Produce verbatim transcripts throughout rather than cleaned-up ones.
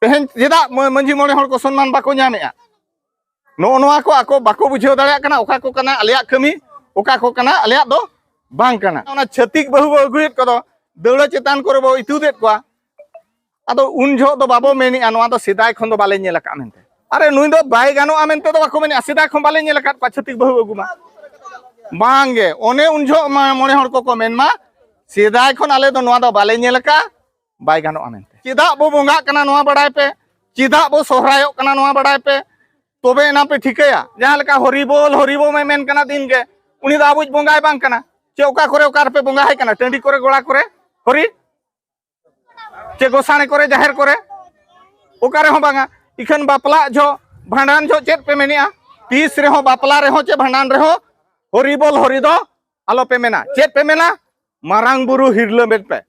ᱛᱮᱦᱮᱧ ᱪᱮᱫᱟᱜ ᱢᱟᱹᱡᱷᱤ ᱢᱚᱬᱮ ᱦᱚᱲ ᱠᱚ ᱥᱚᱱᱢᱟᱱ ᱵᱟᱠᱚ ᱧᱟᱢᱮᱜᱼᱟ? ᱱᱚᱜᱼᱚ ᱱᱚᱣᱟ ᱠᱚ ᱟᱠᱚ ᱵᱟᱠᱚ ᱵᱩᱡᱷᱟᱹᱣ ᱫᱟᱲᱮᱭᱟᱜ ᱠᱟᱱᱟ, ᱚᱠᱟ ᱠᱚ ᱠᱟᱱᱟ ᱟᱞᱮᱭᱟᱜ ᱠᱟᱹᱢᱤ, ᱚᱠᱟ ᱠᱚ ᱠᱟᱱᱟ ᱟᱞᱮᱭᱟᱜ ᱫᱚ ᱵᱟᱝ ᱠᱟᱱᱟ᱾ ᱚᱱᱟ ᱪᱷᱟᱹᱛᱤᱠ ᱵᱟᱹᱦᱩ ᱵᱚ ᱟᱹᱜᱩᱭᱮᱫ ᱠᱚᱫᱚ, ᱫᱟᱹᱣᱲᱟᱹ ᱪᱮᱛᱟᱱ ᱠᱚᱨᱮ ᱵᱚ ᱤᱛᱩᱫᱮᱫ ᱠᱚᱣᱟ᱾ ᱟᱫᱚ ᱩᱱ ᱡᱚᱦᱚᱜ ᱫᱚ ᱵᱟᱵᱚ ᱢᱮᱱᱮᱜᱼᱟ ᱱᱚᱣᱟ ᱫᱚ ᱥᱮᱫᱟᱭ ᱠᱷᱚᱱ ᱫᱚ ᱵᱟᱞᱮ ᱧᱮᱞ ᱟᱠᱟᱫ ᱢᱮᱱᱛᱮ᱾ ᱟᱨᱮ, ᱱᱩᱭ ᱫᱚ ᱵᱟᱭ ᱜᱟᱱᱚᱜᱼᱟ ᱢᱮᱱᱛᱮ ᱫᱚ ᱵᱟᱠᱚ ᱢᱮᱱᱮᱜᱼᱟ, ᱥᱮᱫᱟᱭ ᱠᱷᱚᱱ ᱵᱟᱞᱮ ᱧᱮᱞ ᱟᱠᱟᱫ ᱠᱚᱣᱟ ᱪᱷᱟᱹᱛᱤᱠ ᱵᱟᱹᱦᱩ ᱟᱹᱜᱩ ᱢᱟ᱾ ᱵᱟᱝᱜᱮ, ᱚᱱᱮ ᱩᱱ ᱡᱚᱦᱚᱜ ᱢᱟ ᱢᱚᱬᱮ ᱦᱚᱲ ᱠᱚᱠᱚ ᱢᱮᱱ ᱢᱟ, ᱥᱮᱫᱟᱭ ᱠᱷᱚᱱ ᱟᱞᱮ ᱫᱚ ᱱᱚᱣᱟ ᱫᱚ ᱵᱟᱞᱮ ᱧᱮᱞ ᱟᱠᱟᱫ, ᱵᱟᱭ ᱜᱟᱱᱚᱜᱼᱟ ᱢᱮᱱᱛᱮ᱾ ᱪᱮᱫᱟᱜ ᱵᱚ ᱵᱚᱸᱜᱟᱜ ᱠᱟᱱᱟ ᱱᱚᱣᱟ ᱵᱟᱲᱟᱭ ᱯᱮ, ᱪᱮᱫᱟᱜ ᱵᱚ ᱥᱚᱦᱨᱟᱭᱚᱜ ᱠᱟᱱᱟ ᱱᱚᱣᱟ ᱵᱟᱲᱟᱭ ᱯᱮ, ᱛᱚᱵᱮ ᱮᱱᱟᱝ ᱯᱮ ᱴᱷᱤᱠᱟᱹᱭᱟ᱾ ᱡᱟᱦᱟᱸ ᱞᱮᱠᱟ ᱦᱚᱨᱤ ᱵᱳᱞ, ᱦᱚᱨᱤ ᱵᱳᱞ ᱮ ᱢᱮᱱ ᱠᱟᱱᱟ ᱫᱤᱱ ᱜᱮ, ᱩᱱᱤ ᱫᱚ ᱟᱵᱚᱭᱤᱡ ᱵᱚᱸᱜᱟᱭ ᱵᱟᱝ ᱠᱟᱱᱟ᱾ ᱪᱮ ᱚᱠᱟ ᱠᱚᱨᱮ, ᱚᱠᱟ ᱨᱮᱯᱮ ᱵᱚᱸᱜᱟ ᱟᱭ ᱠᱟᱱᱟ? ᱴᱟᱺᱰᱤ ᱠᱚᱨᱮ, ᱜᱚᱲᱟ ᱠᱚᱨᱮ, ᱦᱚᱨᱤ ᱪᱮ ᱜᱚᱥᱟᱬᱮ ᱠᱚᱨᱮ, ᱡᱟᱦᱮᱨ ᱠᱚᱨᱮ, ᱚᱠᱟ ᱨᱮᱦᱚᱸ ᱵᱟᱝᱟ᱾ ᱤᱠᱷᱟᱹᱱ ᱵᱟᱯᱞᱟ ᱡᱚᱦᱚᱜ, ᱵᱷᱟᱸᱰᱟᱱ ᱡᱚᱦᱚᱜ ᱪᱮᱫ ᱯᱮ ᱢᱮᱱᱮᱜᱼᱟ? ᱛᱤᱥ ᱨᱮᱦᱚᱸ, ᱵᱟᱯᱞᱟ ᱨᱮᱦᱚᱸ ᱪᱮ ᱵᱷᱟᱸᱰᱟᱱ ᱨᱮᱦᱚᱸ ᱦᱚᱨᱤ ᱵᱳᱞ, ᱦᱚᱨᱤ ᱫᱚ ᱟᱞᱚ ᱯᱮ ᱢᱮᱱᱟ᱾ ᱪᱮᱫ ᱯᱮ ᱢᱮᱱᱟ? ᱢᱟᱨᱟᱝ ᱵᱩᱨᱩ ᱦᱤᱨᱞᱟᱹ ᱢᱮᱱ ᱯᱮ᱾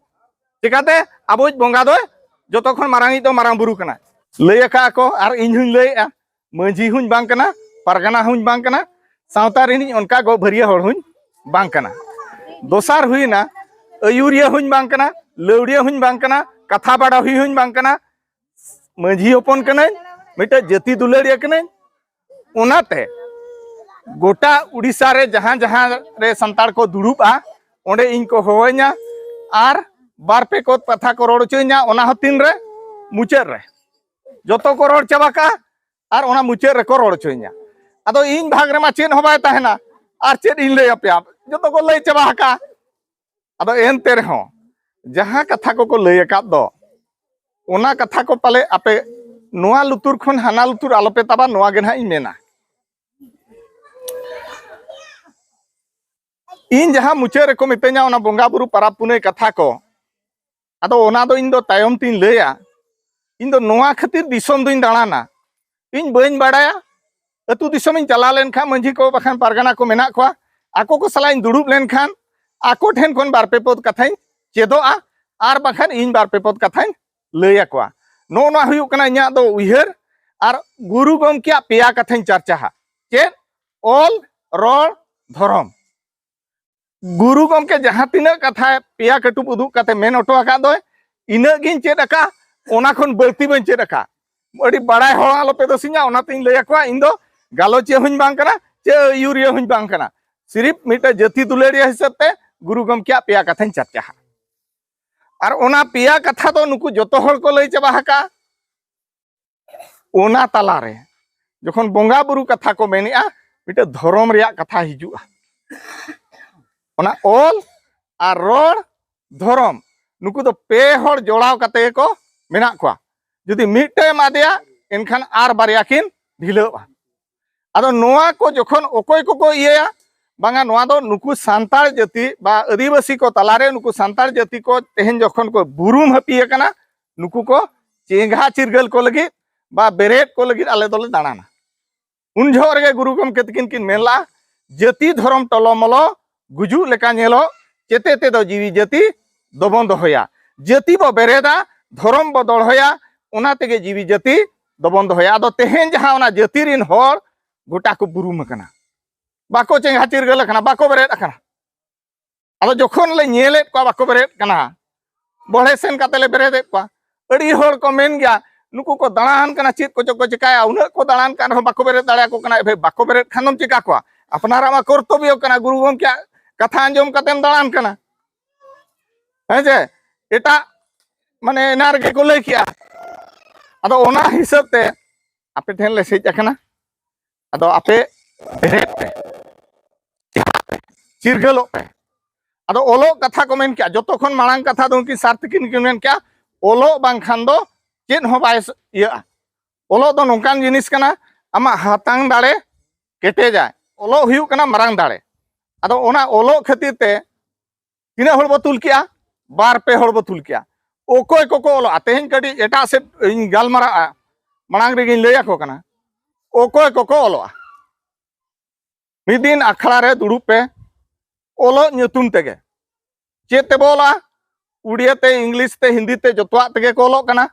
ᱪᱤᱠᱟᱹᱛᱮ? ᱟᱵᱚᱭᱤᱡ ᱵᱚᱸᱜᱟ ᱫᱚ ᱡᱚᱛᱚ ᱠᱷᱚᱱ ᱢᱟᱨᱟᱝᱤᱡ ᱫᱚ ᱢᱟᱨᱟᱝ ᱵᱩᱨᱩ ᱠᱟᱱᱟᱭ᱾ ᱞᱟᱹᱭ ᱟᱠᱟᱫ ᱠᱚ, ᱟᱨ ᱤᱧ ᱦᱚᱧ ᱞᱟᱹᱭᱮᱜᱼᱟ, ᱢᱟᱹᱡᱷᱤ ᱦᱚᱧ ᱵᱟᱝ ᱠᱟᱱᱟ, ᱯᱟᱨᱜᱟᱱᱟ ᱦᱚᱧ ᱵᱟᱝ ᱠᱟᱱᱟ, ᱥᱟᱶᱛᱟ ᱨᱤᱱᱤᱡ ᱚᱱᱠᱟ ᱜᱚ ᱵᱷᱟᱹᱨᱭᱟᱹ ᱦᱚᱲ ᱦᱚᱧ ᱵᱟᱝ ᱠᱟᱱᱟ᱾ ᱫᱚᱥᱟᱨ ᱦᱩᱭᱱᱟ, ᱟᱹᱭᱩᱨᱤᱭᱟᱹ ᱦᱚᱧ ᱵᱟᱝ ᱠᱟᱱᱟ, ᱞᱟᱹᱣᱲᱤᱭᱟᱹ ᱦᱚᱧ ᱵᱟᱝ ᱠᱟᱱᱟ, ᱠᱟᱛᱷᱟ ᱵᱟᱰᱟᱦᱤ ᱦᱚᱧ ᱵᱟᱝ ᱠᱟᱱᱟ, ᱢᱟᱹᱡᱷᱤ ᱦᱚᱯᱚᱱ ᱠᱟᱹᱱᱟᱹᱧ, ᱢᱤᱫᱴᱮᱡ ᱡᱟᱹᱛᱤ ᱫᱩᱞᱟᱹᱲᱤᱭᱟᱹ ᱠᱟᱹᱱᱟᱹᱧ᱾ ᱚᱱᱟᱛᱮ ᱜᱚᱴᱟ ᱩᱰᱤᱥᱟ ᱨᱮ ᱡᱟᱦᱟᱸ ᱡᱟᱦᱟᱸ ᱨᱮ ᱥᱟᱱᱛᱟᱲ ᱠᱚ ᱫᱩᱲᱩᱵᱼᱟ, ᱚᱸᱰᱮ ᱤᱧ ᱠᱚ ᱦᱚᱦᱚᱧᱟ ᱟᱨ ᱵᱟᱨ ᱯᱮ ᱠᱚ ᱠᱟᱛᱷᱟ ᱠᱚ ᱨᱚᱲ ᱦᱚᱪᱚᱧᱟ᱾ ᱚᱱᱟ ᱦᱚᱸ ᱛᱤᱱ ᱨᱮ? ᱢᱩᱪᱟᱹᱫ ᱨᱮ᱾ ᱡᱚᱛᱚ ᱠᱚ ᱨᱚᱲ ᱪᱟᱵᱟ ᱠᱟᱜᱼᱟ ᱟᱨ ᱚᱱᱟ ᱢᱩᱪᱟᱹᱫ ᱨᱮᱠᱚ ᱨᱚᱲ ᱦᱚᱪᱚᱧᱟ᱾ ᱟᱫᱚ ᱤᱧ ᱵᱷᱟᱜᱽ ᱨᱮᱢᱟ ᱪᱮᱫ ᱦᱚᱸ ᱵᱟᱭ ᱛᱟᱦᱮᱱᱟ, ᱟᱨ ᱪᱮᱫ ᱤᱧ ᱞᱟᱹᱭ ᱟᱯᱮᱭᱟ? ᱡᱚᱛᱚ ᱠᱚ ᱞᱟᱹᱭ ᱪᱟᱵᱟ ᱟᱠᱟᱜᱼᱟ᱾ ᱟᱫᱚ ᱮᱱᱛᱮ ᱨᱮᱦᱚᱸ ᱡᱟᱦᱟᱸ ᱠᱟᱛᱷᱟ ᱠᱚᱠᱚ ᱞᱟᱹᱭ ᱟᱠᱟᱫ ᱫᱚ, ᱚᱱᱟ ᱠᱟᱛᱷᱟ ᱠᱚ ᱯᱟᱞᱮ ᱟᱯᱮ ᱱᱚᱣᱟ ᱞᱩᱛᱩᱨ ᱠᱷᱚᱱ ᱦᱟᱱᱟ ᱞᱩᱛᱩᱨ ᱟᱞᱚᱯᱮ ᱛᱟᱵᱟ, ᱱᱚᱣᱟ ᱜᱮ ᱱᱟᱦᱟᱜ ᱤᱧ ᱢᱮᱱᱟ᱾ ᱤᱧ ᱡᱟᱦᱟᱸ ᱢᱩᱪᱟᱹᱫ ᱨᱮᱠᱚ ᱢᱤᱛᱟᱹᱧᱟ ᱚᱱᱟ ᱵᱚᱸᱜᱟ ᱵᱩᱨᱩ ᱯᱟᱨᱟᱵᱽ ᱯᱩᱱᱟᱹᱭ ᱠᱟᱛᱷᱟ ᱠᱚ, ᱟᱫᱚ ᱚᱱᱟ ᱫᱚ ᱤᱧ ᱫᱚ ᱛᱟᱭᱚᱢ ᱛᱤᱧ ᱞᱟᱹᱭᱟ᱾ ᱤᱧ ᱫᱚ ᱱᱚᱣᱟ ᱠᱷᱟᱹᱛᱤᱨ ᱫᱤᱥᱚᱢ ᱫᱩᱧ ᱫᱟᱬᱟᱱᱟ, ᱤᱧ ᱵᱟᱹᱧ ᱵᱟᱲᱟᱭᱟ᱾ ᱟᱹᱛᱩ ᱫᱤᱥᱚᱢᱤᱧ ᱪᱟᱞᱟᱣ ᱞᱮᱱᱠᱷᱟᱱ ᱢᱟᱹᱡᱷᱤ ᱠᱚ ᱵᱟᱠᱷᱟᱱ ᱯᱟᱨᱜᱟᱱᱟ ᱠᱚ ᱢᱮᱱᱟᱜ ᱠᱚᱣᱟ, ᱟᱠᱚ ᱠᱚ ᱥᱟᱞᱟᱜ ᱤᱧ ᱫᱩᱲᱩᱵ ᱞᱮᱱᱠᱷᱟᱱ ᱟᱠᱚ ᱴᱷᱮᱱ ᱠᱷᱚᱱ ᱵᱟᱨ ᱯᱮ ᱯᱚᱫ ᱠᱟᱛᱷᱟᱧ ᱪᱮᱫᱚᱜᱼᱟ, ᱟᱨ ᱵᱟᱠᱷᱟᱱ ᱤᱧ ᱵᱟᱨ ᱯᱮ ᱯᱚᱫ ᱠᱟᱛᱷᱟᱧ ᱞᱟᱹᱭ ᱟᱠᱚᱣᱟ᱾ ᱱᱚᱜᱼᱚ ᱱᱚᱣᱟ ᱦᱩᱭᱩᱜ ᱠᱟᱱᱟ ᱤᱧᱟᱹᱜ ᱫᱚ ᱩᱭᱦᱟᱹᱨ᱾ ᱟᱨ ᱜᱩᱨᱩ ᱜᱚᱢᱠᱮᱭᱟᱜ ᱯᱮᱭᱟ ᱠᱟᱛᱷᱟᱧ ᱪᱟᱨᱪᱟᱦᱟ᱾ ᱪᱮᱫ? ᱚᱞ, ᱨᱚᱲ, ᱫᱷᱚᱨᱚᱢ᱾ ᱜᱩᱨᱩ ᱜᱚᱢᱠᱮ ᱡᱟᱦᱟᱸ ᱛᱤᱱᱟᱹᱜ ᱠᱟᱛᱷᱟ ᱯᱮᱭᱟ ᱠᱟᱹᱴᱩᱵ ᱩᱫᱩᱜ ᱠᱟᱛᱮ ᱢᱮᱱ ᱦᱚᱴᱚ ᱟᱠᱟᱫ ᱫᱚᱭ, ᱤᱱᱟᱹᱜ ᱜᱤᱧ ᱪᱮᱫ ᱟᱠᱟᱫ᱾ ᱚᱱᱟ ᱠᱷᱚᱱ ᱵᱟᱹᱲᱛᱤ ᱵᱟᱹᱧ ᱪᱮᱫ ᱟᱠᱟᱫ᱾ ᱟᱹᱰᱤ ᱵᱟᱲᱟᱭ ᱦᱚᱲ ᱟᱞᱚᱯᱮ ᱫᱳᱥᱤᱧᱟ, ᱚᱱᱟᱛᱤᱧ ᱞᱟᱹᱭ ᱟᱠᱚᱣᱟ, ᱤᱧ ᱫᱚ ᱜᱟᱞᱚᱪᱤᱭᱟᱹ ᱦᱚᱸᱧ ᱵᱟᱝ ᱠᱟᱱᱟ, ᱪᱮ ᱟᱹᱭᱩᱨᱤᱭᱟᱹ ᱦᱚᱸᱧ ᱵᱟᱝ ᱠᱟᱱᱟ᱾ ᱥᱤᱨᱤᱯ ᱢᱤᱫᱴᱮᱡ ᱡᱟᱹᱛᱤ ᱫᱩᱞᱟᱹᱲᱤᱭᱟᱹ ᱦᱤᱥᱟᱹᱵ ᱛᱮ ᱜᱩᱨᱩ ᱜᱚᱢᱠᱮᱭᱟᱜ ᱯᱮᱭᱟ ᱠᱟᱛᱷᱟᱧ ᱪᱟᱨᱪᱟᱦᱟ᱾ ᱟᱨ ᱚᱱᱟ ᱯᱮᱭᱟ ᱠᱟᱛᱷᱟ ᱫᱚ ᱱᱩᱠᱩ ᱡᱚᱛᱚ ᱦᱚᱲ ᱠᱚ ᱞᱟᱹᱭ ᱪᱟᱵᱟ ᱟᱠᱟᱫᱼᱟ᱾ ᱚᱱᱟ ᱛᱟᱞᱟᱨᱮ ᱡᱚᱠᱷᱚᱱ ᱵᱚᱸᱜᱟ ᱵᱩᱨᱩ ᱠᱟᱛᱷᱟ ᱠᱚ ᱢᱮᱱᱮᱜᱼᱟ, ᱢᱤᱫᱴᱮᱡ ᱫᱷᱚᱨᱚᱢ ᱨᱮᱭᱟᱜ ᱠᱟᱛᱷᱟ ᱦᱤᱡᱩᱜᱼᱟ᱾ ᱚᱱᱟ ᱚᱞ ᱟᱨ ᱨᱚᱲ, ᱫᱷᱚᱨᱚᱢ, ᱱᱩᱠᱩ ᱫᱚ ᱯᱮ ᱦᱚᱲ ᱡᱚᱲᱟᱣ ᱠᱟᱛᱮ ᱜᱮᱠᱚ ᱢᱮᱱᱟᱜ ᱠᱚᱣᱟ᱾ ᱡᱩᱫᱤ ᱢᱤᱫᱴᱮᱡ ᱮᱢ ᱟᱫᱮᱭᱟ, ᱮᱱᱠᱷᱟᱱ ᱟᱨ ᱵᱟᱨᱭᱟ ᱠᱤᱱ ᱰᱷᱤᱞᱟᱹᱜᱼᱟ᱾ ᱟᱫᱚ ᱱᱚᱣᱟ ᱠᱚ ᱡᱚᱠᱷᱚᱱ ᱚᱠᱚᱭ ᱠᱚᱠᱚ ᱤᱭᱟᱹᱭᱟ, ᱵᱟᱝᱟ, ᱱᱚᱣᱟ ᱫᱚ ᱱᱩᱠᱩ ᱥᱟᱱᱛᱟᱲ ᱡᱟᱹᱛᱤ ᱵᱟ ᱟᱹᱫᱤᱵᱟᱹᱥᱤ ᱠᱚ ᱛᱟᱞᱟᱨᱮ ᱱᱩᱠᱩ ᱥᱟᱱᱛᱟᱲ ᱡᱟᱹᱛᱤ ᱠᱚ ᱛᱮᱦᱮᱧ ᱡᱚᱠᱷᱚᱱ ᱠᱚ ᱵᱩᱨᱩᱢ ᱦᱟᱹᱯᱤ ᱟᱠᱟᱱᱟ, ᱱᱩᱠᱩ ᱠᱚ ᱪᱮᱸᱜᱷᱟ ᱪᱤᱨᱜᱟᱹᱞ ᱠᱚ ᱞᱟᱹᱜᱤᱫ ᱵᱟ ᱵᱮᱨᱮᱫ ᱠᱚ ᱞᱟᱹᱜᱤᱫ ᱟᱞᱮ ᱫᱚᱞᱮ ᱫᱟᱬᱟᱱᱟ᱾ ᱩᱱ ᱡᱚᱦᱚᱜ ᱨᱮᱜᱮ ᱜᱩᱨᱩ ᱜᱚᱢᱠᱮ ᱛᱟᱹᱠᱤᱱ ᱠᱤᱱ ᱢᱮᱱ ᱞᱟᱜᱼᱟ, "ᱡᱟᱹᱛᱤ ᱫᱷᱚᱨᱚᱢ ᱴᱚᱞᱚᱢᱚᱞᱚ ᱜᱩᱡᱩᱜ ᱞᱮᱠᱟ ᱧᱮᱞᱚᱜ, ᱪᱮᱛᱮ ᱛᱮᱫᱚ ᱡᱤᱣᱤ ᱡᱟᱹᱛᱤ ᱫᱚᱵᱚᱱ ᱫᱚᱦᱚᱭᱟ᱾ ᱡᱟᱹᱛᱤ ᱵᱚ ᱵᱮᱨᱮᱫᱟ, ᱫᱷᱚᱨᱚᱢ ᱵᱚ ᱫᱚᱲᱦᱚᱭᱟ, ᱚᱱᱟ ᱛᱮᱜᱮ ᱡᱤᱣᱤ ᱡᱟᱹᱛᱤ ᱫᱚᱵᱚᱱ ᱫᱚᱦᱚᱭᱟ᱾" ᱟᱫᱚ ᱛᱮᱦᱮᱧ ᱡᱟᱦᱟᱸ ᱚᱱᱟ ᱡᱟᱹᱛᱤ ᱨᱤᱱ ᱦᱚᱲ ᱜᱚᱴᱟ ᱠᱚ ᱵᱩᱨᱩᱢ ᱟᱠᱟᱱᱟ, ᱵᱟᱠᱚ ᱪᱮᱸᱜᱷᱟ ᱪᱤᱨᱜᱟᱹᱞ ᱟᱠᱟᱱᱟ, ᱵᱟᱠᱚ ᱵᱮᱨᱮᱫ ᱟᱠᱟᱱᱟ᱾ ᱟᱫᱚ ᱡᱚᱠᱷᱚᱱ ᱞᱮ ᱧᱮᱞᱮᱫ ᱠᱚᱣᱟ ᱵᱟᱠᱚ ᱵᱮᱨᱮᱫ ᱠᱟᱱᱟ, ᱵᱚᱲᱦᱮ ᱥᱮᱱ ᱠᱟᱛᱮ ᱞᱮ ᱵᱮᱨᱮᱫᱮᱫ ᱠᱚᱣᱟ᱾ ᱟᱹᱰᱤ ᱦᱚᱲ ᱠᱚ ᱢᱮᱱ ᱜᱮᱭᱟ, "ᱱᱩᱠᱩ ᱠᱚ ᱫᱟᱬᱟᱱ ᱠᱟᱱᱟ, ᱪᱮᱫ ᱠᱚᱪᱚ ᱠᱚ ᱪᱮᱠᱟᱭᱟ, ᱩᱱᱟᱹᱜ ᱠᱚ ᱫᱟᱬᱟᱱ ᱠᱟᱱ ᱨᱮᱦᱚᱸ ᱵᱟᱠᱚ ᱵᱮᱨᱮᱫ ᱫᱟᱲᱮᱭᱟᱠᱚ ᱠᱟᱱᱟ᱾" ᱮ ᱵᱷᱟᱹᱭ, ᱵᱟᱠᱚ ᱵᱮᱨᱮᱫ ᱠᱷᱟᱱ ᱫᱚᱢ ᱪᱮᱠᱟ ᱠᱚᱣᱟ? ᱟᱯᱱᱟᱨᱟᱜ ᱢᱟ ᱠᱚᱨᱛᱚᱵᱵᱚ ᱠᱟᱱᱟ, ᱜᱩᱨᱩ ᱜᱚᱢᱠᱮᱭᱟᱜ ᱠᱟᱛᱷᱟ ᱟᱸᱡᱚᱢ ᱠᱟᱛᱮᱢ ᱫᱟᱬᱟᱱ ᱠᱟᱱᱟ᱾ ᱦᱮᱸ ᱡᱮ, ᱮᱴᱟᱜ, ᱢᱟᱱᱮ, ᱮᱱᱟ ᱨᱮᱜᱮ ᱠᱚ ᱞᱟᱹᱭ ᱠᱮᱜᱼᱟ᱾ ᱟᱫᱚ ᱚᱱᱟ ᱦᱤᱥᱟᱹᱵ ᱛᱮ ᱟᱯᱮ ᱴᱷᱮᱱ ᱞᱮ ᱥᱮᱡ ᱟᱠᱟᱱᱟ᱾ ᱟᱫᱚ ᱟᱯᱮ ᱵᱮᱨᱮᱫ ᱯᱮ, ᱪᱤᱨᱜᱟᱹᱞᱚᱜ ᱯᱮ᱾ ᱟᱫᱚ ᱚᱞᱚᱜ ᱠᱟᱛᱷᱟ ᱠᱚ ᱢᱮᱱ ᱠᱮᱜᱼᱟ, ᱡᱚᱛᱚ ᱠᱷᱚᱱ ᱢᱟᱲᱟᱝ ᱠᱟᱛᱷᱟ ᱫᱚ ᱩᱱᱠᱤᱱ ᱥᱟᱨ ᱛᱤᱠᱤᱱ ᱠᱤᱱ ᱢᱮᱱ ᱠᱮᱜᱼᱟ, ᱚᱞᱚᱜ ᱵᱟᱝᱠᱷᱟᱱ ᱫᱚ ᱪᱮᱫ ᱦᱚᱸ ᱵᱟᱭ ᱤᱭᱟᱹᱜᱼᱟ᱾ ᱚᱞᱚᱜ ᱫᱚ ᱱᱚᱝᱠᱟᱱ ᱡᱤᱱᱤᱥ ᱠᱟᱱᱟ, ᱟᱢᱟᱜ ᱦᱟᱛᱟᱝ ᱫᱟᱲᱮ ᱠᱮᱴᱮᱡᱟᱭ᱾ ᱚᱞᱚᱜ ᱦᱩᱭᱩᱜ ᱠᱟᱱᱟ ᱢᱟᱨᱟᱝ ᱫᱟᱲᱮ᱾ ᱟᱫᱚ ᱚᱱᱟ ᱚᱞᱚᱜ ᱠᱷᱟᱹᱛᱤᱨ ᱛᱮ ᱛᱤᱱᱟᱹᱜ ᱦᱚᱲ ᱵᱚ ᱛᱩᱞ ᱠᱮᱜᱼᱟ? ᱵᱟᱨ ᱯᱮ ᱦᱚᱲ ᱵᱚ ᱛᱩᱞ ᱠᱮᱜᱼᱟ᱾ ᱚᱠᱚᱭ ᱠᱚᱠᱚ ᱚᱞᱚᱜᱼᱟ? ᱛᱮᱦᱮᱧ ᱠᱟᱹᱴᱤᱡ ᱮᱴᱟᱜ ᱥᱮᱫ ᱤᱧ ᱜᱟᱞᱢᱟᱨᱟᱜᱼᱟ, ᱢᱟᱲᱟᱝ ᱨᱮᱜᱮᱧ ᱞᱟᱹᱭ ᱟᱠᱚ ᱠᱟᱱᱟ᱾ ᱚᱠᱚᱭ ᱠᱚᱠᱚ ᱚᱞᱚᱜᱼᱟ? ᱢᱤᱫ ᱫᱤᱱ ᱟᱠᱷᱲᱟ ᱨᱮ ᱫᱩᱲᱩᱵ ᱯᱮ, ᱚᱞᱚᱜ ᱧᱩᱛᱩᱢ ᱛᱮᱜᱮ᱾ ᱪᱮᱫ ᱛᱮᱵᱚ ᱚᱞᱚᱜᱼᱟ? ᱩᱲᱤᱭᱟ ᱛᱮ, ᱤᱝᱞᱤᱥ ᱛᱮ, ᱦᱤᱱᱫᱤ ᱛᱮ, ᱡᱚᱛᱚᱣᱟᱜ ᱛᱮᱜᱮ ᱠᱚ ᱚᱞᱚᱜ ᱠᱟᱱᱟ᱾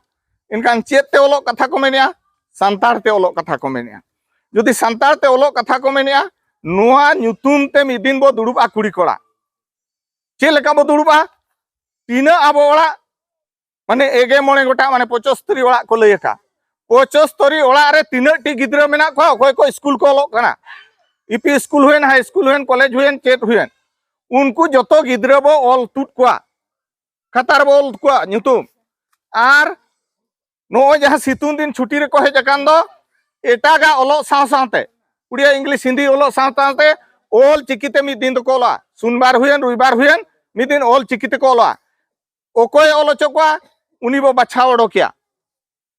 ᱮᱱᱠᱷᱟᱱ ᱪᱮᱫ ᱛᱮ ᱚᱞᱚᱜ ᱠᱟᱛᱷᱟ ᱠᱚ ᱢᱮᱱᱮᱜᱼᱟ? ᱥᱟᱱᱛᱟᱲ ᱛᱮ ᱚᱞᱚᱜ ᱠᱟᱛᱷᱟ ᱠᱚ ᱢᱮᱱᱮᱜᱼᱟ᱾ ᱡᱩᱫᱤ ᱥᱟᱱᱛᱟᱲ ᱛᱮ ᱚᱞᱚᱜ ᱠᱟᱛᱷᱟ ᱠᱚ ᱢᱮᱱᱮᱜᱼᱟ, ᱱᱚᱣᱟ ᱧᱩᱛᱩᱢ ᱛᱮ ᱢᱤᱫ ᱫᱤᱱ ᱵᱚ ᱫᱩᱲᱩᱵᱼᱟ ᱠᱩᱲᱤ ᱠᱚᱲᱟ᱾ ᱪᱮᱫ ᱞᱮᱠᱟ ᱵᱚ ᱫᱩᱲᱩᱵᱼᱟ? ᱛᱤᱱᱟᱹᱜ ᱟᱵᱚ ᱚᱲᱟᱜ ᱢᱟᱱᱮ ᱮᱜᱮ ᱢᱚᱬᱮ ᱜᱚᱴᱟᱝ, ᱢᱟᱱᱮ ᱯᱚᱸᱪᱟᱥᱛᱳᱨᱤ ᱚᱲᱟᱜ ᱠᱚ ᱞᱟᱹᱭ ᱟᱠᱟᱫ᱾ ᱯᱚᱸᱪᱟᱥᱛᱳᱨᱤ ᱚᱲᱟᱜ ᱨᱮ ᱛᱤᱱᱟᱹᱜ ᱴᱤ ᱜᱤᱫᱽᱨᱟᱹ ᱢᱮᱱᱟᱜ ᱠᱚᱣᱟ, ᱚᱠᱚᱭ ᱠᱚ ᱥᱠᱩᱞ ᱠᱚ ᱚᱞᱚᱜ ᱠᱟᱱᱟ, ᱤᱯᱤ ᱥᱠᱩᱞ ᱦᱩᱭᱮᱱ, ᱦᱟᱭ ᱥᱠᱩᱞ ᱦᱩᱭᱮᱱ, ᱠᱚᱞᱮᱡᱽ ᱦᱩᱭᱮᱱ, ᱪᱮᱫ ᱦᱩᱭᱮᱱ, ᱩᱱᱠᱩ ᱡᱚᱛᱚ ᱜᱤᱫᱽᱨᱟᱹ ᱵᱚ ᱚᱞ ᱛᱩᱫ ᱠᱚᱣᱟ, ᱠᱷᱟᱛᱟ ᱨᱮᱵᱚ ᱚᱞ ᱠᱚᱣᱟ ᱧᱩᱛᱩᱢ᱾ ᱟᱨ ᱱᱚᱜᱼᱚᱭ ᱡᱟᱦᱟᱸ ᱥᱤᱛᱩᱝ ᱫᱤᱱ ᱪᱷᱩᱴᱤ ᱨᱮᱠᱚ ᱦᱮᱡ ᱟᱠᱟᱱ ᱫᱚ, ᱮᱴᱟᱜᱟᱜ ᱚᱞᱚᱜ ᱥᱟᱶ ᱥᱟᱶᱛᱮ, ᱩᱲᱤᱭᱟ, ᱤᱝᱞᱤᱥ, ᱦᱤᱱᱫᱤ ᱚᱞᱚᱜ ᱥᱟᱶ ᱥᱟᱶᱛᱮ ᱚᱞ ᱪᱤᱠᱤᱛᱮ ᱢᱤᱫ ᱫᱤᱱ ᱫᱚᱠᱚ ᱚᱞᱚᱜᱼᱟ᱾ ᱥᱩᱱᱵᱟᱨ ᱦᱩᱭᱮᱱ, ᱨᱩᱭᱵᱟᱨ ᱦᱩᱭᱮᱱ, ᱢᱤᱫ ᱫᱤᱱ ᱚᱞ ᱪᱤᱠᱤ ᱛᱮᱠᱚ ᱚᱞᱚᱜᱼᱟ᱾ ᱚᱠᱚᱭ ᱚᱞ ᱦᱚᱪᱚ ᱠᱚᱣᱟ, ᱩᱱᱤ ᱵᱚ ᱵᱟᱪᱷᱟᱣ ᱚᱰᱚᱠᱮᱭᱟ᱾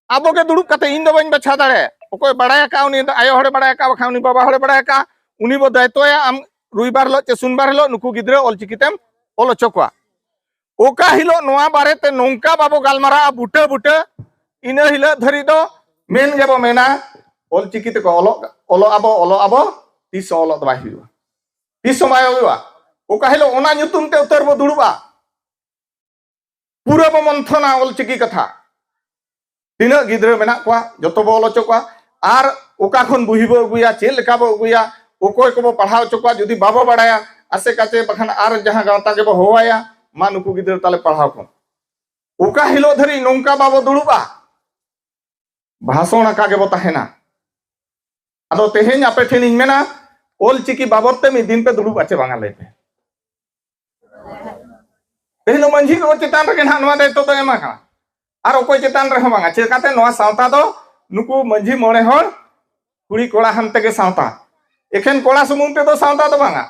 ᱟᱵᱚ ᱜᱮ ᱫᱩᱲᱩᱵ ᱠᱟᱛᱮ, ᱤᱧ ᱫᱚ ᱵᱟᱹᱧ ᱵᱟᱪᱷᱟᱣ ᱫᱟᱲᱮᱭᱟᱜᱼᱟ᱾ ᱚᱠᱚᱭ ᱵᱟᱲᱟᱭ ᱟᱠᱟᱫ, ᱩᱱᱤ ᱫᱚ ᱟᱭᱳ ᱦᱚᱲᱮ ᱵᱟᱲᱟᱭ ᱟᱠᱟᱫ, ᱵᱟᱠᱷᱟᱱ ᱩᱱᱤ ᱵᱟᱵᱟ ᱦᱚᱲᱮ ᱵᱟᱲᱟᱭ ᱟᱠᱟᱫ, ᱩᱱᱤ ᱵᱚ ᱫᱟᱭᱤᱛᱣᱚᱭᱟ᱾ ᱟᱢ ᱨᱩᱭᱵᱟᱨ ᱦᱤᱞᱳᱜ ᱪᱮ ᱥᱩᱱᱵᱟᱨ ᱦᱤᱞᱳᱜ ᱱᱩᱠᱩ ᱜᱤᱫᱽᱨᱟᱹ ᱚᱞ ᱪᱤᱠᱤ ᱛᱮᱢ ᱚᱞ ᱦᱚᱪᱚ ᱠᱚᱣᱟ᱾ ᱚᱠᱟ ᱦᱤᱞᱳᱜ ᱱᱚᱣᱟ ᱵᱟᱨᱮᱛᱮ ᱱᱚᱝᱠᱟ ᱵᱟᱵᱚ ᱜᱟᱞᱢᱟᱨᱟᱜᱼᱟ ᱵᱩᱴᱟᱹ ᱵᱩᱴᱟᱹ, ᱤᱱᱟᱹ ᱦᱤᱞᱳᱜ ᱫᱷᱟᱹᱨᱤᱡ ᱫᱚ ᱢᱮᱱ ᱜᱮᱵᱚ ᱢᱮᱱᱟ, ᱚᱞ ᱪᱤᱠᱤ ᱛᱮᱠᱚ ᱚᱞᱚᱜ, ᱚᱞᱚᱜ ᱟᱵᱚ, ᱚᱞᱚᱜ ᱟᱵᱚ, ᱛᱤᱥ ᱦᱚᱸ ᱚᱞᱚᱜ ᱫᱚ ᱵᱟᱭ ᱦᱩᱭᱩᱜᱼᱟ, ᱛᱤᱥ ᱦᱚᱸ ᱵᱟᱭ ᱦᱩᱭᱩᱜᱼᱟ᱾ ᱚᱠᱟ ᱦᱤᱞᱳᱜ ᱚᱱᱟ ᱧᱩᱛᱩᱢ ᱛᱮ ᱩᱛᱟᱹᱨ ᱵᱚ ᱫᱩᱲᱩᱵᱼᱟ, ᱯᱩᱨᱟᱹ ᱵᱚ ᱢᱚᱱᱛᱷᱚᱱᱟ ᱚᱞ ᱪᱤᱠᱤ ᱠᱟᱛᱷᱟ᱾ ᱛᱤᱱᱟᱹᱜ ᱜᱤᱫᱽᱨᱟᱹ ᱢᱮᱱᱟᱜ ᱠᱚᱣᱟ, ᱡᱚᱛᱚ ᱵᱚ ᱚᱞ ᱦᱚᱪᱚ ᱠᱚᱣᱟ᱾ ᱟᱨ ᱚᱠᱟ ᱠᱷᱚᱱ ᱵᱩᱦᱤ ᱵᱚ ᱟᱹᱜᱩᱭᱟ, ᱪᱮᱫ ᱞᱮᱠᱟ ᱵᱚ ᱟᱹᱜᱩᱭᱟ, ᱚᱠᱚᱭ ᱠᱚᱵᱚ ᱯᱟᱲᱦᱟᱣ ᱦᱚᱪᱚ ᱠᱚᱣᱟ, ᱡᱩᱫᱤ ᱵᱟᱵᱚ ᱵᱟᱲᱟᱭᱟ, ᱟᱥᱮ ᱠᱟᱪᱮ ᱵᱟᱠᱷᱟᱱ ᱟᱨ ᱡᱟᱦᱟᱸ ᱜᱟᱶᱛᱟ ᱜᱮᱵᱚ ᱦᱚᱦᱚᱣᱟᱭᱟ, ᱢᱟ ᱱᱩᱠᱩ ᱜᱤᱫᱽᱨᱟᱹ ᱛᱟᱞᱮ ᱯᱟᱲᱦᱟᱣ ᱠᱚ᱾ ᱚᱠᱟ ᱦᱤᱞᱳᱜ ᱫᱷᱟᱹᱨᱤᱡ ᱱᱚᱝᱠᱟ ᱵᱟᱵᱚ ᱫᱩᱲᱩᱵᱼᱟ, ᱵᱷᱟᱥᱚᱱ ᱟᱠᱟ ᱜᱮᱵᱚ ᱛᱟᱦᱮᱱᱟ᱾ ᱟᱫᱚ ᱛᱮᱦᱮᱧ ᱟᱯᱮ ᱴᱷᱮᱱ ᱤᱧ ᱢᱮᱱᱟ, ᱚᱞ ᱪᱤᱠᱤ ᱵᱟᱵᱚᱫ ᱛᱮ ᱢᱤᱫ ᱫᱤᱱ ᱯᱮ ᱫᱩᱲᱩᱵ ᱟᱪᱮ ᱵᱟᱝᱟ, ᱞᱟᱹᱭ ᱯᱮ᱾ ᱛᱮᱦᱮᱧ ᱫᱚ ᱢᱟᱹᱡᱷᱤ ᱠᱚ ᱪᱮᱛᱟᱱ ᱨᱮᱜᱮ ᱱᱟᱦᱟᱜ ᱱᱚᱣᱟ ᱫᱟᱭᱤᱛᱛᱚ ᱫᱚ ᱮᱢ ᱟᱠᱟᱱᱟ, ᱟᱨ ᱚᱠᱚᱭ ᱪᱮᱛᱟᱱ ᱨᱮᱦᱚᱸ ᱵᱟᱝᱟ᱾ ᱪᱤᱠᱟᱹᱛᱮ ᱱᱚᱣᱟ ᱥᱟᱶᱛᱟ ᱫᱚ ᱱᱩᱠᱩ ᱢᱟᱹᱡᱷᱤ ᱢᱚᱬᱮ ᱦᱚᱲ, ᱠᱩᱲᱤ ᱠᱚᱲᱟ ᱦᱟᱱᱛᱮ ᱜᱮ ᱥᱟᱶᱛᱟ, ᱮᱠᱷᱮᱱ ᱠᱚᱲᱟ ᱥᱩᱢᱩᱝ ᱛᱮᱫᱚ ᱥᱟᱶᱛᱟ ᱫᱚ ᱵᱟᱝᱟ᱾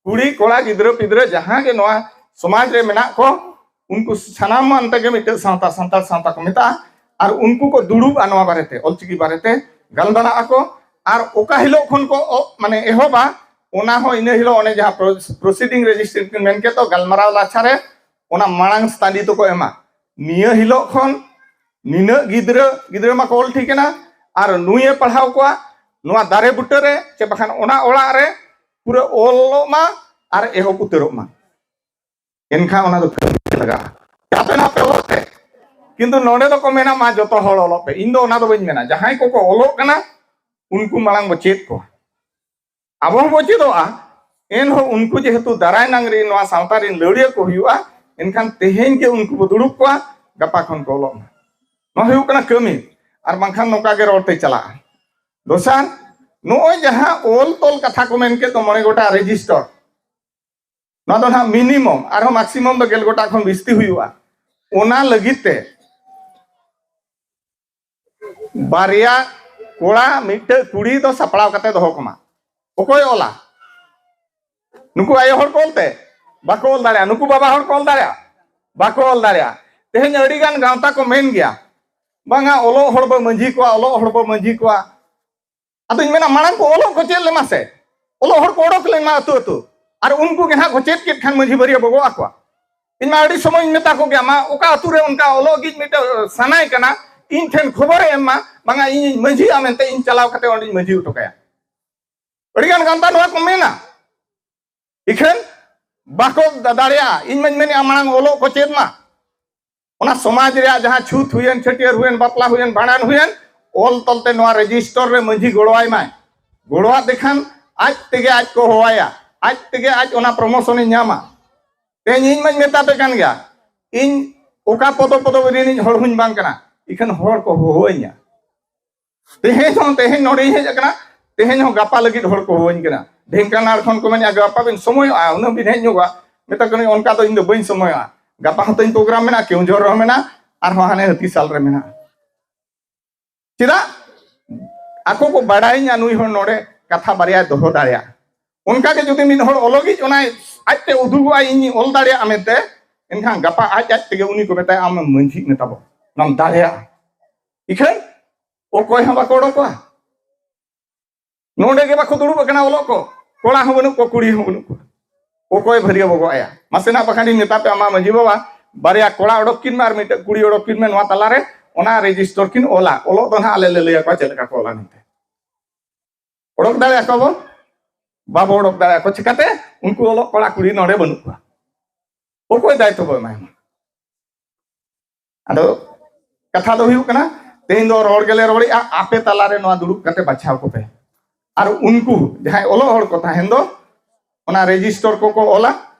ᱠᱩᱲᱤ ᱠᱚᱲᱟ, ᱜᱤᱫᱽᱨᱟᱹ ᱯᱤᱫᱽᱨᱟᱹ ᱡᱟᱦᱟᱸ ᱜᱮ ᱱᱚᱣᱟ ᱥᱚᱢᱟᱡᱽ ᱨᱮ ᱢᱮᱱᱟᱜ ᱠᱚ, ᱩᱱᱠᱩ ᱥᱟᱱᱟᱢ ᱟᱱᱛᱮ ᱜᱮ ᱢᱤᱫᱴᱮᱱ ᱥᱟᱶᱛᱟ, ᱥᱟᱱᱛᱟᱲ ᱥᱟᱶᱛᱟ ᱠᱚ ᱢᱮᱛᱟᱜᱼᱟ᱾ ᱟᱨ ᱩᱱᱠᱩ ᱠᱚ ᱫᱩᱲᱩᱵᱼᱟ ᱱᱚᱣᱟ ᱵᱟᱨᱮᱛᱮ, ᱚᱞᱪᱤᱠᱤ ᱵᱟᱨᱮᱛᱮ ᱜᱟᱞᱢᱟᱨᱟᱜ ᱟᱠᱚ᱾ ᱟᱨ ᱚᱠᱟ ᱦᱤᱞᱳᱜ ᱠᱷᱚᱱ ᱠᱚ ᱚ-, ᱢᱟᱱᱮ ᱮᱦᱚᱵᱟ, ᱚᱱᱟ ᱦᱚᱸ ᱤᱱᱟᱹ ᱦᱤᱞᱳᱜ ᱚᱱᱮ ᱡᱟᱦᱟᱸ ᱯᱨᱚ-, ᱯᱨᱚᱥᱤᱰᱤᱝ ᱨᱮᱡᱤᱥᱴᱨᱮᱥᱚᱱ ᱢᱮᱱ ᱠᱮᱫ ᱫᱚ, ᱜᱟᱞᱢᱟᱨᱟᱣ ᱞᱟᱪᱷᱟ ᱨᱮ ᱚᱱᱟ ᱢᱟᱲᱟᱝ ᱥᱛᱟᱱᱤ ᱫᱚᱠᱚ ᱮᱢᱟ᱾ ᱱᱤᱭᱟᱹ ᱦᱤᱞᱳᱜ ᱠᱷᱚᱱ ᱱᱤᱱᱟᱹᱜ ᱜᱤᱫᱽᱨᱟᱹ, ᱜᱤᱫᱽᱨᱟᱹ ᱢᱟᱠᱚ ᱚᱞ ᱴᱷᱤᱠ ᱮᱱᱟ, ᱟᱨ ᱱᱩᱭᱮ ᱯᱟᱲᱦᱟᱣ ᱠᱚᱣᱟ, ᱱᱚᱣᱟ ᱫᱟᱨᱮ ᱵᱩᱴᱟᱹ ᱨᱮ ᱪᱮ ᱵᱟᱠᱷᱟᱱ ᱚᱱᱟ ᱚᱲᱟᱜ ᱨᱮ ᱯᱩᱨᱟᱹ ᱚᱞᱚᱜ ᱢᱟ ᱟᱨ ᱮᱦᱚᱵ ᱩᱛᱟᱹᱨᱚᱜ ᱢᱟ᱾ ᱮᱱᱠᱷᱟᱱ ᱚᱱᱟ ᱫᱚ ᱠᱟᱹᱢᱤ ᱞᱟᱜᱟᱜᱼᱟ᱾ ᱟᱯᱮ ᱱᱟᱯᱮ ᱚᱞᱚᱜ ᱯᱮ, ᱠᱤᱱᱛᱩ ᱱᱚᱰᱮ ᱫᱚᱠᱚ ᱢᱮᱱᱟ, "ᱢᱟ ᱡᱚᱛᱚ ᱦᱚᱲ ᱚᱞᱚᱜ ᱯᱮ᱾" ᱤᱧ ᱫᱚ ᱚᱱᱟ ᱫᱚ ᱵᱟᱹᱧ ᱢᱮᱱᱟ᱾ ᱡᱟᱦᱟᱸᱭ ᱠᱚᱠᱚ ᱚᱞᱚᱜ ᱠᱟᱱᱟ, ᱩᱱᱠᱩ ᱢᱟᱲᱟᱝ ᱵᱚ ᱪᱮᱫ ᱠᱚᱣᱟ᱾ ᱟᱵᱚ ᱦᱚᱸᱵᱚ ᱪᱮᱫᱚᱜᱼᱟ, ᱮᱱᱦᱚᱸ ᱩᱱᱠᱩ ᱡᱮᱦᱮᱛᱩ ᱫᱟᱨᱟᱭ ᱱᱟᱝ ᱨᱮ ᱱᱚᱣᱟ ᱥᱟᱶᱛᱟ ᱨᱮᱱ ᱞᱟᱹᱣᱲᱤᱭᱟᱹ ᱠᱚ ᱦᱩᱭᱩᱜᱼᱟ, ᱮᱱᱠᱷᱟᱱ ᱛᱮᱦᱮᱧ ᱜᱮ ᱩᱱᱠᱩ ᱵᱚ ᱫᱩᱲᱩᱵ ᱠᱚᱣᱟ, ᱜᱟᱯᱟ ᱠᱷᱚᱱ ᱠᱚ ᱚᱞᱚᱜ ᱢᱟ᱾ ᱱᱚᱣᱟ ᱦᱩᱭᱩᱜ ᱠᱟᱱᱟ ᱠᱟᱹᱢᱤ, ᱟᱨ ᱵᱟᱝᱠᱷᱟᱱ ᱱᱚᱝᱠᱟ ᱜᱮ ᱨᱚᱲ ᱛᱮ ᱪᱟᱞᱟᱜᱼᱟ᱾ ᱫᱚᱥᱟᱨ, ᱱᱚᱜᱼᱚᱭ ᱡᱟᱦᱟᱸ ᱚᱞ ᱛᱚᱞ ᱠᱟᱛᱷᱟ ᱠᱚ ᱢᱮᱱ ᱠᱮᱫ ᱫᱚ ᱢᱚᱬᱮ ᱜᱚᱴᱟᱝ ᱨᱮᱡᱤᱥᱴᱟᱨ, ᱱᱚᱣᱟ ᱫᱚ ᱱᱟᱦᱟᱜ ᱢᱤᱱᱤᱢᱟᱢ, ᱟᱨᱦᱚᱸ ᱢᱮᱠᱥᱤᱢᱟᱢ ᱫᱚ ᱜᱮᱞ ᱜᱚᱴᱟᱝ ᱠᱷᱚᱱ ᱵᱤᱥᱛᱤ ᱦᱩᱭᱩᱜᱼᱟ᱾ ᱚᱱᱟ ᱞᱟᱹᱜᱤᱫ ᱛᱮ ᱵᱟᱨᱭᱟ ᱠᱚᱲᱟ ᱢᱤᱫᱴᱟᱝ ᱠᱩᱲᱤ ᱫᱚ ᱥᱟᱯᱲᱟᱣ ᱠᱟᱛᱮ ᱫᱚᱦᱚ ᱠᱚᱢᱟ᱾ ᱚᱠᱚᱭ ᱚᱞᱟ? ᱱᱩᱠᱩ ᱟᱭᱳ ᱦᱚᱲ ᱠᱚ ᱚᱞ ᱛᱮ? ᱵᱟᱠᱚ ᱚᱞ ᱫᱟᱲᱮᱭᱟᱜᱼᱟ᱾ ᱱᱩᱠᱩ ᱵᱟᱵᱟ ᱦᱚᱲ ᱠᱚ ᱚᱞ ᱫᱟᱲᱮᱭᱟᱜᱼᱟ? ᱵᱟᱠᱚ ᱚᱞ ᱫᱟᱲᱮᱭᱟᱜᱼᱟ᱾ ᱛᱮᱦᱮᱧ ᱟᱹᱰᱤ ᱜᱟᱱ ᱜᱟᱶᱛᱟ ᱠᱚ ᱢᱮᱱ ᱜᱮᱭᱟ, "ᱵᱟᱝᱟ, ᱚᱞᱚᱜ ᱦᱚᱲ ᱵᱚ ᱢᱟᱹᱡᱷᱤ ᱠᱚᱣᱟ, ᱚᱞᱚᱜ ᱦᱚᱲ ᱵᱚ ᱢᱟᱹᱡᱷᱤ ᱠᱚᱣᱟ᱾" ᱟᱫᱚᱧ ᱢᱮᱱᱟ, ᱢᱟᱲᱟᱝ ᱠᱚ ᱚᱞᱚᱜ ᱠᱚ ᱪᱮᱫ ᱞᱮᱢᱟ ᱥᱮ, ᱚᱞᱚᱜ ᱦᱚᱲ ᱠᱚ ᱚᱰᱚᱠ ᱞᱮᱱ ᱢᱟ ᱟᱹᱛᱩ ᱟᱹᱛᱩ, ᱟᱨ ᱩᱱᱠᱩ ᱜᱮ ᱱᱟᱦᱟᱜ ᱠᱚ ᱪᱮᱫ ᱠᱮᱫ ᱠᱷᱟᱱ ᱢᱟᱹᱡᱷᱤ ᱵᱟᱹᱨᱭᱟᱹ ᱵᱚᱜᱚᱜ ᱟᱠᱚᱣᱟ᱾ ᱤᱧ ᱢᱟ ᱟᱹᱰᱤ ᱥᱚᱢᱚᱭ ᱤᱧ ᱢᱮᱛᱟ ᱠᱚᱜᱮᱭᱟ, "ᱢᱟ, ᱚᱠᱟ ᱟᱹᱛᱩ ᱨᱮ ᱚᱱᱠᱟ ᱚᱞᱚᱜ ᱜᱮ ᱢᱤᱫᱴᱟᱝ ᱥᱟᱱᱟᱭ ᱠᱟᱱᱟ, ᱤᱧ ᱴᱷᱮᱱ ᱠᱷᱚᱵᱚᱨᱮ ᱮᱢ ᱢᱟ, ᱵᱟᱝᱟ, ᱤᱧᱤᱧ ᱢᱟᱹᱡᱷᱤᱜᱼᱟ ᱢᱮᱱᱛᱮ, ᱤᱧ ᱪᱟᱞᱟᱣ ᱠᱟᱛᱮ ᱚᱸᱰᱮᱧ ᱢᱟᱹᱡᱷᱤ ᱦᱚᱴᱚ ᱠᱟᱭᱟ᱾" ᱟᱹᱰᱤ ᱜᱟᱱ ᱜᱟᱶᱛᱟ ᱱᱚᱣᱟ ᱠᱚ ᱢᱮᱱᱟ, ᱤᱠᱷᱟᱹᱱ ᱵᱟᱠᱚ ᱫᱟ-, ᱫᱟᱲᱮᱭᱟᱜᱼᱟ᱾ ᱤᱧ ᱢᱟᱧ ᱢᱮᱱᱮᱫᱼᱟ, ᱢᱟᱲᱟᱝ ᱚᱞᱚᱜ ᱠᱚ ᱪᱮᱫ ᱢᱟ, ᱚᱱᱟ ᱥᱚᱢᱟᱡᱽ ᱨᱮᱭᱟᱜ ᱡᱟᱦᱟᱸ ᱪᱷᱩᱛ ᱦᱩᱭᱮᱱ, ᱪᱷᱟᱹᱴᱭᱟᱹᱨ ᱦᱩᱭᱮᱱ, ᱵᱟᱯᱞᱟ ᱦᱩᱭᱮᱱ, ᱵᱷᱟᱸᱰᱟᱱ ᱦᱩᱭᱮᱱ, ᱚᱞ ᱛᱚᱞ ᱛᱮ ᱱᱚᱣᱟ ᱨᱮᱡᱤᱥᱴᱚᱨ ᱨᱮ ᱢᱟᱹᱡᱷᱤ ᱜᱚᱲᱚᱣᱟᱭ ᱢᱟᱭ᱾ ᱜᱚᱲᱚᱣᱟᱫᱮ ᱠᱷᱟᱱ ᱟᱡ ᱛᱮᱜᱮ ᱟᱡ ᱠᱚ ᱦᱚᱦᱚᱣᱟᱭᱟ, ᱟᱡ ᱛᱮᱜᱮ ᱟᱡ ᱚᱱᱟ ᱯᱨᱚᱢᱳᱥᱚᱱᱮ ᱧᱟᱢᱟ᱾ ᱛᱮᱦᱮᱧ ᱤᱧ ᱢᱟᱧ ᱢᱮᱛᱟ ᱯᱮ ᱠᱟᱱ ᱜᱮᱭᱟ, ᱤᱧ ᱚᱠᱟ ᱯᱚᱫᱚ ᱯᱚᱫᱚᱵᱤ ᱨᱤᱱᱤᱡ ᱦᱚᱲ ᱦᱚᱸᱧ ᱵᱟᱝ ᱠᱟᱱᱟ, ᱤᱠᱷᱟᱹᱱ ᱦᱚᱲ ᱠᱚ ᱦᱚᱦᱚᱣᱟᱹᱧᱟ᱾ ᱛᱮᱦᱮᱧ ᱦᱚᱸ, ᱛᱮᱦᱮᱧ ᱱᱚᱰᱮᱧ ᱦᱮᱡ ᱟᱠᱟᱱᱟ, ᱛᱮᱦᱮᱧ ᱦᱚᱸ ᱜᱟᱯᱟ ᱞᱟᱹᱜᱤᱫ ᱦᱚᱲ ᱠᱚ ᱦᱚᱦᱚᱣᱟᱹᱧ ᱠᱟᱱᱟ᱾ ᱰᱷᱮᱝᱠᱟᱱᱟᱲ ᱠᱷᱚᱱ ᱠᱚ ᱢᱮᱱᱮᱫᱼᱟ, "ᱜᱟᱯᱟ ᱵᱤᱱ ᱥᱚᱢᱚᱭᱚᱜᱼᱟ, ᱩᱱᱟᱹᱜ ᱵᱤᱱ ᱦᱮᱡ ᱧᱚᱜᱚᱜᱼᱟ?" ᱢᱮᱛᱟ ᱠᱚ ᱠᱟᱹᱱᱟᱹᱧ, "ᱚᱱᱠᱟ ᱫᱚ ᱤᱧ ᱫᱚ ᱵᱟᱹᱧ ᱥᱚᱢᱚᱭᱚᱜᱼᱟ, ᱜᱟᱯᱟ ᱦᱚᱸ ᱛᱟᱹᱧ ᱯᱨᱳᱜᱨᱟᱢ ᱢᱮᱱᱟᱜᱼᱟ, ᱠᱮᱣᱚᱱᱡᱷᱚᱨ ᱨᱮᱦᱚᱸ ᱢᱮᱱᱟᱜᱼᱟ, ᱟᱨᱦᱚᱸ ᱦᱟᱱᱮ ᱦᱟᱹᱛᱤᱥᱟᱞ ᱨᱮ ᱢᱮᱱᱟᱜᱼᱟ᱾" ᱪᱮᱫᱟᱜ? ᱟᱠᱚ ᱠᱚ ᱵᱟᱰᱟᱭᱤᱧᱟ ᱱᱩᱭ ᱦᱚᱲ ᱱᱚᱰᱮ ᱠᱟᱛᱷᱟ ᱵᱟᱨᱭᱟᱭ ᱫᱚᱦᱚ ᱫᱟᱲᱮᱭᱟᱜᱼᱟ᱾ ᱚᱱᱠᱟ ᱜᱮ ᱡᱩᱫᱤ ᱢᱤᱫ ᱦᱚᱲ ᱚᱞᱚᱜᱤᱡ ᱚᱱᱟᱭ ᱟᱡᱛᱮ ᱩᱫᱩᱜᱚᱜᱼᱟ, "ᱤᱧᱤᱧ ᱚᱞ ᱫᱟᱲᱮᱭᱟᱜᱼᱟ" ᱢᱮᱱᱛᱮ, ᱮᱱᱠᱷᱟᱱ ᱜᱟᱯᱟ ᱟᱡ ᱟᱡ ᱛᱮᱜᱮ ᱩᱱᱤ ᱠᱚ ᱢᱮᱛᱟᱭᱟ, "ᱟᱢ ᱢᱟᱹᱡᱷᱤ ᱢᱮᱛᱟ ᱵᱚ, ᱚᱱᱟᱢ ᱫᱟᱲᱮᱭᱟᱜᱼᱟ᱾" ᱤᱠᱷᱟᱹᱱ ᱚᱠᱚᱭ ᱦᱚᱸ ᱵᱟᱠᱚ ᱚᱰᱚᱠᱚᱜᱼᱟ᱾ ᱱᱚᱰᱮ ᱜᱮ ᱵᱟᱠᱚ ᱫᱩᱲᱩᱵ ᱟᱠᱟᱱᱟ ᱚᱞᱚᱜ ᱠᱚ, ᱠᱚᱲᱟ ᱦᱚᱸ ᱵᱟᱹᱱᱩᱜ ᱠᱚᱣᱟ, ᱠᱩᱲᱤ ᱦᱚᱸ ᱵᱟᱹᱱᱩᱜ ᱠᱚᱣᱟ᱾ ᱚᱠᱚᱭ ᱵᱷᱟᱹᱨᱭᱟᱹ ᱵᱚᱜᱚᱜ ᱟᱭᱟ? ᱢᱟᱥᱮᱱᱟᱜ ᱵᱟᱠᱷᱟᱱ ᱤᱧ ᱢᱮᱛᱟ ᱯᱮ, ᱟᱢᱟ ᱢᱟᱹᱡᱷᱤ ᱵᱟᱵᱟ, ᱵᱟᱨᱭᱟ ᱠᱚᱲᱟ ᱚᱰᱚᱠ ᱠᱤᱱ ᱢᱮ ᱟᱨ ᱢᱤᱫᱴᱮᱡ ᱠᱩᱲᱤ ᱚᱰᱚᱠ ᱠᱤᱱ ᱢᱮ, ᱱᱚᱣᱟ ᱛᱟᱞᱟᱨᱮ ᱚᱱᱟ ᱨᱮᱡᱤᱥᱴᱚᱨ ᱠᱤᱱ ᱚᱞᱟ᱾ ᱚᱞᱚᱜ ᱫᱚ ᱱᱟᱦᱟᱜ ᱟᱞᱮ ᱞᱮ ᱞᱟᱹᱭ ᱟᱠᱚᱣᱟ ᱪᱮᱫ ᱞᱮᱠᱟ ᱠᱚ ᱚᱞᱟ ᱢᱮᱱᱛᱮ᱾ ᱚᱰᱚᱠ ᱫᱟᱲᱮᱭᱟᱠᱚ ᱵᱚ? ᱵᱟᱵᱚ ᱚᱰᱚᱠ ᱫᱟᱲᱮᱭᱟᱠᱚ᱾ ᱪᱤᱠᱟᱛᱮ? ᱩᱱᱠᱩ ᱚᱞᱚᱜ ᱠᱚᱲᱟ ᱠᱩᱲᱤ ᱱᱚᱰᱮ ᱵᱟᱹᱱᱩᱜ ᱠᱚᱣᱟ᱾ ᱚᱠᱚᱭ ᱫᱟᱭᱤᱛᱛᱚ ᱵᱚ ᱮᱢᱟᱭ ᱢᱟ? ᱟᱫᱚ ᱠᱟᱛᱷᱟ ᱫᱚ ᱦᱩᱭᱩᱜ ᱠᱟᱱᱟ, ᱛᱮᱦᱮᱧ ᱫᱚ ᱨᱚᱲ ᱜᱮᱞᱮ ᱨᱚᱲᱮᱜᱼᱟ, ᱟᱯᱮ ᱛᱟᱞᱟᱨᱮ ᱱᱚᱣᱟ ᱫᱩᱲᱩᱵ ᱠᱟᱛᱮ ᱵᱟᱪᱷᱟᱣ ᱠᱚᱯᱮ᱾ ᱟᱨ ᱩᱱᱠᱩ ᱡᱟᱦᱟᱸᱭ ᱚᱞᱚᱜ ᱦᱚᱲ ᱠᱚ ᱛᱟᱦᱮᱱ ᱫᱚ, ᱚᱱᱟ ᱨᱮᱡᱤᱥᱴᱚᱨ ᱠᱚᱠᱚ ᱚᱞᱟ,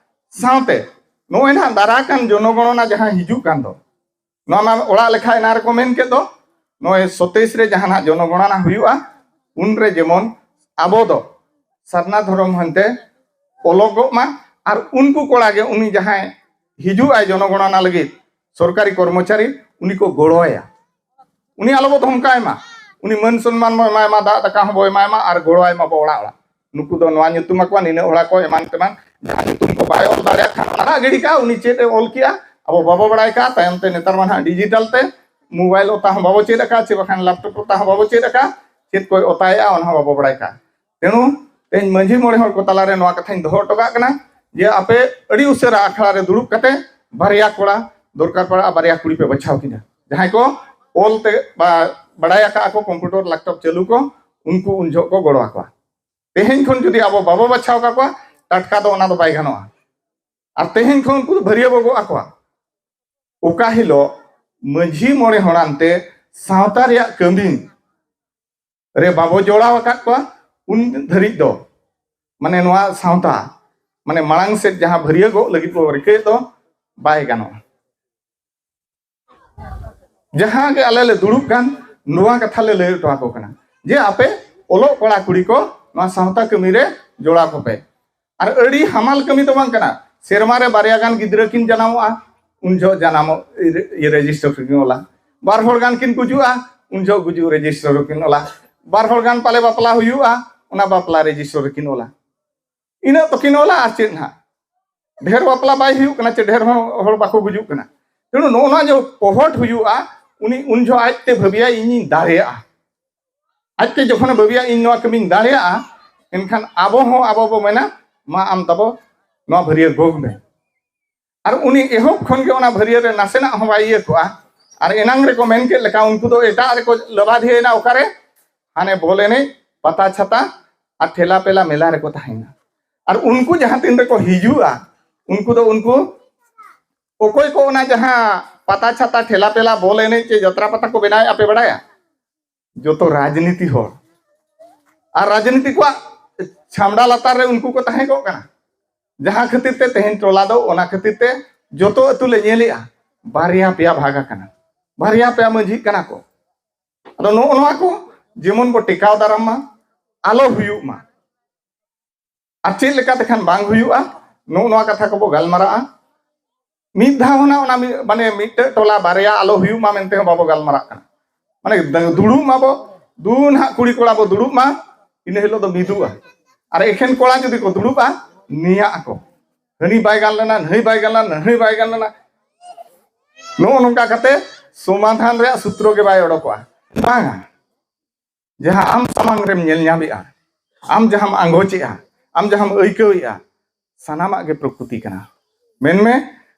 ᱥᱟᱶᱛᱮ ᱱᱚᱜᱼᱚᱭ ᱱᱟᱦᱟᱜ ᱫᱟᱨᱟ ᱠᱟᱱ ᱡᱚᱱᱚᱜᱚᱬᱚᱱᱟ ᱡᱟᱦᱟᱸ ᱦᱤᱡᱩᱜ ᱠᱟᱱ ᱫᱚ, ᱱᱚᱣᱟ ᱢᱟ ᱚᱲᱟᱜ ᱞᱮᱠᱷᱟ ᱮᱱᱟ ᱨᱮᱠᱚ ᱢᱮᱱ ᱠᱮᱫ ᱫᱚ, ᱱᱚᱜᱼᱚᱭ ᱥᱚᱛᱮᱭᱤᱥ ᱨᱮ ᱡᱟᱦᱟᱱᱟᱜ ᱡᱚᱱᱚᱜᱚᱬᱱᱟ ᱦᱩᱭᱩᱜᱼᱟ, ᱩᱱᱨᱮ ᱡᱮᱢᱚᱱ ᱟᱵᱚ ᱫᱚ ᱥᱟᱨᱱᱟ ᱫᱷᱚᱨᱚᱢ ᱦᱟᱱᱛᱮ ᱚᱞᱚᱜᱚᱜ ᱢᱟ, ᱟᱨ ᱩᱱᱠᱩ ᱠᱚᱲᱟ ᱜᱮ ᱩᱱᱤ ᱡᱟᱦᱟᱸᱭ ᱦᱤᱡᱩᱜ ᱟᱭ ᱡᱚᱱᱚᱜᱚᱬᱱᱟ ᱞᱟᱹᱜᱤᱫ ᱥᱚᱨᱠᱟᱨᱤ ᱠᱚᱨᱢᱚᱪᱟᱨᱤ, ᱩᱱᱤ ᱠᱚ ᱜᱚᱲᱚ ᱟᱭᱟ᱾ ᱩᱱᱤ ᱟᱞᱚ ᱵᱚ ᱫᱷᱚᱢᱠᱟᱭ ᱢᱟ, ᱩᱱᱤ ᱢᱟᱹᱱ ᱥᱚᱱᱢᱟᱱ ᱵᱚ ᱮᱢᱟᱭ ᱢᱟ, ᱫᱟᱜ ᱫᱟᱠᱟ ᱦᱚᱸ ᱵᱚ ᱮᱢᱟᱭ ᱢᱟ, ᱟᱨ ᱜᱚᱲᱚ ᱟᱭ ᱢᱟ ᱵᱚ ᱚᱲᱟᱜ ᱚᱲᱟᱜ᱾ ᱱᱩᱠᱩ ᱫᱚ ᱱᱚᱣᱟ ᱧᱩᱛᱩᱢ ᱟᱠᱚᱣᱟ, ᱱᱤᱱᱟᱹᱜ ᱦᱚᱲ ᱟᱠᱚ, ᱮᱢᱟᱱ ᱛᱮᱢᱟᱱ, ᱡᱟᱦᱟᱸ ᱧᱩᱛᱩᱢ ᱠᱚ ᱵᱟᱭ ᱚᱞ ᱫᱟᱲᱮᱭᱟᱜ ᱠᱷᱟᱱ ᱚᱱᱟ ᱫᱚ ᱜᱤᱰᱤ ᱠᱟᱜᱼᱟ, ᱩᱱᱤ ᱪᱮᱫ ᱮ ᱚᱞ ᱠᱮᱜᱼᱟ ᱟᱵᱚ ᱵᱟᱵᱚ ᱵᱟᱲᱟᱭ ᱠᱟᱜᱼᱟ᱾ ᱛᱟᱭᱚᱢ ᱛᱮ ᱱᱮᱛᱟᱨ ᱢᱟ ᱱᱟᱦᱟᱜ ᱰᱤᱡᱤᱴᱟᱞ ᱛᱮ ᱢᱳᱵᱟᱭᱤᱞ ᱚᱛᱟ ᱦᱚᱸ ᱵᱟᱵᱚ ᱪᱮᱫ ᱟᱠᱟᱫ, ᱪᱮ ᱵᱟᱠᱷᱟᱱ ᱞᱮᱯᱴᱚᱯ ᱚᱛᱟ ᱦᱚᱸ ᱵᱟᱵᱚ ᱪᱮᱫ ᱟᱠᱟᱫ, ᱪᱮᱫ ᱠᱚᱭ ᱚᱛᱟᱭᱮᱜᱼᱟ ᱚᱱᱟ ᱦᱚᱸ ᱵᱟᱵᱚ ᱵᱟᱲᱟᱭ ᱠᱟᱜᱼᱟ᱾ ᱛᱮᱱᱩ ᱛᱮᱦᱮᱧ ᱢᱟᱹᱡᱷᱤ ᱢᱚᱬᱮ ᱦᱚᱲ ᱠᱚ ᱛᱟᱞᱟᱨᱮ ᱱᱚᱣᱟ ᱠᱟᱛᱷᱟᱧ ᱫᱚᱦᱚ ᱦᱚᱴᱚ ᱠᱟᱜ ᱠᱟᱱᱟ ᱡᱮ ᱟᱯᱮ ᱟᱹᱰᱤ ᱩᱥᱟᱹᱨᱟ ᱟᱠᱷᱲᱟ ᱨᱮ ᱫᱩᱲᱩᱵ ᱠᱟᱛᱮ ᱵᱟᱨᱭᱟ ᱠᱚᱲᱟ ᱫᱚᱨᱠᱟᱨ ᱯᱟᱲᱟᱜᱼᱟ, ᱵᱟᱨᱭᱟ ᱠᱩᱲᱤ ᱯᱮ ᱵᱟᱪᱷᱟᱣ ᱠᱤᱱᱟ, ᱡᱟᱦᱟᱸᱭ ᱠᱚ ᱚᱞ ᱛᱮ ᱵᱟ ᱵᱟᱲᱟᱭ ᱟᱠᱟᱫᱼᱟ ᱠᱚ, ᱠᱚᱢᱯᱤᱭᱩᱴᱟᱨ ᱞᱮᱯᱴᱚᱯ ᱪᱟᱹᱞᱩ ᱠᱚ, ᱩᱱᱠᱩ ᱩᱱ ᱡᱚᱦᱚᱜ ᱠᱚ ᱜᱚᱲᱚ ᱟᱠᱚᱣᱟ᱾ ᱛᱮᱦᱮᱧ ᱠᱷᱚᱱ ᱡᱩᱫᱤ ᱟᱵᱚ ᱵᱟᱵᱚ ᱵᱟᱪᱷᱟᱣ ᱠᱟᱠᱚᱣᱟ, ᱴᱟᱴᱠᱟ ᱫᱚ ᱚᱱᱟ ᱫᱚ ᱵᱟᱭ ᱜᱟᱱᱚᱜᱼᱟ᱾ ᱟᱨ ᱛᱮᱦᱮᱧ ᱠᱷᱚᱱ ᱩᱱᱠᱩ ᱫᱚ ᱵᱷᱟᱹᱨᱭᱟᱹ ᱵᱚ ᱜᱚᱜ ᱟᱠᱚᱣᱟ᱾ ᱚᱠᱟ ᱦᱤᱞᱳᱜ ᱢᱟᱹᱡᱷᱤ ᱢᱚᱬᱮ ᱦᱚᱲᱟᱱ ᱛᱮ ᱥᱟᱶᱛᱟ ᱨᱮᱭᱟᱜ ᱠᱟᱹᱢᱤ ᱨᱮ ᱵᱟᱵᱚ ᱡᱚᱲᱟᱣ ᱟᱠᱟᱫ ᱠᱚᱣᱟ, ᱩᱱ ᱫᱷᱟᱹᱨᱤᱡ ᱫᱚ ᱢᱟᱱᱮ ᱱᱚᱣᱟ ᱥᱟᱶᱛᱟ ᱢᱟᱱᱮ ᱢᱟᱲᱟᱝ ᱥᱮᱫ ᱡᱟᱦᱟᱸ ᱵᱷᱟᱹᱨᱭᱟᱹ ᱜᱚᱜ ᱞᱟᱹᱜᱤᱫ ᱵᱚ ᱨᱤᱠᱟᱹᱭᱮᱫ ᱫᱚ ᱵᱟᱭ ᱜᱟᱱᱚᱜᱼᱟ᱾ ᱡᱟᱦᱟᱸ ᱜᱮ ᱟᱞᱮ ᱞᱮ ᱫᱩᱲᱩᱵ ᱠᱟᱱ, ᱱᱚᱣᱟ ᱠᱟᱛᱷᱟ ᱞᱮ ᱞᱟᱹᱭ ᱦᱚᱴᱚ ᱟᱠᱚ ᱠᱟᱱᱟ ᱡᱮ ᱟᱯᱮ ᱚᱞᱚᱜ ᱠᱚᱲᱟ ᱠᱩᱲᱤ ᱠᱚ ᱱᱚᱣᱟ ᱥᱟᱶᱛᱟ ᱠᱟᱹᱢᱤ ᱨᱮ ᱡᱚᱲᱟᱣ ᱠᱚᱯᱮ᱾ ᱟᱨ ᱟᱹᱰᱤ ᱦᱟᱢᱟᱞ ᱠᱟᱹᱢᱤ ᱫᱚ ᱵᱟᱝ ᱠᱟᱱᱟ᱾ ᱥᱮᱨᱢᱟ ᱨᱮ ᱵᱟᱨᱭᱟ ᱜᱟᱱ ᱜᱤᱫᱽᱨᱟᱹ ᱠᱤᱱ ᱡᱟᱱᱟᱢᱚᱜᱼᱟ, ᱩᱱ ᱡᱚᱦᱚᱜ ᱡᱟᱱᱟᱢᱚᱜ ᱨᱮᱡᱤᱥᱴᱟᱨ ᱨᱮᱠᱤᱱ ᱚᱞᱟ᱾ ᱵᱟᱨ ᱦᱚᱲ ᱜᱟᱱ ᱠᱤᱱ ᱜᱩᱡᱩᱜᱼᱟ, ᱩᱱ ᱡᱚᱦᱚᱜ ᱜᱩᱡᱩᱜ ᱨᱮᱡᱤᱥᱴᱟᱨ ᱨᱮᱠᱤᱱ ᱚᱞᱟ᱾ ᱵᱟᱨ ᱦᱚᱲ ᱜᱟᱱ ᱯᱟᱞᱮ ᱵᱟᱯᱞᱟ ᱦᱩᱭᱩᱜᱼᱟ, ᱚᱱᱟ ᱵᱟᱯᱞᱟ ᱨᱮᱡᱤᱥᱴᱟᱨ ᱨᱮᱠᱤᱱ ᱚᱞᱟ᱾ ᱤᱱᱟᱹᱜ ᱛᱚᱠᱤᱱ ᱚᱞᱟ, ᱟᱨ ᱪᱮᱫ ᱱᱟᱦᱟᱜ? ᱰᱷᱮᱨ ᱵᱟᱯᱞᱟ ᱵᱟᱭ ᱦᱩᱭᱩᱜ ᱠᱟᱱᱟ, ᱪᱮ ᱰᱷᱮᱨ ᱦᱚᱸ ᱦᱚᱲ ᱵᱟᱠᱚ ᱜᱩᱡᱩᱜ ᱠᱟᱱᱟ᱾ ᱛᱮᱱᱩ ᱱᱚᱜᱼᱚ ᱱᱚᱣᱟ ᱡᱮ ᱯᱚᱦᱚᱴ ᱦᱩᱭᱩᱜᱼᱟ, ᱩᱱᱤ ᱩᱱ ᱡᱚᱦᱚᱜ ᱟᱡᱛᱮ ᱵᱷᱟᱹᱵᱤᱭᱟ, ᱤᱧᱤᱧ ᱫᱟᱲᱮᱭᱟᱜᱼᱟ᱾ ᱟᱡᱛᱮ ᱡᱚᱠᱷᱚᱱᱮ ᱵᱷᱟᱹᱵᱤᱭᱟ, ᱤᱧ ᱱᱚᱣᱟ ᱠᱟᱹᱢᱤᱧ ᱫᱟᱲᱮᱭᱟᱜᱼᱟ, ᱮᱱᱠᱷᱟᱱ ᱟᱵᱚ ᱦᱚᱸ ᱟᱵᱚ ᱵᱚ ᱢᱮᱱᱟ, ᱢᱟ ᱟᱢ ᱛᱟᱵᱚ ᱱᱚᱣᱟ ᱵᱷᱟᱹᱨᱭᱟᱹ ᱜᱚᱜᱽ ᱢᱮ᱾ ᱟᱨ ᱩᱱᱤ ᱮᱦᱚᱵ ᱠᱷᱚᱱ ᱜᱮ ᱚᱱᱟ ᱵᱷᱟᱹᱨᱭᱟᱹ ᱨᱮ ᱱᱟᱥᱮᱱᱟᱜ ᱦᱚᱸ ᱵᱟᱭ ᱤᱭᱟᱹ ᱠᱚᱜᱼᱟ᱾ ᱟᱨ ᱮᱱᱟᱝ ᱨᱮᱠᱚ ᱢᱮᱱ ᱠᱮᱫ ᱞᱮᱠᱟ, ᱩᱱᱠᱩ ᱫᱚ ᱮᱴᱟᱜ ᱨᱮᱠᱚ ᱞᱟᱵᱟᱫᱷᱤᱭᱟᱹᱭᱮᱱᱟ, ᱚᱠᱟᱨᱮ? ᱦᱟᱱᱮ ᱵᱚᱞ ᱮᱱᱮᱡ, ᱯᱟᱛᱟ ᱪᱷᱟᱛᱟ ᱟᱨ ᱴᱷᱮᱞᱟ ᱯᱮᱞᱟ ᱢᱮᱞᱟ ᱨᱮᱠᱚ ᱛᱟᱦᱮᱸᱭᱮᱱᱟ᱾ ᱟᱨ ᱩᱱᱠᱩ ᱡᱟᱦᱟᱸ ᱛᱤᱱ ᱨᱮᱠᱚ ᱦᱤᱡᱩᱜᱼᱟ, ᱩᱱᱠᱩ ᱫᱚ ᱩᱱᱠᱩ ᱚᱠᱚᱭ ᱠᱚ ᱚᱱᱟ ᱡᱟᱦᱟᱸ ᱯᱟᱛᱟ ᱪᱷᱟᱛᱟ, ᱴᱷᱮᱞᱟ ᱯᱮᱞᱟ, ᱵᱚᱞ ᱮᱱᱮᱡ ᱪᱮ ᱡᱟᱛᱨᱟ ᱯᱟᱛᱟ ᱠᱚ ᱵᱮᱱᱟᱣᱮᱫᱼᱟ, ᱯᱮ ᱵᱟᱲᱟᱭᱟ? ᱡᱚᱛᱚ ᱨᱟᱡᱽᱱᱤᱛᱤ ᱦᱚᱲ᱾ ᱟᱨ ᱨᱟᱡᱽᱱᱤᱛᱤ ᱠᱚᱣᱟᱜ ᱪᱷᱟᱢᱰᱟ ᱞᱟᱛᱟᱨ ᱨᱮ ᱩᱱᱠᱩ ᱠᱚ ᱛᱟᱦᱮᱸ ᱠᱚᱜ ᱠᱟᱱᱟ᱾ ᱡᱟᱦᱟᱸ ᱠᱷᱟᱹᱛᱤᱨ ᱛᱮ ᱛᱮᱦᱮᱧ ᱴᱚᱞᱟ ᱫᱚ ᱚᱱᱟ ᱠᱷᱟᱹᱛᱤᱨ ᱛᱮ ᱡᱚᱛᱚ ᱟᱹᱛᱩ ᱞᱮ ᱧᱮᱞᱮᱜᱼᱟ᱾ ᱵᱟᱨᱭᱟ ᱯᱮᱭᱟ ᱵᱷᱟᱜᱽ ᱟᱠᱟᱱᱟ, ᱵᱟᱨᱭᱟ ᱯᱮᱭᱟ ᱢᱟᱹᱡᱷᱤᱜ ᱠᱟᱱᱟ ᱠᱚ᱾ ᱟᱫᱚ ᱱᱚᱜᱼᱚ ᱱᱚᱣᱟ ᱠᱚ ᱡᱮᱢᱚᱱ ᱵᱚ ᱴᱮᱠᱟᱣ ᱫᱟᱨᱟᱢ ᱢᱟ, ᱟᱞᱚ ᱦᱩᱭᱩᱜ ᱢᱟ᱾ ᱟᱨ ᱪᱮᱫ ᱞᱮᱠᱟ ᱛᱮᱠᱷᱟᱱ ᱵᱟᱝ ᱦᱩᱭᱩᱜᱼᱟ, ᱱᱚᱜᱼᱚ ᱱᱚᱣᱟ ᱠᱟᱛᱷᱟ ᱠᱚᱵᱚ ᱜᱟᱞᱢᱟᱨᱟᱜᱼᱟ᱾ ᱢᱤᱫ ᱫᱷᱟᱣ ᱦᱚᱸ ᱱᱟᱜ ᱚᱱᱟ ᱢᱤᱫ, ᱢᱟᱱᱮ ᱢᱤᱫᱴᱮᱡ ᱴᱚᱞᱟ ᱵᱟᱨᱭᱟ ᱟᱞᱚ ᱦᱩᱭᱩᱜ ᱢᱟ ᱢᱮᱱᱛᱮ ᱦᱚᱸ ᱵᱟᱵᱚ ᱜᱟᱞᱢᱟᱨᱟᱜ ᱠᱟᱱᱟ᱾ ᱢᱟᱱᱮ ᱫᱩᱲᱩᱵ ᱢᱟᱵᱚ, ᱫᱩ ᱱᱟᱦᱟᱜ ᱠᱩᱲᱤ ᱠᱚᱲᱟ ᱵᱚ ᱫᱩᱲᱩᱵ ᱢᱟ, ᱤᱱᱟᱹ ᱦᱤᱞᱳᱜ ᱫᱚ ᱢᱤᱫᱩᱜᱼᱟ᱾ ᱟᱨ ᱮᱠᱷᱮᱱ ᱠᱚᱲᱟ ᱡᱩᱫᱤ ᱠᱚ ᱫᱩᱲᱩᱵᱼᱟ, ᱱᱤᱭᱟᱜ ᱟᱠᱚ, ᱦᱟᱹᱱᱤ ᱵᱟᱭ ᱜᱟᱱ ᱞᱮᱱᱟ, ᱱᱟᱹᱭ ᱵᱟᱭ ᱜᱟᱱ ᱞᱮᱱᱟ, ᱱᱟᱹᱭ ᱵᱟᱭ ᱜᱟᱱ ᱞᱮᱱᱟ᱾ ᱱᱚᱜᱼᱚ ᱱᱚᱝᱠᱟ ᱠᱟᱛᱮ ᱥᱚᱢᱟᱫᱷᱟᱱ ᱨᱮᱭᱟᱜ ᱥᱩᱛᱨᱚ ᱜᱮ ᱵᱟᱭ ᱚᱰᱚᱠᱚᱜᱼᱟ᱾ ᱵᱟᱝᱟ, ᱡᱟᱦᱟᱸ ᱟᱢ ᱥᱟᱢᱟᱝ ᱨᱮᱢ ᱧᱮᱞ ᱧᱟᱢᱮᱜᱼᱟ, ᱟᱢ ᱡᱟᱦᱟᱸᱢ ᱟᱸᱜᱚᱪᱮᱜᱼᱟ, ᱟᱢ ᱡᱟᱦᱟᱸᱢ ᱟᱹᱭᱠᱟᱹᱣᱮᱜᱼᱟ, ᱥᱟᱱᱟᱢᱟᱜ ᱜᱮ ᱯᱨᱚᱠᱨᱤᱛᱤ ᱠᱟᱱᱟ᱾ ᱢᱮᱱᱢᱮ,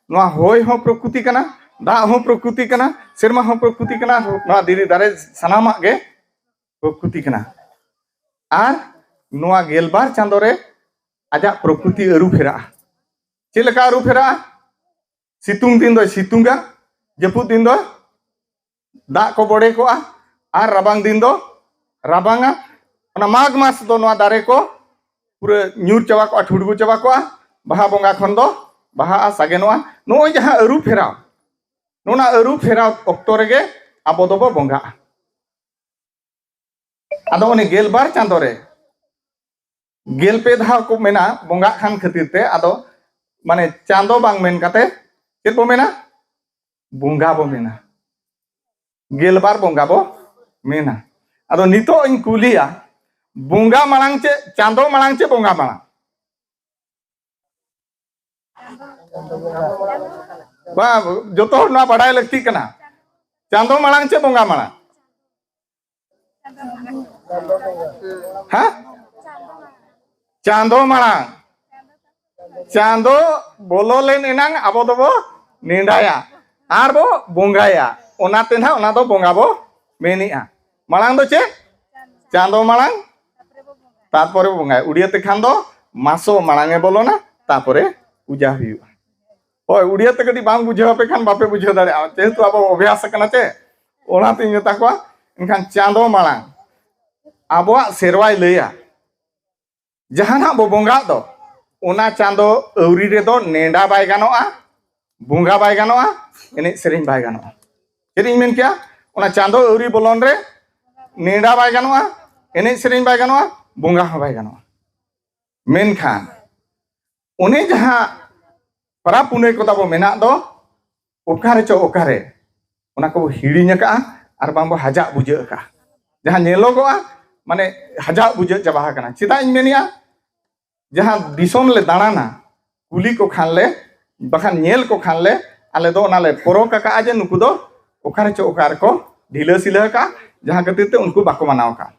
ᱱᱚᱣᱟ ᱦᱚᱭ ᱦᱚᱸ ᱯᱨᱚᱠᱨᱤᱛᱤ ᱠᱟᱱᱟ, ᱫᱟᱜ ᱦᱚᱸ ᱯᱨᱚᱠᱨᱤᱛᱤ ᱠᱟᱱᱟ, ᱥᱮᱨᱢᱟ ᱦᱚᱸ ᱯᱨᱚᱠᱨᱤᱛᱤ ᱠᱟᱱᱟ, ᱱᱚᱣᱟ ᱫᱷᱤᱨᱤ ᱫᱟᱨᱮ ᱥᱟᱱᱟᱢᱟᱜ ᱜᱮ ᱯᱨᱚᱠᱨᱤᱛᱤ ᱠᱟᱱᱟ᱾ ᱟᱨ ᱱᱚᱣᱟ ᱜᱮᱞᱵᱟᱨ ᱪᱟᱸᱫᱳ ᱨᱮ ᱟᱡᱟᱜ ᱯᱨᱚᱠᱨᱤᱛᱤ ᱟᱹᱨᱩ ᱯᱷᱮᱨᱟᱜᱼᱟ᱾ ᱪᱮᱫ ᱞᱮᱠᱟ ᱟᱹᱨᱩ ᱯᱷᱮᱨᱟᱜᱼᱟ? ᱥᱤᱛᱩᱝ ᱫᱤᱱ ᱫᱚᱭ ᱥᱤᱛᱩᱝᱟ, ᱡᱟᱹᱯᱩᱫ ᱫᱤᱱ ᱫᱚ ᱫᱟᱜ ᱠᱚ ᱵᱚᱲᱮ ᱠᱚᱜᱼᱟ, ᱟᱨ ᱨᱟᱵᱟᱝ ᱫᱤᱱ ᱫᱚ ᱨᱟᱵᱟᱝᱟ᱾ ᱚᱱᱟ ᱢᱟᱜᱽ ᱢᱟᱥ ᱫᱚ ᱱᱚᱣᱟ ᱫᱟᱨᱮ ᱠᱚ ᱯᱩᱨᱟᱹ ᱧᱩᱨ ᱪᱟᱵᱟ ᱠᱚᱜᱼᱟ, ᱴᱷᱩᱲᱜᱩ ᱪᱟᱵᱟ ᱠᱚᱜᱼᱟ᱾ ᱵᱟᱦᱟ ᱵᱚᱸᱜᱟ ᱠᱷᱚᱱ ᱫᱚ ᱵᱟᱦᱟᱜᱼᱟ, ᱥᱟᱜᱮᱱᱚᱜᱼᱟ᱾ ᱱᱚᱜᱼᱚᱭ ᱡᱟᱦᱟᱸ ᱟᱹᱨᱩ ᱯᱷᱮᱨᱟᱣ, ᱱᱚᱣᱟ ᱟᱹᱨᱩ ᱯᱷᱮᱨᱟᱣ ᱚᱠᱛᱚ ᱨᱮᱜᱮ ᱟᱵᱚ ᱫᱚᱵᱚ ᱵᱚᱸᱜᱟᱜᱼᱟ᱾ ᱟᱫᱚ ᱩᱱᱤ ᱜᱮᱞᱵᱟᱨ ᱪᱟᱸᱫᱳ ᱨᱮ ᱜᱮᱞ ᱯᱮ ᱫᱷᱟᱣ ᱠᱚ ᱢᱮᱱᱟ ᱵᱚᱸᱜᱟᱜ ᱠᱟᱱ ᱠᱷᱟᱹᱛᱤᱨ ᱛᱮ, ᱟᱫᱚ ᱢᱟᱱᱮ ᱪᱟᱸᱫᱳ ᱵᱟᱝ ᱢᱮᱱ ᱠᱟᱛᱮ ᱪᱮᱫ ᱵᱚ ᱢᱮᱱᱟ? ᱵᱚᱸᱜᱟ ᱵᱚ ᱢᱮᱱᱟ᱾ ᱜᱮᱞᱵᱟᱨ ᱵᱚᱸᱜᱟ ᱵᱚ ᱢᱮᱱᱟ᱾ ᱟᱫᱚ ᱱᱤᱛᱚᱜ ᱤᱧ ᱠᱩᱞᱤᱭᱟ, ᱵᱚᱸᱜᱟ ᱢᱟᱲᱟᱝ ᱪᱮ ᱪᱟᱸᱫᱳ ᱢᱟᱲᱟᱝ ᱪᱮ ᱵᱚᱸᱜᱟ ᱢᱟᱲᱟᱝ? ᱵᱟᱝ, ᱡᱚᱛᱚ ᱦᱚᱲ ᱱᱚᱣᱟ ᱵᱟᱰᱟᱭ ᱞᱟᱹᱠᱛᱤᱜ ᱠᱟᱱᱟ, ᱪᱟᱸᱫᱳ ᱢᱟᱲᱟᱝ ᱪᱮ ᱵᱚᱸᱜᱟ ᱢᱟᱲᱟᱝ? ᱦᱮᱸ? ᱪᱟᱸᱫᱳ ᱢᱟᱲᱟᱝ᱾ ᱪᱟᱸᱫᱳ ᱵᱚᱞᱚ ᱞᱮᱱ ᱮᱱᱟᱝ ᱟᱵᱚ ᱫᱚᱵᱚ ᱱᱮᱰᱟᱭᱟ ᱟᱨ ᱵᱚ ᱵᱚᱸᱜᱟᱭᱟ᱾ ᱚᱱᱟᱛᱮ ᱱᱟᱦᱟᱜ ᱚᱱᱟ ᱫᱚ ᱵᱚᱸᱜᱟ ᱵᱚ ᱢᱮᱱᱮᱜᱼᱟ᱾ ᱢᱟᱲᱟᱝ ᱫᱚ ᱪᱮᱫ? ᱪᱟᱸᱫᱳ ᱢᱟᱲᱟᱝ, ᱛᱟᱨᱯᱚᱨᱮ ᱵᱚᱸᱜᱟᱭᱟ᱾ ᱩᱲᱤᱭᱟᱹ ᱛᱮᱠᱷᱟᱱ ᱫᱚ ᱢᱟᱥᱚ ᱢᱟᱲᱟᱝ ᱮ ᱵᱚᱞᱚᱱᱟ, ᱛᱟᱨᱯᱚᱨᱮ ᱯᱩᱡᱟ ᱦᱩᱭᱩᱜᱼᱟ᱾ ᱦᱳᱭ, ᱩᱲᱤᱭᱟᱹ ᱛᱮ ᱠᱟᱹᱴᱤᱡ ᱵᱟᱝ ᱵᱩᱡᱷᱟᱹᱣ ᱟᱯᱮ ᱠᱷᱟᱱ ᱵᱟᱯᱮ ᱵᱩᱡᱷᱟᱹᱣ ᱫᱟᱲᱮᱭᱟᱜᱼᱟ, ᱡᱮᱦᱮᱛᱩ ᱟᱵᱚ ᱚᱵᱷᱭᱟᱥ ᱟᱠᱟᱱᱟ ᱪᱮ, ᱚᱱᱟᱛᱤᱧ ᱢᱮᱛᱟ ᱠᱚᱣᱟ᱾ ᱮᱱᱠᱷᱟᱱ ᱪᱟᱸᱫᱳ ᱢᱟᱲᱟᱝ ᱟᱵᱚᱣᱟᱜ ᱥᱮᱨᱣᱟᱭ ᱞᱟᱹᱭᱟ, ᱡᱟᱦᱟᱱᱟᱜ ᱵᱚ ᱵᱚᱸᱜᱟᱜ ᱫᱚ, ᱚᱱᱟ ᱪᱟᱸᱫᱳ ᱟᱹᱣᱨᱤ ᱨᱮᱫᱚ ᱱᱮᱰᱟ ᱵᱟᱭ ᱜᱟᱱᱚᱜᱼᱟ, ᱵᱚᱸᱜᱟ ᱵᱟᱭ ᱜᱟᱱᱚᱜᱼᱟ, ᱮᱱᱮᱡ ᱥᱮᱨᱮᱧ ᱵᱟᱭ ᱜᱟᱱᱚᱜᱼᱟ᱾ ᱪᱮᱫ ᱤᱧ ᱢᱮᱱ ᱠᱮᱭᱟ? ᱚᱱᱟ ᱪᱟᱸᱫᱚ ᱟᱹᱣᱨᱤ ᱵᱚᱞᱚᱱ ᱨᱮ ᱱᱮᱰᱟ ᱵᱟᱭ ᱜᱟᱱᱚᱜᱼᱟ, ᱮᱱᱮᱡ ᱥᱮᱨᱮᱧ ᱵᱟᱭ ᱜᱟᱱᱚᱜᱼᱟ, ᱵᱚᱸᱜᱟ ᱦᱚᱸ ᱵᱟᱭ ᱜᱟᱱᱚᱜᱼᱟ᱾ ᱢᱮᱱᱠᱷᱟᱱ ᱚᱱᱮ ᱡᱟᱦᱟᱸ ᱯᱟᱨᱟᱵᱽ ᱯᱩᱱᱟᱹᱭ ᱠᱚ ᱛᱟᱵᱚ ᱢᱮᱱᱟᱜ ᱫᱚ, ᱚᱠᱟᱨᱮ ᱪᱚ ᱚᱠᱟᱨᱮ ᱚᱱᱟ ᱠᱚᱵᱚ ᱦᱤᱲᱤᱧ ᱟᱠᱟᱜᱼᱟ, ᱟᱨ ᱵᱟᱝ ᱵᱚ ᱦᱟᱡᱟᱜ ᱵᱩᱡᱷᱟᱹᱜ ᱟᱠᱟᱜᱼᱟ᱾ ᱡᱟᱦᱟᱸ ᱧᱮᱞᱚᱜᱚᱜᱼᱟ, ᱢᱟᱱᱮ ᱦᱟᱡᱟᱜ ᱵᱩᱡᱷᱟᱹᱜ ᱪᱟᱵᱟ ᱟᱠᱟᱱᱟ᱾ ᱪᱮᱫᱟᱜ ᱤᱧ ᱢᱮᱱᱮᱜᱼᱟ? ᱡᱟᱦᱟᱸ ᱫᱤᱥᱚᱢ ᱞᱮ ᱫᱟᱬᱟᱱᱟ, ᱠᱩᱞᱤ ᱠᱚ ᱠᱷᱟᱱ ᱞᱮ, ᱵᱟᱠᱷᱟᱱ ᱧᱮᱞ ᱠᱚ ᱠᱷᱟᱱ ᱞᱮ, ᱟᱞᱮ ᱫᱚ ᱚᱱᱟ ᱞᱮ ᱯᱚᱨᱚᱠ ᱟᱠᱟᱜᱼᱟ ᱡᱮ ᱱᱩᱠᱩ ᱫᱚ ᱚᱠᱟᱨᱮ ᱪᱚ ᱚᱠᱟ ᱨᱮᱠᱚ ᱰᱷᱤᱞᱟᱹ ᱥᱤᱞᱟᱹ ᱟᱠᱟᱜᱼᱟ, ᱡᱟᱦᱟᱸ ᱠᱷᱟᱹᱛᱤᱨ ᱛᱮ ᱩᱱᱠᱩ ᱵᱟᱠᱚ ᱢᱟᱱᱟᱣ ᱟᱠᱟᱫ᱾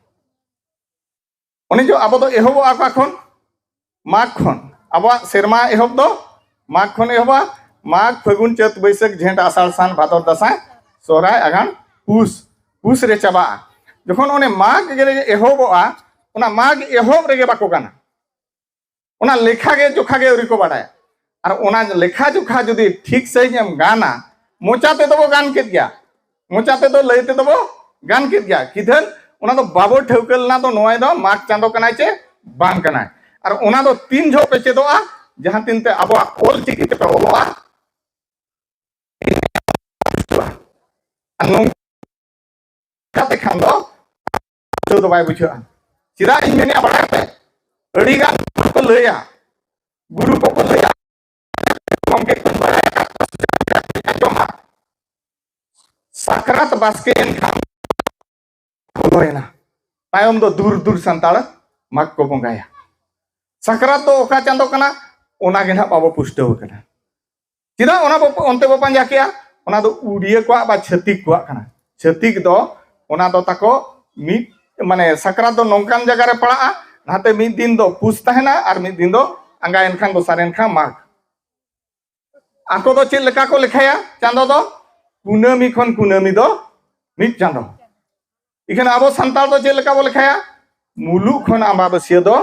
ᱚᱱᱮ ᱡᱮ ᱟᱵᱚ ᱫᱚ ᱮᱦᱚᱵᱚᱜᱼᱟ ᱚᱠᱟ ᱠᱷᱚᱱ? ᱢᱟᱜᱽ ᱠᱷᱚᱱ᱾ ᱟᱵᱚᱣᱟᱜ ᱥᱮᱨᱢᱟ ᱮᱦᱚᱵ ᱫᱚ ᱢᱟᱜᱽ ᱠᱷᱚᱱ ᱮᱦᱚᱵᱚᱜᱼᱟ᱾ ᱢᱟᱜᱽ, ᱯᱷᱟᱹᱜᱩᱱ, ᱪᱟᱹᱛ, ᱵᱟᱹᱭᱥᱟᱹᱠᱷ, ᱡᱷᱮᱸᱴ, ᱟᱥᱟᱲ, ᱥᱟᱱ, ᱵᱷᱟᱫᱚᱨ, ᱫᱟᱸᱥᱟᱭ, ᱥᱚᱦᱨᱟᱭ, ᱟᱜᱷᱟᱬ, ᱯᱩᱥ᱾ ᱯᱩᱥ ᱨᱮ ᱪᱟᱵᱟᱜᱼᱟ᱾ ᱡᱚᱠᱷᱚᱱ ᱚᱱᱮ ᱢᱟᱜᱽ ᱜᱮ ᱮᱦᱚᱵᱚᱜᱼᱟ, ᱚᱱᱟ ᱢᱟᱜᱽ ᱮᱦᱚᱵ ᱨᱮᱜᱮ ᱵᱟᱠᱚ ᱜᱟᱱᱟ᱾ ᱚᱱᱟ ᱞᱮᱠᱷᱟ ᱜᱮ ᱡᱚᱠᱷᱟ ᱜᱮ ᱟᱹᱣᱨᱤ ᱠᱚ ᱵᱟᱰᱟᱭᱟ᱾ ᱟᱨ ᱚᱱᱟ ᱞᱮᱠᱷᱟ ᱡᱚᱠᱷᱟ ᱡᱩᱫᱤ ᱴᱷᱤᱠ ᱥᱟᱺᱦᱤᱡ ᱮᱢ ᱜᱟᱱᱟ, ᱢᱚᱪᱟ ᱛᱮᱫᱚ ᱵᱚ ᱜᱟᱱ ᱠᱮᱫ ᱜᱮᱭᱟ, ᱢᱚᱪᱟ ᱛᱮᱫᱚ ᱞᱟᱹᱭ ᱛᱮᱫᱚ ᱵᱚ ᱜᱟᱱ ᱠᱮᱫ ᱜᱮᱭᱟ᱾ ᱠᱤᱫᱷᱟᱹᱱ ᱚᱱᱟ ᱫᱚ ᱵᱟᱵᱚ ᱴᱷᱟᱹᱣᱠᱟᱹ ᱞᱮᱱᱟ ᱫᱚ ᱱᱚᱣᱟ ᱫᱚ ᱢᱟᱜᱽ ᱪᱟᱸᱫᱚ ᱠᱟᱱᱟᱭ ᱪᱮ ᱵᱟᱝ ᱠᱟᱱᱟᱭ᱾ ᱟᱨ ᱚᱱᱟ ᱫᱚ ᱛᱤᱱ ᱡᱚᱦᱚᱜ ᱯᱮ ᱪᱮᱫᱚᱜᱼᱟ? ᱡᱟᱦᱟᱸ ᱛᱤᱱ ᱛᱮ ᱟᱵᱚᱣᱟᱜ ᱚᱞ ᱪᱤᱠᱤ ᱛᱮᱯᱮ ᱚᱞᱚᱜᱼᱟ᱾ ᱟᱨ ᱱᱚᱝᱠᱟ ᱠᱟᱛᱮ ᱠᱷᱟᱱ ᱫᱚ ᱵᱩᱡᱷᱟᱹᱣ ᱫᱚ ᱵᱟᱭ ᱵᱩᱡᱷᱟᱹᱜᱼᱟ᱾ ᱪᱮᱫᱟᱜ ᱤᱧ ᱢᱮᱱᱮᱫᱼᱟ ᱵᱟᱲᱟᱭ ᱯᱮ? ᱟᱹᱰᱤ ᱜᱟᱱ ᱠᱚ ᱞᱟᱹᱭᱟ, ᱜᱩᱨᱩ ᱠᱚᱠᱚ ᱞᱟᱹᱭᱟ, ᱜᱚᱢᱠᱮ ᱠᱚ ᱞᱟᱹᱭᱟ, ᱟᱸᱡᱚᱢᱟ, ᱥᱟᱠᱨᱟᱛ ᱵᱟᱥᱠᱮ ᱮᱱ ᱠᱷᱟᱱ ᱵᱚᱞᱚᱭᱮᱱᱟ᱾ ᱛᱟᱭᱚᱢ ᱫᱚ ᱫᱩᱨ ᱫᱩᱨ ᱥᱟᱱᱛᱟᱲ ᱢᱟᱜᱽ ᱠᱚ ᱵᱚᱸᱜᱟᱭᱟ᱾ ᱥᱟᱠᱨᱟᱛ ᱫᱚ ᱚᱠᱟ ᱪᱟᱸᱫᱚ ᱠᱟᱱᱟ, ᱚᱱᱟ ᱜᱮ ᱱᱟᱦᱟᱜ ᱵᱟᱵᱚ ᱯᱩᱥᱴᱟᱹᱣ ᱠᱟᱱᱟ᱾ ᱪᱮᱫᱟᱜ ᱚᱱᱟ ᱵᱚ, ᱚᱱᱛᱮ ᱵᱚ ᱯᱟᱸᱡᱟ ᱠᱮᱜᱼᱟ? ᱚᱱᱟ ᱫᱚ ᱩᱲᱤᱭᱟᱹ ᱠᱚᱣᱟᱜ ᱵᱟ ᱪᱷᱟᱹᱛᱤᱠ ᱠᱚᱣᱟᱜ ᱠᱟᱱᱟ᱾ ᱪᱷᱟᱹᱛᱤᱠ ᱫᱚ ᱚᱱᱟ ᱫᱚ ᱛᱟᱠᱚ ᱢᱤᱫ, ᱢᱟᱱᱮ ᱥᱟᱠᱨᱟᱛ ᱫᱚ ᱱᱚᱝᱠᱟᱱ ᱡᱟᱭᱜᱟ ᱨᱮ ᱯᱟᱲᱟᱜᱼᱟ, ᱱᱟᱛᱮ ᱢᱤᱫ ᱫᱤᱱ ᱫᱚ ᱯᱩᱥ ᱛᱟᱦᱮᱱᱟ ᱟᱨ ᱢᱤᱫ ᱫᱤᱱ ᱫᱚ ᱟᱸᱜᱟᱭᱮᱱ ᱠᱷᱟᱱ ᱫᱚᱥᱟᱨ ᱮᱱ ᱠᱷᱟᱱ ᱢᱟᱜᱽ᱾ ᱟᱠᱚ ᱫᱚ ᱪᱮᱫ ᱞᱮᱠᱟ ᱠᱚ ᱞᱮᱠᱷᱟᱭᱟ ᱪᱟᱸᱫᱚ ᱫᱚ? ᱠᱩᱱᱟᱹᱢᱤ ᱠᱷᱚᱱ ᱠᱩᱱᱟᱹᱢᱤ ᱫᱚ ᱢᱤᱫ ᱪᱟᱸᱫᱚ᱾ ᱤᱠᱷᱟᱹᱱ ᱟᱵᱚ ᱥᱟᱱᱛᱟᱲ ᱫᱚ ᱪᱮᱫ ᱞᱮᱠᱟ ᱵᱚ ᱞᱮᱠᱷᱟᱭᱟ? ᱢᱩᱞᱩᱜ ᱠᱷᱚᱱ ᱟᱢᱵᱟᱵᱟᱹᱥᱭᱟᱹ ᱫᱚ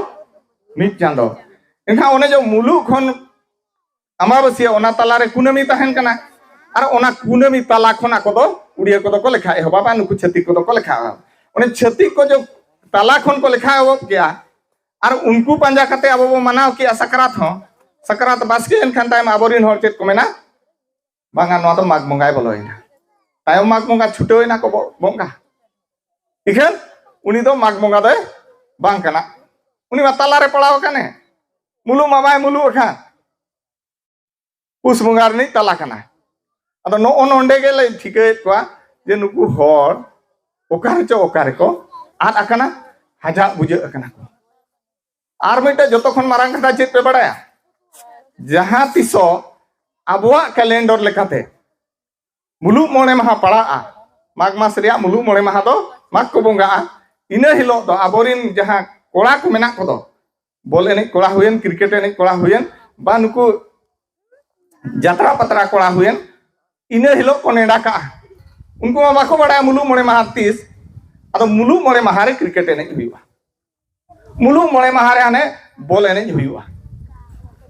ᱢᱤᱫ ᱪᱟᱸᱫᱚ᱾ ᱮᱱᱠᱷᱟᱱ ᱚᱱᱮ ᱡᱮ ᱢᱩᱞᱩᱜ ᱠᱷᱚᱱ ᱟᱢᱵᱟᱵᱟᱹᱥᱭᱟᱹ, ᱚᱱᱟ ᱛᱟᱞᱟᱨᱮ ᱠᱩᱱᱟᱹᱢᱤ ᱛᱟᱦᱮᱱ ᱠᱟᱱᱟ᱾ ᱟᱨ ᱚᱱᱟ ᱠᱩᱱᱟᱹᱢᱤ ᱛᱟᱞᱟ ᱠᱷᱚᱱ ᱟᱠᱚ ᱫᱚ ᱩᱲᱤᱭᱟᱹ ᱠᱚᱫᱚ ᱠᱚ ᱞᱮᱠᱷᱟ ᱮᱦᱚᱵᱟ, ᱵᱟ ᱱᱩᱠᱩ ᱪᱷᱟᱹᱛᱤᱠ ᱠᱚᱫᱚ ᱠᱚ ᱞᱮᱠᱷᱟᱜᱼᱟ᱾ ᱚᱱᱮ ᱪᱷᱟᱹᱛᱤᱠ ᱠᱚ ᱡᱚ ᱛᱟᱞᱟ ᱠᱷᱚᱱ ᱠᱚ ᱞᱮᱠᱷᱟ ᱮᱦᱚᱵ ᱠᱮᱜᱼᱟ, ᱟᱨ ᱩᱱᱠᱩ ᱯᱟᱸᱡᱟ ᱠᱟᱛᱮ ᱟᱵᱚ ᱵᱚ ᱢᱟᱱᱟᱣ ᱠᱮᱜᱼᱟ ᱥᱟᱠᱨᱟᱛ ᱦᱚᱸ᱾ ᱥᱟᱠᱨᱟᱛ ᱵᱟᱥᱠᱮ ᱮᱱᱠᱷᱟᱱ ᱛᱟᱭᱚᱢ ᱟᱵᱚᱨᱮᱱ ᱦᱚᱲ ᱪᱮᱫ ᱠᱚ ᱢᱮᱱᱟ? ᱵᱟᱝᱟ, ᱱᱚᱣᱟ ᱫᱚ ᱢᱟᱜᱽ ᱵᱚᱸᱜᱟᱭ ᱵᱚᱞᱚᱭᱮᱱᱟ᱾ ᱛᱟᱭᱚᱢ ᱢᱟᱜᱽ ᱵᱚᱸᱜᱟ ᱪᱷᱩᱴᱟᱹᱣ ᱮᱱᱟ ᱠᱚ ᱵᱚ-, ᱵᱚᱸᱜᱟ᱾ ᱤᱠᱷᱟᱹᱱ ᱩᱱᱤ ᱫᱚ ᱢᱟᱜᱽ ᱵᱚᱸᱜᱟ ᱫᱚᱭ ᱵᱟᱝ ᱠᱟᱱᱟ, ᱩᱱᱤ ᱢᱟ ᱛᱟᱞᱟᱨᱮ ᱯᱟᱲᱟᱣ ᱟᱠᱟᱱᱮ, ᱢᱩᱞᱩᱜ ᱢᱟ ᱵᱟᱭ ᱢᱩᱞᱩᱜ ᱟᱠᱟᱱ᱾ ᱯᱩᱥ ᱵᱚᱸᱜᱟ ᱨᱤᱱᱤᱡ ᱛᱟᱞᱟ ᱠᱟᱱᱟ᱾ ᱟᱫᱚ ᱱᱚᱜᱼᱚ ᱱᱚᱰᱮ ᱜᱮᱞᱮ ᱴᱷᱤᱠᱟᱹᱭᱮᱫ ᱠᱚᱣᱟ ᱡᱮ ᱱᱩᱠᱩ ᱦᱚᱲ ᱚᱠᱟ ᱨᱮᱪᱚ ᱚᱠᱟ ᱨᱮᱠᱚ ᱟᱫ ᱟᱠᱟᱱᱟ, ᱦᱟᱡᱟᱜ ᱵᱩᱡᱷᱟᱹᱜ ᱟᱠᱟᱱᱟ ᱠᱚ᱾ ᱟᱨ ᱢᱤᱫᱴᱮᱱ ᱡᱚᱛᱚ ᱠᱷᱚᱱ ᱢᱟᱨᱟᱝ ᱠᱟᱛᱷᱟ ᱪᱮᱫ ᱯᱮ ᱵᱟᱲᱟᱭᱟ? ᱡᱟᱦᱟᱸ ᱛᱤᱥᱚᱜ ᱟᱵᱚᱣᱟᱜ ᱠᱮᱞᱮᱱᱰᱚᱨ ᱞᱮᱠᱟᱛᱮ ᱢᱩᱞᱩᱜ ᱢᱚᱬᱮ ᱢᱟᱦᱟ ᱯᱟᱲᱟᱜᱼᱟ, ᱢᱟᱜᱽ ᱢᱟᱥ ᱨᱮᱭᱟᱜ ᱢᱩᱞᱩᱜ ᱢᱚᱬᱮ ᱢᱟᱦᱟ ᱫᱚ ᱢᱟᱜᱽ ᱠᱚ ᱵᱚᱸᱜᱟᱜᱼᱟ, ᱤᱱᱟᱹ ᱦᱤᱞᱳᱜ ᱫᱚ ᱟᱵᱚᱨᱤᱱ ᱡᱟᱦᱟᱸ ᱠᱚᱲᱟ ᱠᱚ ᱢᱮᱱᱟᱜ ᱠᱚᱫᱚ, ᱵᱚᱞ ᱮᱱᱮᱡ ᱠᱚᱲᱟ ᱦᱩᱭᱮᱱ, ᱠᱨᱤᱠᱮᱴ ᱮᱱᱮᱡ ᱠᱚᱲᱟ ᱦᱩᱭᱮᱱ, ᱵᱟ ᱱᱩᱠᱩ ᱡᱟᱛᱨᱟ ᱯᱟᱛᱨᱟ ᱠᱚᱲᱟ ᱦᱩᱭᱮᱱ, ᱤᱱᱟᱹ ᱦᱤᱞᱳᱜ ᱠᱚ ᱱᱮᱰᱟ ᱠᱟᱜᱼᱟ᱾ ᱩᱱᱠᱩ ᱢᱟ ᱵᱟᱠᱚ ᱵᱟᱲᱟᱭᱟ ᱢᱩᱞᱩᱜ ᱢᱚᱬᱮ ᱢᱟᱦᱟ ᱛᱤᱥ᱾ ᱟᱫᱚ ᱢᱩᱞᱩᱜ ᱢᱚᱬᱮ ᱢᱟᱦᱟ ᱨᱮ ᱠᱨᱤᱠᱮᱴ ᱮᱱᱮᱡ ᱦᱩᱭᱩᱜᱼᱟ, ᱢᱩᱞᱩᱜ ᱢᱚᱬᱮ ᱢᱟᱦᱟ ᱨᱮ ᱦᱟᱱᱮ ᱵᱚᱞ ᱮᱱᱮᱡ ᱦᱩᱭᱩᱜᱼᱟ᱾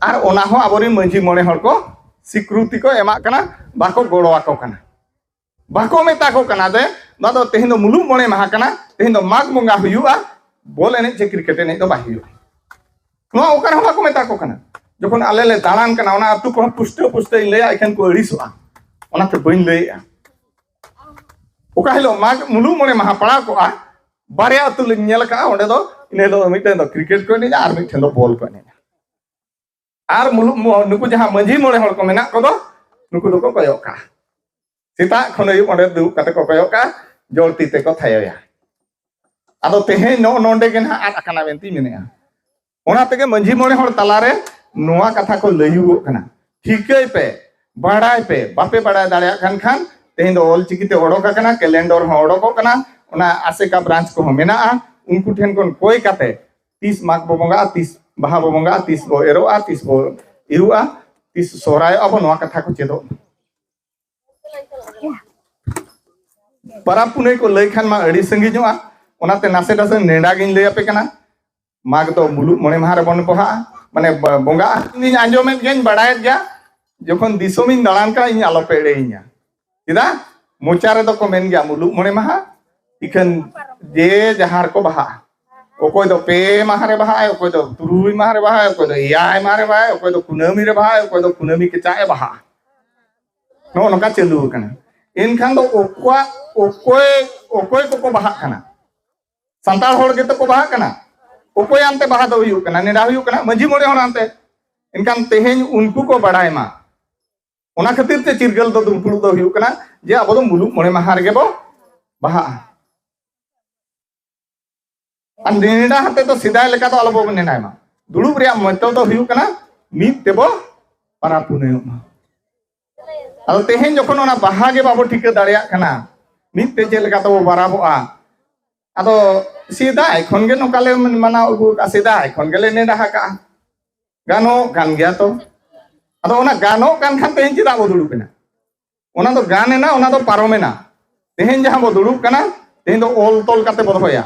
ᱟᱨ ᱚᱱᱟ ᱦᱚᱸ ᱟᱵᱚᱨᱮᱱ ᱢᱟᱹᱡᱷᱤ ᱢᱚᱬᱮ ᱦᱚᱲ ᱠᱚ ᱥᱤᱠᱨᱩᱛᱤ ᱠᱚ ᱮᱢᱟᱜ ᱠᱟᱱᱟ, ᱵᱟᱠᱚ ᱜᱚᱲᱚ ᱟᱠᱚ ᱠᱟᱱᱟ, ᱵᱟᱠᱚ ᱢᱮᱛᱟ ᱠᱚ ᱠᱟᱱᱟ ᱡᱮ ᱱᱚᱣᱟ ᱫᱚ ᱛᱮᱦᱮᱧ ᱫᱚ ᱢᱩᱞᱩᱜ ᱢᱚᱬᱮ ᱢᱟᱦᱟ ᱠᱟᱱᱟ, ᱛᱮᱦᱮᱧ ᱫᱚ ᱢᱟᱜᱽ ᱵᱚᱸᱜᱟ ᱦᱩᱭᱩᱜᱼᱟ, ᱵᱚᱞ ᱮᱱᱮᱡ ᱪᱮ ᱠᱨᱤᱠᱮᱴ ᱮᱱᱮᱡ ᱫᱚ ᱵᱟᱭ ᱦᱩᱭᱩᱜᱼᱟ᱾ ᱱᱚᱣᱟ ᱚᱠᱟ ᱨᱮᱦᱚᱸ ᱵᱟᱠᱚ ᱢᱮᱛᱟ ᱠᱚ ᱠᱟᱱᱟ᱾ ᱡᱚᱠᱷᱚᱱ ᱟᱞᱮ ᱞᱮ ᱫᱟᱬᱟᱱ ᱠᱟᱱᱟ, ᱚᱱᱟ ᱟᱹᱛᱩ ᱠᱚᱦᱚᱸ ᱯᱩᱥᱴᱟᱹᱣ ᱯᱩᱥᱴᱟᱹᱣ ᱤᱧ ᱞᱟᱹᱭᱟ, ᱮᱱᱠᱷᱟᱱ ᱠᱚ ᱟᱹᱲᱤᱥᱚᱜᱼᱟ, ᱚᱱᱟᱛᱮ ᱵᱟᱹᱧ ᱞᱟᱹᱭᱮᱜᱼᱟ᱾ ᱚᱠᱟ ᱦᱤᱞᱳᱜ ᱢᱟᱜᱽ ᱢᱩᱞᱩᱜ ᱢᱚᱬᱮ ᱢᱟᱦᱟ ᱯᱟᱲᱟᱣ ᱠᱚᱜᱼᱟ, ᱵᱟᱨᱭᱟ ᱟᱹᱛᱩ ᱞᱤᱧ ᱧᱮᱞ ᱟᱠᱟᱫᱼᱟ, ᱚᱸᱰᱮ ᱫᱚ ᱤᱱᱟᱹ ᱦᱤᱞᱳᱜ ᱢᱤᱫᱴᱮᱱ ᱫᱚ ᱠᱨᱤᱠᱮᱴ ᱠᱚ ᱮᱱᱮᱡᱟ ᱟᱨ ᱢᱤᱫᱴᱷᱮᱱ ᱫᱚ ᱵᱚᱞ ᱠᱚ ᱮᱱᱮᱡᱟ᱾ ᱟᱨ ᱢᱩᱞᱩᱜ ᱢᱚ-, ᱱᱩᱠᱩ ᱡᱟᱦᱟᱸ ᱢᱟᱹᱡᱷᱤ ᱢᱚᱬᱮ ᱦᱚᱲ ᱠᱚ ᱢᱮᱱᱟᱜ ᱠᱚᱫᱚ, ᱱᱩᱠᱩ ᱫᱚᱠᱚ ᱠᱚᱭᱚᱜ ᱠᱟᱜᱼᱟ᱾ ᱥᱮᱛᱟᱜ ᱠᱷᱚᱱ ᱟᱹᱭᱩᱵ ᱚᱸᱰᱮ ᱫᱩᱲᱩᱵ ᱠᱟᱛᱮ ᱠᱚ ᱠᱚᱭᱚᱜ ᱠᱟᱜᱼᱟ, ᱡᱚᱲ ᱛᱤ ᱛᱮᱠᱚ ᱛᱷᱟᱭᱚᱭᱟ᱾ ᱟᱫᱚ ᱛᱮᱦᱮᱧ ᱱᱚᱜᱼᱚ ᱱᱚᱰᱮ ᱜᱮ ᱱᱟᱦᱟᱜ ᱟᱫ ᱟᱠᱟᱱᱟ ᱢᱮᱱᱛᱮᱧ ᱢᱮᱱᱮᱜᱼᱟ᱾ ᱚᱱᱟ ᱛᱮᱜᱮ ᱢᱟᱹᱡᱷᱤ ᱢᱚᱬᱮ ᱦᱚᱲ ᱛᱟᱞᱟᱨᱮ ᱱᱚᱣᱟ ᱠᱟᱛᱷᱟ ᱠᱚ ᱞᱟᱹᱭᱩᱜᱚᱜ ᱠᱟᱱᱟ, ᱴᱷᱤᱠᱟᱹᱭ ᱯᱮ, ᱵᱟᱲᱟᱭ ᱯᱮ᱾ ᱵᱟᱯᱮ ᱵᱟᱲᱟᱭ ᱫᱟᱲᱮᱭᱟᱜ ᱠᱟᱱ ᱠᱷᱟᱱ, ᱛᱮᱦᱮᱧ ᱫᱚ ᱚᱞ ᱪᱤᱠᱤᱛᱮ ᱚᱰᱚᱠ ᱟᱠᱟᱱᱟ, ᱠᱮᱞᱮᱱᱰᱚᱨ ᱦᱚᱸ ᱚᱰᱚᱠᱚᱜ ᱠᱟᱱᱟ, ᱚᱱᱟ ᱟᱥᱮᱠᱟ ᱵᱨᱟᱧᱪ ᱠᱚᱦᱚᱸ ᱢᱮᱱᱟᱜᱼᱟ, ᱩᱱᱠᱩ ᱴᱷᱮᱱ ᱠᱷᱚᱱ ᱠᱚᱭ ᱠᱟᱛᱮ ᱛᱤᱥ ᱢᱟᱜᱽ ᱵᱚ ᱵᱚᱸᱜᱟᱜᱼᱟ, ᱛᱤᱥ ᱵᱟᱦᱟ ᱵᱚ ᱵᱚᱸᱜᱟᱜᱼᱟ, ᱛᱤᱥ ᱵᱚ ᱮᱨᱚᱜᱼᱟ, ᱛᱤᱥ ᱵᱚ ᱤᱨᱚᱜᱼᱟ, ᱛᱤᱥ ᱥᱚᱦᱨᱟᱭᱚᱜᱼᱟ ᱵᱚ, ᱱᱚᱣᱟ ᱠᱟᱛᱷᱟ ᱠᱚ ᱪᱮᱫᱚᱜ ᱢᱟ᱾ ᱯᱟᱨᱟᱵᱽ ᱯᱩᱱᱟᱹᱭ ᱠᱚ ᱞᱟᱹᱭ ᱠᱷᱟᱱ ᱢᱟ ᱟᱹᱰᱤ ᱥᱟᱺᱜᱤᱧᱚᱜᱼᱟ, ᱚᱱᱟᱛᱮ ᱱᱟᱥᱮ ᱱᱟᱥᱮ ᱱᱮᱰᱟ ᱜᱤᱧ ᱞᱟᱹᱭ ᱟᱯᱮ ᱠᱟᱱᱟ᱾ ᱢᱟᱜᱽ ᱫᱚ ᱢᱩᱞᱩᱜ ᱢᱚᱬᱮ ᱢᱟᱦᱟ ᱨᱮᱵᱚᱱ ᱵᱚᱦᱟᱜᱼᱟ, ᱢᱟᱱᱮ ᱵᱚ-, ᱵᱚᱸᱜᱟᱜᱼᱟ᱾ ᱤᱧ ᱟᱸᱡᱚᱢᱮᱫ ᱜᱤᱭᱟᱹᱧ, ᱵᱟᱲᱟᱭᱮᱫ ᱜᱮᱭᱟ, ᱡᱚᱠᱷᱚᱱ ᱫᱤᱥᱚᱢᱤᱧ ᱫᱟᱬᱟᱱ ᱠᱟᱱᱟ, ᱤᱧ ᱟᱞᱚᱯᱮ ᱮᱲᱮᱭᱤᱧᱟ᱾ ᱪᱮᱫᱟᱜ? ᱢᱚᱪᱟ ᱨᱮᱫᱚ ᱠᱚ ᱢᱮᱱ ᱜᱮᱭᱟ ᱢᱩᱞᱩᱜ ᱢᱚᱬᱮ ᱢᱟᱦᱟ, ᱤᱠᱷᱟᱹᱱ ᱡᱮ ᱡᱟᱦᱟᱸ ᱨᱮᱠᱚ ᱵᱟᱦᱟᱜᱼᱟ᱾ ᱚᱠᱚᱭ ᱫᱚ ᱯᱮ ᱢᱟᱦᱟ ᱨᱮ ᱵᱟᱦᱟᱜᱼᱟᱭ, ᱚᱠᱚᱭ ᱫᱚ ᱛᱩᱨᱩᱭ ᱢᱟᱦᱟ ᱨᱮ ᱵᱟᱦᱟᱜᱼᱟᱭ, ᱚᱠᱚᱭ ᱫᱚ ᱮᱭᱟᱭ ᱢᱟᱦᱟ ᱨᱮ ᱵᱟᱦᱟᱜᱼᱟᱭ, ᱚᱠᱚᱭ ᱫᱚ ᱠᱩᱱᱟᱹᱢᱤ ᱨᱮ ᱵᱟᱦᱟᱜᱼᱟᱭ, ᱚᱠᱚᱭ ᱫᱚ ᱠᱩᱱᱟᱹᱢᱤ ᱠᱮᱪᱟᱜ ᱮ ᱵᱟᱦᱟᱜᱼᱟ᱾ ᱱᱚᱜᱼᱚ ᱱᱚᱝᱠᱟ ᱪᱟᱹᱞᱩ ᱟᱠᱟᱱᱟ᱾ ᱮᱱᱠᱷᱟᱱ ᱫᱚ ᱚᱠᱚᱭ ᱚᱠᱚᱭ ᱚᱠᱚᱭ ᱠᱚᱠᱚ ᱵᱟᱦᱟᱜ ᱠᱟᱱᱟ? ᱥᱟᱱᱛᱟᱲ ᱦᱚᱲ ᱜᱮᱛᱚ ᱠᱚ ᱵᱟᱦᱟᱜ ᱠᱟᱱᱟ᱾ ᱚᱠᱚᱭ ᱟᱱᱛᱮ ᱵᱟᱦᱟ ᱫᱚ ᱦᱩᱭᱩᱜ ᱠᱟᱱᱟ? ᱱᱮᱰᱟ ᱦᱩᱭᱩᱜ ᱠᱟᱱᱟ ᱢᱟᱹᱡᱷᱤ ᱢᱚᱬᱮ ᱦᱚᱲ ᱟᱱᱛᱮ᱾ ᱮᱱᱠᱷᱟᱱ ᱛᱮᱦᱮᱧ ᱩᱱᱠᱩ ᱠᱚ ᱵᱟᱲᱟᱭ ᱢᱟ᱾ ᱚᱱᱟ ᱠᱷᱟᱹᱛᱤᱨ ᱛᱮ ᱪᱤᱨᱜᱟᱹᱞ ᱫᱚ ᱫᱩᱯᱲᱩᱵ ᱫᱚ ᱦᱩᱭᱩᱜ ᱠᱟᱱᱟ ᱡᱮ ᱟᱵᱚ ᱫᱚ ᱢᱩᱞᱩᱜ ᱢᱚᱬᱮ ᱢᱟᱦᱟ ᱨᱮᱜᱮ ᱵᱚ ᱵᱟᱦᱟᱜᱼᱟ᱾ ᱟᱨ ᱱᱮᱰᱟ ᱦᱟᱛᱮ ᱫᱚ ᱥᱮᱫᱟᱭ ᱞᱮᱠᱟ ᱫᱚ ᱟᱞᱚ ᱵᱚ ᱱᱮᱰᱟᱭ ᱢᱟ᱾ ᱫᱩᱲᱩᱵ ᱨᱮᱭᱟᱜ ᱢᱚᱛᱞᱚᱵ ᱫᱚ ᱦᱩᱭᱩᱜ ᱠᱟᱱᱟ ᱢᱤᱫ ᱛᱮᱵᱚ ᱯᱟᱨᱟᱵᱽ ᱯᱩᱱᱟᱹᱭᱚᱜ ᱢᱟ᱾ ᱟᱫᱚ ᱛᱮᱦᱮᱧ ᱡᱚᱠᱷᱚᱱ ᱚᱱᱟ ᱵᱟᱦᱟ ᱜᱮ ᱵᱟᱵᱚ ᱴᱷᱤᱠᱟᱹ ᱫᱟᱲᱮᱭᱟᱜ ᱠᱟᱱᱟ, ᱢᱤᱫ ᱛᱮ ᱪᱮᱫ ᱞᱮᱠᱟ ᱛᱮᱵᱚ ᱵᱟᱨᱟᱵᱚᱜᱼᱟ? ᱟᱫᱚ ᱥᱮᱫᱟᱭ ᱠᱷᱚᱱ ᱜᱮ ᱱᱚᱝᱠᱟ ᱞᱮ ᱢᱟᱱᱟᱣ ᱟᱹᱜᱩ ᱟᱠᱟᱫᱼᱟ, ᱥᱮᱫᱟᱭ ᱠᱷᱚᱱ ᱜᱮᱞᱮ ᱱᱮᱰᱟ ᱟᱠᱟᱫᱼᱟ, ᱜᱟᱱᱚᱜ ᱠᱟᱱ ᱜᱮᱭᱟ ᱛᱚ᱾ ᱟᱫᱚ ᱚᱱᱟ ᱜᱟᱱᱚᱜ ᱠᱟᱱ ᱠᱷᱟᱱ ᱛᱮᱦᱮᱧ ᱪᱮᱫᱟᱜ ᱵᱚ ᱫᱩᱲᱩᱵ ᱮᱱᱟ? ᱚᱱᱟ ᱫᱚ ᱜᱟᱱ ᱮᱱᱟ, ᱚᱱᱟ ᱫᱚ ᱯᱟᱨᱚᱢ ᱮᱱᱟ᱾ ᱛᱮᱦᱮᱧ ᱡᱟᱦᱟᱸ ᱵᱚ ᱫᱩᱲᱩᱵ ᱠᱟᱱᱟ, ᱛᱮᱦᱮᱧ ᱫᱚ ᱚᱞ ᱛᱚᱞ ᱠᱟᱛᱮ ᱵᱚ ᱫᱚᱦᱚᱭᱟ᱾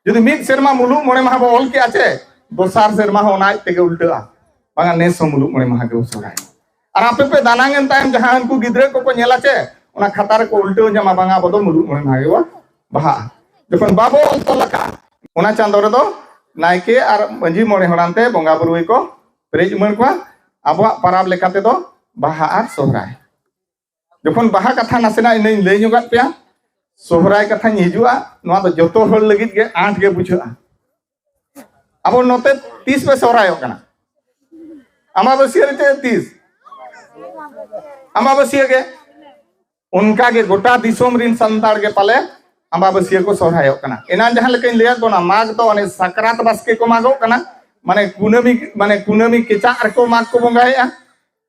ᱡᱩᱫᱤ ᱢᱤᱫ ᱥᱮᱨᱢᱟ ᱢᱩᱞᱩᱜ ᱢᱚᱬᱮ ᱢᱟᱦᱟ ᱵᱚ ᱚᱞ ᱠᱮᱜᱼᱟ ᱪᱮ, ᱫᱚᱥᱟᱨ ᱥᱮᱨᱢᱟ ᱦᱚᱸ ᱚᱱᱟ ᱟᱡ ᱛᱮᱜᱮ ᱩᱞᱴᱟᱹᱜᱼᱟ, ᱵᱟᱝᱟ ᱱᱮᱥ ᱦᱚᱸ ᱢᱩᱞᱩᱜ ᱢᱚᱬᱮ ᱢᱟᱦᱟ ᱜᱮ ᱵᱚ ᱥᱚᱦᱨᱟᱭ᱾ ᱟᱨ ᱟᱯᱮ ᱯᱮ ᱫᱟᱱᱟᱝ ᱮᱱ ᱛᱟᱭᱚᱢ ᱡᱟᱦᱟᱸ ᱩᱱᱠᱩ ᱜᱤᱫᱽᱨᱟᱹ ᱠᱚᱠᱚ ᱧᱮᱞᱟ ᱪᱮ, ᱚᱱᱟ ᱠᱷᱟᱛᱟ ᱨᱮᱠᱚ ᱩᱞᱴᱟᱹᱣ ᱧᱟᱢᱟ, ᱵᱟᱝᱟ ᱟᱵᱚ ᱫᱚ ᱢᱩᱞᱩᱜ ᱢᱚᱬᱮ ᱢᱟᱦᱟ ᱜᱮᱵᱚ ᱵᱟᱦᱟᱜᱼᱟ᱾ ᱡᱚᱠᱷᱚᱱ ᱵᱟᱵᱚ ᱚᱞ ᱛᱚᱞ ᱟᱠᱟᱫᱼᱟ, ᱚᱱᱟ ᱪᱟᱸᱫᱚ ᱨᱮᱫᱚ ᱱᱟᱭᱠᱮ ᱟᱨ ᱢᱟᱹᱡᱷᱤ ᱢᱚᱬᱮ ᱦᱚᱲ ᱟᱱᱛᱮ ᱵᱚᱸᱜᱟ ᱵᱩᱨᱩ ᱜᱮᱠᱚ ᱯᱮᱨᱮᱡ ᱩᱢᱟᱹᱲ ᱠᱚᱣᱟ᱾ ᱟᱵᱚᱣᱟᱜ ᱯᱟᱨᱟᱵᱽ ᱞᱮᱠᱟ ᱛᱮᱫᱚ ᱵᱟᱦᱟ ᱟᱨ ᱥᱚᱦᱨᱟᱭ᱾ ᱡᱚᱠᱷᱚᱱ ᱵᱟᱦᱟ ᱠᱟᱛᱷᱟ ᱱᱟᱥᱮᱱᱟᱜ ᱤᱧ ᱞᱟᱹᱭ ᱧᱚᱜᱟᱫ ᱯᱮᱭᱟ, ᱥᱚᱦᱨᱟᱭ ᱠᱟᱛᱷᱟᱧ ᱦᱤᱡᱩᱜᱼᱟ᱾ ᱱᱚᱣᱟ ᱫᱚ ᱡᱚᱛᱚ ᱦᱚᱲ ᱞᱟᱹᱜᱤᱫ ᱜᱮ ᱟᱸᱴ ᱜᱮ ᱵᱩᱡᱷᱟᱹᱜᱼᱟ᱾ ᱟᱵᱚ ᱱᱚᱛᱮ ᱛᱤᱥ ᱯᱮ ᱥᱚᱦᱨᱟᱭᱚᱜ ᱠᱟᱱᱟ? ᱟᱢᱵᱟᱵᱟᱹᱥᱭᱟᱹ ᱨᱮ ᱪᱮ ᱛᱤᱥ? ᱟᱢᱵᱟᱵᱟᱹᱥᱭᱟᱹ ᱜᱮ᱾ ᱚᱱᱠᱟ ᱜᱮ ᱜᱚᱴᱟ ᱫᱤᱥᱚᱢ ᱨᱤᱱ ᱥᱟᱱᱛᱟᱲ ᱜᱮ ᱯᱟᱞᱮ ᱟᱢᱵᱟᱵᱟᱹᱥᱭᱟᱹ ᱠᱚ ᱥᱚᱦᱨᱟᱭᱚᱜ ᱠᱟᱱᱟ᱾ ᱮᱱᱟᱱ ᱡᱟᱦᱟᱸ ᱞᱮᱠᱟᱧ ᱞᱟᱹᱭᱟᱫ ᱵᱚᱱᱟ, ᱢᱟᱜᱽ ᱫᱚ ᱚᱱᱮ ᱥᱟᱠᱨᱟᱛ ᱵᱟᱥᱠᱮ ᱠᱚ ᱢᱟᱜᱚᱜ ᱠᱟᱱᱟ, ᱢᱟᱱᱮ ᱠᱩᱱᱟᱹᱢᱤ, ᱢᱟᱱᱮ ᱠᱩᱱᱟᱹᱢᱤ ᱠᱮᱪᱟᱜ ᱨᱮᱠᱚ ᱢᱟᱜᱽ ᱠᱚ ᱵᱚᱸᱜᱟᱭᱮᱫᱼᱟ᱾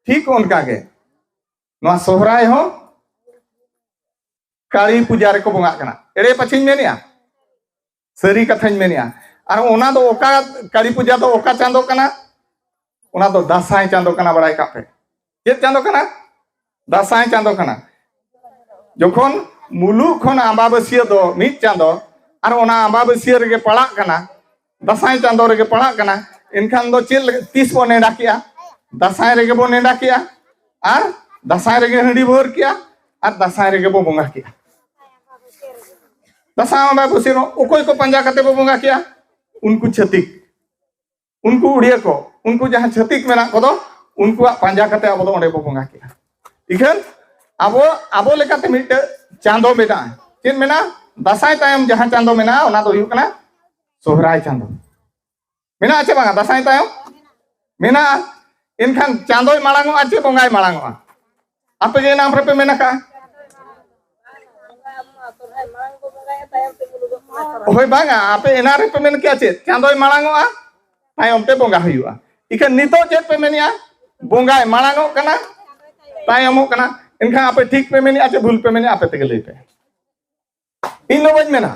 ᱴᱷᱤᱠ ᱚᱱᱠᱟ ᱜᱮ ᱱᱚᱣᱟ ᱥᱚᱦᱨᱟᱭ ᱦᱚᱸ ᱠᱟᱹᱞᱤ ᱯᱩᱡᱟ ᱨᱮᱠᱚ ᱵᱚᱸᱜᱟᱜ ᱠᱟᱱᱟ᱾ ᱮᱲᱮ ᱯᱟᱪᱷᱮᱧ ᱢᱮᱱᱮᱜᱼᱟ? ᱥᱟᱹᱨᱤ ᱠᱟᱛᱷᱟᱧ ᱢᱮᱱᱮᱜᱼᱟ᱾ ᱟᱨ ᱚᱱᱟ ᱫᱚ ᱚᱠᱟ ᱠᱟᱹᱞᱤ ᱯᱩᱡᱟ ᱫᱚ ᱚᱠᱟ ᱪᱟᱸᱫᱚ ᱠᱟᱱᱟ? ᱚᱱᱟ ᱫᱚ ᱫᱟᱸᱥᱟᱭ ᱪᱟᱸᱫᱚ ᱠᱟᱱᱟ, ᱵᱟᱲᱟᱭ ᱠᱟᱜ ᱯᱮ᱾ ᱪᱮᱫ ᱪᱟᱸᱫᱚ ᱠᱟᱱᱟ? ᱫᱟᱸᱥᱟᱭ ᱪᱟᱸᱫᱚ ᱠᱟᱱᱟ᱾ ᱡᱚᱠᱷᱚᱱ ᱢᱩᱞᱩᱜ ᱠᱷᱚᱱ ᱟᱢᱵᱟᱵᱟᱹᱥᱭᱟᱹ ᱫᱚ ᱢᱤᱫ ᱪᱟᱸᱫᱚ, ᱟᱨ ᱚᱱᱟ ᱟᱢᱵᱟᱵᱟᱹᱥᱭᱟᱹ ᱨᱮᱜᱮ ᱯᱟᱲᱟᱜ ᱠᱟᱱᱟ, ᱫᱟᱸᱥᱟᱭ ᱪᱟᱸᱫᱚ ᱨᱮᱜᱮ ᱯᱟᱲᱟᱜ ᱠᱟᱱᱟ, ᱮᱱᱠᱷᱟᱱ ᱫᱚ ᱪᱮᱫ ᱞᱮ-, ᱛᱤᱥ ᱵᱚ ᱱᱮᱰᱟ ᱠᱮᱜᱼᱟ? ᱫᱟᱸᱥᱟᱭ ᱨᱮᱜᱮ ᱵᱚ ᱱᱮᱰᱟ ᱠᱮᱜᱼᱟ, ᱟᱨ ᱫᱟᱸᱥᱟᱭ ᱨᱮᱜᱮ ᱦᱟᱺᱰᱤ ᱵᱷᱟᱹᱨ ᱠᱮᱜᱼᱟ, ᱟᱨ ᱫᱟᱸᱥᱟᱭ ᱨᱮᱜᱮ ᱵᱚ ᱵᱚᱸᱜᱟ ᱠᱮᱜᱼᱟ᱾ ᱫᱟᱸᱥᱟᱭ ᱟᱢᱵᱟᱵᱟᱹᱥᱭᱟᱹ ᱨᱮ ᱚᱠᱚᱭ ᱠᱚ ᱯᱟᱸᱡᱟ ᱠᱟᱛᱮ ᱵᱚ ᱵᱚᱸᱜᱟ ᱠᱮᱜᱼᱟ? ᱩᱱᱠᱩ ᱪᱷᱟᱹᱛᱤᱠ, ᱩᱱᱠᱩ ᱩᱲᱤᱭᱟᱹ ᱠᱚ, ᱩᱱᱠᱩ ᱡᱟᱦᱟᱸ ᱪᱷᱟᱹᱛᱤᱠ ᱢᱮᱱᱟᱜ ᱠᱚᱫᱚ, ᱩᱱᱠᱩᱣᱟᱜ ᱯᱟᱸᱡᱟ ᱠᱟᱛᱮ ᱟᱵᱚ ᱫᱚ ᱚᱸᱰᱮ ᱵᱚ ᱵᱚᱸᱜᱟ ᱠᱮᱜᱼᱟ᱾ ᱤᱠᱷᱟᱹᱱ ᱟᱵᱚ ᱟᱵᱚ ᱞᱮᱠᱟᱛᱮ ᱢᱤᱫᱴᱮᱡ ᱪᱟᱸᱫᱚ ᱢᱮᱱᱟᱜᱼᱟ᱾ ᱪᱮᱫ ᱢᱮᱱᱟᱜᱼᱟ? ᱫᱟᱸᱥᱟᱭ ᱛᱟᱭᱚᱢ ᱡᱟᱦᱟᱸ ᱪᱟᱸᱫᱚ ᱢᱮᱱᱟᱜᱼᱟ, ᱚᱱᱟ ᱫᱚ ᱦᱩᱭᱩᱜ ᱠᱟᱱᱟ ᱥᱚᱦᱨᱟᱭ ᱪᱟᱸᱫᱚ᱾ ᱢᱮᱱᱟᱜᱼᱟ ᱪᱮ ᱵᱟᱝᱟ ᱫᱟᱸᱥᱟᱭ ᱛᱟᱭᱚᱢ? ᱢᱮᱱᱟᱜᱼᱟ᱾ ᱮᱱᱠᱷᱟᱱ ᱪᱟᱸᱫᱚᱭ ᱢᱟᱲᱟᱝ ᱚᱜᱼᱟ ᱪᱮ ᱵᱚᱸᱜᱟᱭ ᱢᱟᱲᱟᱝ ᱚᱜᱼᱟ? ᱟᱯᱮ ᱜᱮ ᱮᱱᱟᱝ ᱨᱮᱯᱮ ᱢᱮᱱ ᱟᱠᱟᱜᱼᱟ᱾ ᱦᱳᱭ, ᱵᱟᱝᱟ, ᱟᱯᱮ ᱮᱱᱟᱝ ᱨᱮᱯᱮ ᱢᱮᱱ ᱠᱮᱜᱼᱟ ᱪᱮᱫ? ᱪᱟᱸᱫᱚᱭ ᱢᱟᱲᱟᱝ ᱚᱜᱼᱟ, ᱛᱟᱭᱚᱢ ᱛᱮ ᱵᱚᱸᱜᱟ ᱦᱩᱭᱩᱜᱼᱟ᱾ ᱤᱠᱷᱟᱹᱱ ᱱᱤᱛᱚᱜ ᱪᱮᱫ ᱯᱮ ᱢᱮᱱᱮᱜᱼᱟ? ᱵᱚᱸᱜᱟᱭ ᱢᱟᱲᱟᱝ ᱚᱜ ᱠᱟᱱᱟ, ᱛᱟᱭᱚᱢᱚᱜ ᱠᱟᱱᱟ᱾ ᱮᱱᱠᱷᱟᱱ ᱟᱯᱮ ᱴᱷᱤᱠ ᱯᱮ ᱢᱮᱱᱮᱜᱼᱟ ᱪᱮ ᱵᱷᱩᱞ ᱯᱮ ᱢᱮᱱᱮᱜᱼᱟ? ᱟᱯᱮ ᱛᱮᱜᱮ ᱞᱟᱹᱭ ᱯᱮ᱾ ᱤᱧ ᱫᱚ ᱵᱟᱹᱧ ᱢᱮᱱᱟ᱾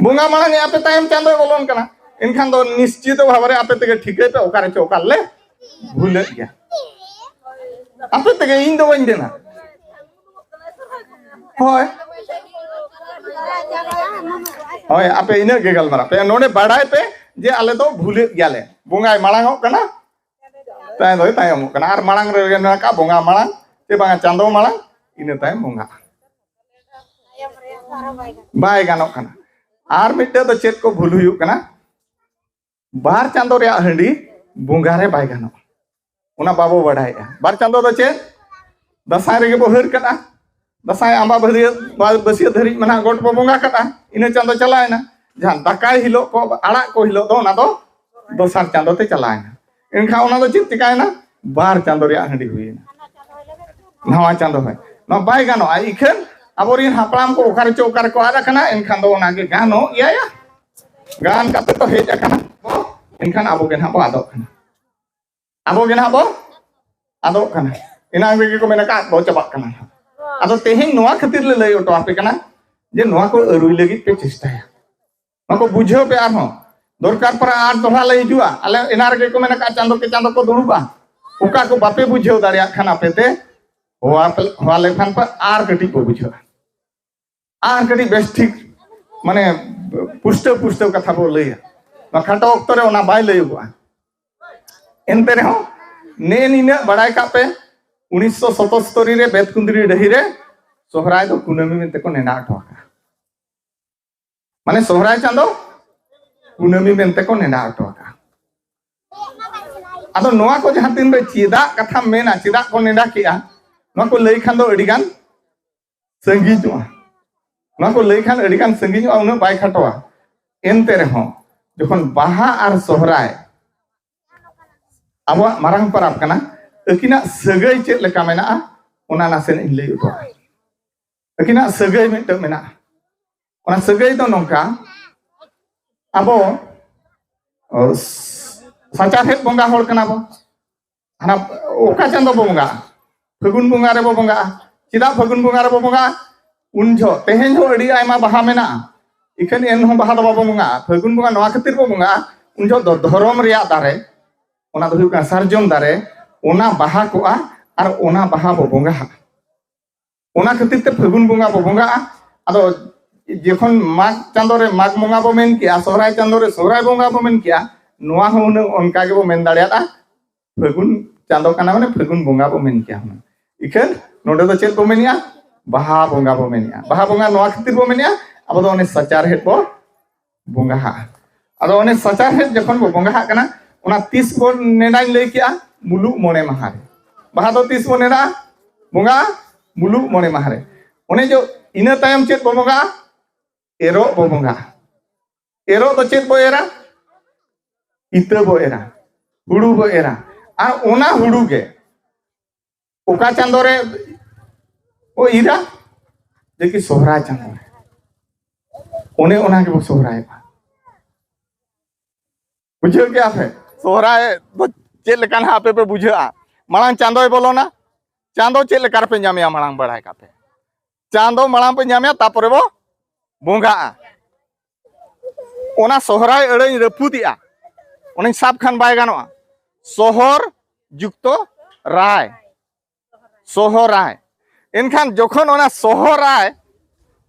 ᱵᱚᱸᱜᱟ ᱢᱟᱲᱟᱝ ᱮ ᱟᱯᱮ ᱛᱟᱭᱚᱢ ᱪᱟᱸᱫᱚᱭ ᱵᱚᱞᱚᱱ ᱠᱟᱱᱟ, ᱮᱱᱠᱷᱟᱱ ᱫᱚ ᱱᱤᱥᱪᱤᱛ ᱵᱷᱟᱵᱽ ᱨᱮ ᱟᱯᱮ ᱛᱮᱜᱮ ᱴᱷᱤᱠᱟᱹᱭ ᱯᱮ ᱚᱠᱟ ᱨᱮᱪᱚ ᱚᱠᱟ ᱨᱮᱞᱮ ᱵᱷᱩᱞᱮᱫ ᱜᱮᱭᱟ᱾ ᱟᱯᱮ ᱛᱮᱜᱮ, ᱤᱧ ᱫᱚ ᱵᱟᱹᱧ ᱢᱮᱱᱟ᱾ ᱦᱳᱭ, ᱦᱳᱭ, ᱟᱯᱮ ᱤᱱᱟᱹᱜ ᱜᱮ ᱜᱟᱞᱢᱟᱨᱟᱣ ᱯᱮ, ᱱᱚᱰᱮ ᱵᱟᱲᱟᱭ ᱯᱮ ᱡᱮ ᱟᱞᱮ ᱫᱚ ᱵᱷᱩᱞᱮᱫ ᱜᱮᱭᱟᱞᱮ, ᱵᱚᱸᱜᱟᱭ ᱢᱟᱲᱟᱝ ᱚᱜ ᱠᱟᱱᱟ, ᱛᱟᱭᱚᱢ ᱫᱚᱭ ᱛᱟᱭᱚᱢᱚᱜ ᱠᱟᱱᱟ, ᱟᱨ ᱢᱟᱲᱟᱝ ᱨᱮᱜᱮ ᱢᱮᱱᱟᱜ ᱠᱟᱜᱼᱟ ᱵᱚᱸᱜᱟ ᱢᱟᱲᱟᱝ ᱥᱮ ᱵᱟᱝᱟ ᱪᱟᱸᱫᱚ ᱢᱟᱲᱟᱝ, ᱤᱱᱟᱹ ᱛᱟᱭᱚᱢ ᱵᱚᱸᱜᱟ᱾ ᱵᱟᱭ ᱜᱟᱱᱚᱜ ᱠᱟᱱᱟ᱾ ᱟᱨ ᱢᱤᱫᱴᱮᱡ ᱫᱚ ᱪᱮᱫ ᱠᱚ ᱵᱷᱩᱞ ᱦᱩᱭᱩᱜ ᱠᱟᱱᱟ? ᱵᱟᱨ ᱪᱟᱸᱫᱚ ᱨᱮᱭᱟᱜ ᱦᱟᱺᱰᱤ ᱵᱚᱸᱜᱟ ᱨᱮ ᱵᱟᱭ ᱜᱟᱱᱚᱜᱼᱟ, ᱚᱱᱟ ᱵᱟᱵᱚ ᱵᱟᱰᱟᱭᱮᱜᱼᱟ᱾ ᱵᱟᱨ ᱪᱟᱸᱫᱚ ᱫᱚ ᱪᱮᱫ? ᱫᱟᱸᱥᱟᱭ ᱨᱮᱜᱮ ᱵᱚ ᱦᱟᱹᱨ ᱠᱟᱜᱼᱟ᱾ ᱫᱟᱸᱥᱟᱭ ᱟᱢᱵᱟ ᱵᱟᱹᱥᱭᱟᱹ ᱫᱷᱟᱹᱨᱤᱡ ᱢᱟ ᱱᱟᱦᱟᱜ ᱜᱚᱴ ᱵᱚ ᱵᱚᱸᱜᱟ ᱠᱟᱜᱼᱟ, ᱤᱱᱟᱹ ᱪᱟᱸᱫᱚ ᱪᱟᱞᱟᱣᱮᱱᱟ᱾ ᱡᱟᱦᱟᱸ ᱫᱟᱠᱟᱭ ᱦᱤᱞᱳᱜ ᱠᱚ ᱟᱲᱟᱜ ᱠᱚ ᱦᱤᱞᱳᱜ ᱫᱚ ᱚᱱᱟ ᱫᱚ ᱫᱚᱥᱟᱨ ᱪᱟᱸᱫᱚ ᱛᱮ ᱪᱟᱞᱟᱣᱮᱱᱟ᱾ ᱮᱱᱠᱷᱟᱱ ᱚᱱᱟ ᱫᱚ ᱪᱮᱫ ᱪᱤᱠᱟᱭᱮᱱᱟ? ᱵᱟᱨ ᱪᱟᱸᱫᱚ ᱨᱮᱭᱟᱜ ᱦᱟᱺᱰᱤ ᱦᱩᱭᱮᱱᱟ᱾ ᱱᱟᱣᱟ ᱪᱟᱸᱫᱚ ᱦᱚᱭ ᱱᱚᱣᱟ ᱵᱟᱭ ᱜᱟᱱᱚᱜᱼᱟ᱾ ᱤᱠᱷᱟᱹᱱ ᱟᱵᱚᱨᱮᱱ ᱦᱟᱯᱲᱟᱢ ᱠᱚ ᱚᱠᱟ ᱨᱮᱪᱚ ᱚᱠᱟ ᱨᱮᱠᱚ ᱟᱫ ᱟᱠᱟᱱᱟ, ᱮᱱᱠᱷᱟᱱ ᱫᱚ ᱚᱱᱟᱜᱮ ᱜᱟᱱᱚᱜ ᱜᱮᱭᱟ᱾ ᱜᱟᱱ ᱠᱟᱛᱮ ᱛᱚ ᱦᱮᱡ ᱟᱠᱟᱱᱟ, ᱮᱱᱠᱷᱟᱱ ᱟᱵᱚ ᱜᱮ ᱱᱟᱦᱟᱜ ᱵᱚ ᱟᱫᱚᱜ ᱠᱟᱱᱟ᱾ ᱟᱵᱚ ᱜᱮ ᱱᱟᱦᱟᱜ ᱵᱚ ᱟᱫᱚᱜ ᱠᱟᱱᱟ᱾ ᱮᱱᱟᱝ ᱨᱮᱜᱮ ᱠᱚ ᱢᱮᱱ ᱟᱠᱟᱫ ᱵᱚ ᱪᱟᱵᱟᱜ ᱠᱟᱱᱟ᱾ ᱟᱫᱚ ᱛᱮᱦᱮᱧ ᱱᱚᱣᱟ ᱠᱷᱟᱹᱛᱤᱨ ᱞᱮ ᱞᱟᱹᱭ ᱦᱚᱴᱚ ᱟᱯᱮ ᱠᱟᱱᱟ ᱡᱮ ᱱᱚᱣᱟ ᱠᱚ ᱟᱹᱨᱩᱭ ᱞᱟᱹᱜᱤᱫ ᱯᱮ ᱪᱮᱥᱴᱟᱭᱟ᱾ ᱱᱚᱣᱟ ᱠᱚ ᱵᱩᱡᱷᱟᱹᱣ ᱯᱮ ᱟᱨᱦᱚᱸ᱾ ᱫᱚᱨᱠᱟᱨ ᱯᱟᱲᱟ ᱟᱨ ᱫᱚᱦᱲᱟ ᱞᱮ ᱦᱤᱡᱩᱜᱼᱟ᱾ ᱟᱞᱮ ᱮᱱᱟᱝ ᱨᱮᱜᱮ ᱠᱚ ᱢᱮᱱ ᱟᱠᱟᱫ ᱪᱟᱸᱫᱚ ᱠᱮ ᱪᱟᱸᱫᱚ ᱠᱚ ᱫᱩᱲᱩᱵᱼᱟ᱾ ᱚᱠᱟ ᱠᱚ ᱵᱟᱯᱮ ᱵᱩᱡᱷᱟᱹᱣ ᱫᱟᱲᱮᱭᱟᱜ ᱠᱷᱟᱱ ᱟᱯᱮ ᱛᱮ ᱦᱚᱦᱚ ᱟᱯᱮ, ᱦᱚᱦᱚ ᱞᱮᱠᱷᱟᱱ ᱯᱮ ᱟᱨ ᱠᱟᱹᱴᱤᱡ ᱯᱮ ᱵᱩᱡᱷᱟᱹᱜᱼᱟ᱾ ᱟᱨ ᱠᱟᱹᱴᱤᱡ ᱵᱮᱥ ᱴᱷᱤᱠ ᱢᱟᱱᱮ ᱯᱩᱥᱴᱟᱹᱣ ᱯᱩᱥᱴᱟᱹᱣ ᱠᱟᱛᱷᱟ ᱵᱚ ᱞᱟᱹᱭᱟ᱾ ᱱᱚᱣᱟ ᱠᱷᱟᱴᱚ ᱚᱠᱛᱚ ᱨᱮ ᱚᱱᱟ ᱵᱟᱭ ᱞᱟᱹᱭᱚᱜᱚᱜᱼᱟ᱾ ᱮᱱᱛᱮ ᱨᱮᱦᱚᱸ ᱱᱮ ᱱᱤᱱᱟᱹᱜ ᱵᱟᱲᱟᱭ ᱠᱟᱜ ᱯᱮ, ᱩᱱᱤᱥᱥᱚ ᱥᱚᱛᱚᱥᱛᱚᱨᱤ ᱨᱮ ᱵᱮᱛᱠᱩᱸᱫᱽᱨᱤ ᱰᱟᱹᱦᱤ ᱨᱮ ᱥᱚᱦᱨᱟᱭ ᱫᱚ ᱠᱩᱱᱟᱹᱢᱤ ᱢᱮᱱᱛᱮ ᱠᱚ ᱱᱮᱰᱟ ᱦᱚᱴᱚ ᱟᱠᱟᱫᱼᱟ᱾ ᱢᱟᱱᱮ ᱥᱚᱦᱨᱟᱭ ᱪᱟᱸᱫᱚ ᱠᱩᱱᱟᱹᱢᱤ ᱢᱮᱱᱛᱮ ᱠᱚ ᱱᱮᱰᱟ ᱦᱚᱴᱚ ᱟᱠᱟᱫᱼᱟ᱾ ᱟᱫᱚ ᱱᱚᱣᱟ ᱠᱚ ᱡᱟᱦᱟᱸ ᱛᱤᱱ ᱨᱮ ᱪᱮᱫᱟᱜ ᱠᱟᱛᱷᱟᱢ ᱢᱮᱱᱟ, ᱪᱮᱫᱟᱜ ᱠᱚ ᱱᱮᱰᱟ ᱠᱮᱜᱼᱟ, ᱱᱚᱣᱟ ᱠᱚ ᱞᱟᱹᱭ ᱠᱷᱟᱱ ᱫᱚ ᱟᱹᱰᱤ ᱜᱟᱱ ᱥᱟᱺᱜᱤᱧᱚᱜᱼᱟ᱾ ᱱᱚᱣᱟ ᱠᱚ ᱞᱟᱹᱭ ᱠᱷᱟᱱ ᱟᱹᱰᱤ ᱜᱟᱱ ᱥᱟᱺᱜᱤᱧᱚᱜᱼᱟ, ᱩᱱᱟᱹᱜ ᱵᱟᱭ ᱠᱷᱟᱴᱚᱣᱟ᱾ ᱮᱱᱛᱮ ᱨᱮᱦᱚᱸ ᱡᱚᱠᱷᱚᱱ ᱵᱟᱦᱟ ᱟᱨ ᱥᱚᱦᱨᱟᱭ ᱟᱵᱚᱣᱟᱜ ᱢᱟᱨᱟᱝ ᱯᱚᱨᱚᱵᱽ ᱠᱟᱱᱟ, ᱟᱹᱠᱤᱱᱟᱜ ᱥᱟᱹᱜᱟᱹᱭ ᱪᱮᱫ ᱞᱮᱠᱟ ᱢᱮᱱᱟᱜᱼᱟ, ᱚᱱᱟ ᱱᱟᱥᱮ ᱤᱧ ᱞᱟᱹᱭ ᱦᱚᱴᱚ ᱠᱟᱜᱼᱟ᱾ ᱟᱹᱠᱤᱱᱟᱜ ᱥᱟᱹᱜᱟᱹᱭ ᱢᱤᱫᱴᱟᱝ ᱢᱮᱱᱟᱜᱼᱟ᱾ ᱚᱱᱟ ᱥᱟᱹᱜᱟᱹᱭ ᱫᱚ ᱱᱚᱝᱠᱟ, ᱟᱵᱚ, ᱚ, ᱥᱟᱪᱟᱨᱦᱮᱫ ᱵᱚᱸᱜᱟ ᱦᱚᱲ ᱠᱟᱱᱟ ᱵᱚ᱾ ᱦᱟᱱᱟ ᱚᱠᱟ ᱪᱟᱸᱫᱚ ᱵᱚ ᱵᱚᱸᱜᱟᱜᱼᱟ? ᱯᱷᱟᱹᱜᱩᱱ ᱵᱚᱸᱜᱟ ᱨᱮᱵᱚ ᱵᱚᱸᱜᱟᱜᱼᱟ᱾ ᱪᱮᱫᱟᱜ ᱯᱷᱟᱹᱜᱩᱱ ᱵᱚᱸᱜᱟ ᱨᱮᱵᱚ ᱵᱚᱸᱜᱟᱜᱼᱟ? ᱩᱱ ᱡᱚᱦᱚᱜ, ᱛᱮᱦᱮᱧ ᱦᱚᱸ ᱟᱹᱰᱤ ᱟᱭᱢᱟ ᱵᱟᱦᱟ ᱢᱮᱱᱟᱜᱼᱟ, ᱤᱠᱷᱟᱹᱱ ᱮᱱᱦᱚᱸ ᱵᱟᱦᱟ ᱫᱚ ᱵᱟᱵᱚ ᱵᱚᱸᱜᱟᱜᱼᱟ᱾ ᱯᱷᱟᱹᱜᱩᱱ ᱵᱚᱸᱜᱟ ᱱᱚᱣᱟ ᱠᱷᱟᱹᱛᱤᱨ ᱵᱚ ᱵᱚᱸᱜᱟᱜᱼᱟ, ᱩᱱ ᱡᱚᱦᱚᱜ ᱫᱚ ᱫᱷᱚᱨᱚᱢ ᱨᱮᱭᱟᱜ ᱫᱟᱨᱮ, ᱚᱱᱟ ᱫᱚ ᱦᱩᱭᱩᱜ ᱠᱟᱱᱟ ᱥᱟᱨᱡᱚᱢ ᱫᱟᱨᱮ, ᱚᱱᱟ ᱵᱟᱦᱟ ᱠᱚᱜᱼᱟ ᱟᱨ ᱚᱱᱟ ᱵᱟᱦᱟ ᱵᱚ ᱵᱚᱸᱜᱟᱜᱼᱟ᱾ ᱚᱱᱟ ᱠᱷᱟᱹᱛᱤᱨ ᱛᱮ ᱯᱷᱟᱹᱜᱩᱱ ᱵᱚᱸᱜᱟ ᱵᱚ ᱵᱚᱸᱜᱟᱜᱼᱟ᱾ ᱟᱫᱚ ᱡᱚᱠᱷᱚᱱ ᱢᱟᱜᱽ ᱪᱟᱸᱫᱚ ᱨᱮ ᱢᱟᱜᱽ ᱵᱚᱸᱜᱟ ᱵᱚ ᱢᱮᱱ ᱠᱮᱜᱼᱟ, ᱥᱚᱦᱨᱟᱭ ᱪᱟᱸᱫᱚ ᱨᱮ ᱥᱚᱦᱨᱟᱭ ᱵᱚᱸᱜᱟ ᱵᱚ ᱢᱮᱱ ᱠᱮᱜᱼᱟ, ᱱᱚᱣᱟ ᱦᱚᱸ ᱦᱩᱱᱟᱹᱝ ᱚᱱᱠᱟ ᱜᱮᱵᱚ ᱢᱮᱱ ᱫᱟᱲᱮᱭᱟᱜᱼᱟ, ᱯᱷᱟᱹᱜᱩᱱ ᱪᱟᱸᱫᱚ ᱠᱟᱱᱟ ᱢᱟᱱᱮ ᱯᱷᱟᱹᱜᱩᱱ ᱵᱚᱸᱜᱟ ᱵᱚ ᱢᱮᱱ ᱠᱮᱜᱼᱟ ᱦᱩᱱᱟᱹᱝ᱾ ᱤᱠᱷᱟᱹᱱ ᱱᱚᱰᱮ ᱫᱚ ᱪᱮᱫ ᱵᱚ ᱢᱮᱱᱮᱜᱼᱟ? ᱵᱟᱦᱟ ᱵᱚᱸᱜᱟ ᱵᱚ ᱢᱮᱱᱮᱜᱼᱟ᱾ ᱵᱟᱦᱟ ᱵᱚᱸᱜᱟ ᱱᱚᱣᱟ ᱠᱷᱟᱹᱛᱤᱨ ᱵᱚ ᱢᱮᱱᱮᱜᱼᱟ, ᱟᱵᱚ ᱫᱚ ᱚᱱᱮ ᱥᱟᱪᱟᱨᱦᱮᱫ ᱵᱚ ᱵᱚᱸᱜᱟᱦᱟᱜᱼᱟ᱾ ᱟᱫᱚ ᱚᱱᱮ ᱥᱟᱪᱟᱨᱦᱮᱫ ᱡᱚᱠᱷᱚᱱ ᱵᱚ ᱵᱚᱸᱜᱟᱦᱟᱜ ᱠᱟᱱᱟ, ᱚᱱᱟ ᱛᱤᱥ ᱵᱚ ᱱᱮᱰᱟᱧ ᱞᱟᱹᱭ ᱠᱮᱜᱼᱟ? ᱢᱩᱞᱩᱜ ᱢᱚᱬᱮ ᱢᱟᱦᱟ ᱨᱮ᱾ ᱵᱟᱦᱟ ᱫᱚ ᱛᱤᱥ ᱵᱚ ᱱᱮᱰᱟᱜᱼᱟ? ᱵᱚᱸᱜᱟ ᱢᱩᱞᱩᱜ ᱢᱚᱬᱮ ᱢᱟᱦᱟ ᱨᱮ᱾ ᱚᱱᱮ ᱡᱚ ᱤᱱᱟᱹ ᱛᱟᱭᱚᱢ ᱪᱮᱫ ᱵᱚ ᱵᱚᱸᱜᱟᱜᱼᱟ? ᱮᱨᱚᱜ ᱵᱚ ᱵᱚᱸᱜᱟᱜᱼᱟ᱾ ᱮᱨᱚᱜ ᱫᱚ ᱪᱮᱫ ᱵᱚ ᱮᱨᱟ? ᱤᱛᱟᱹ ᱵᱚ ᱮᱨᱟ, ᱦᱩᱲᱩ ᱵᱚ ᱮᱨᱟ᱾ ᱟᱨ ᱚᱱᱟ ᱦᱩᱲᱩ ᱜᱮ ᱚᱠᱟ ᱪᱟᱸᱫᱚ ᱨᱮ ᱠᱚ ᱤᱨᱟ? ᱡᱮ ᱠᱤ ᱥᱚᱦᱨᱟᱭ ᱪᱟᱸᱫᱚ ᱨᱮ᱾ ᱚᱱᱮ ᱚᱱᱟ ᱜᱮᱵᱚ ᱥᱚᱦᱨᱟᱭᱚᱜᱼᱟ᱾ ᱵᱩᱡᱷᱟᱹᱣ ᱠᱮᱜᱼᱟ ᱯᱮ? ᱥᱚᱦᱨᱟᱭ ᱫᱚ ᱪᱮᱫ ᱞᱮᱠᱟ ᱱᱟᱦᱟᱜ ᱟᱯᱮ ᱯᱮ ᱵᱩᱡᱷᱟᱹᱜᱼᱟ? ᱢᱟᱲᱟᱝ ᱪᱟᱸᱫᱚᱭ ᱵᱚᱞᱚᱱᱟ, ᱪᱟᱸᱫᱚ ᱪᱮᱫ ᱞᱮᱠᱟ ᱨᱮᱯᱮ ᱧᱟᱢᱮᱭᱟ ᱢᱟᱲᱟᱝ ᱵᱟᱲᱟᱭ ᱠᱟᱜ ᱯᱮ᱾ ᱪᱟᱸᱫᱚ ᱢᱟᱲᱟᱝ ᱯᱮ ᱧᱟᱢᱮᱭᱟ, ᱛᱟᱯᱚᱨᱮ ᱵᱚ ᱵᱚᱸᱜᱟᱜᱼᱟ᱾ ᱚᱱᱟ ᱥᱚᱦᱨᱟᱭ ᱟᱹᱲᱟᱹᱧ ᱨᱟᱹᱯᱩᱫᱮᱜᱼᱟ, ᱚᱱᱟᱧ ᱥᱟᱵ ᱠᱷᱟᱱ ᱵᱟᱭ ᱜᱟᱱᱚᱜᱼᱟ᱾ ᱥᱚᱦᱚᱨ ᱡᱩᱠᱛᱚ ᱨᱟᱭ, ᱥᱚᱦᱚᱨᱟᱭ᱾ ᱮᱱᱠᱷᱟᱱ ᱡᱚᱠᱷᱚᱱ ᱚᱱᱟ ᱥᱚᱦᱚᱨᱟᱭ,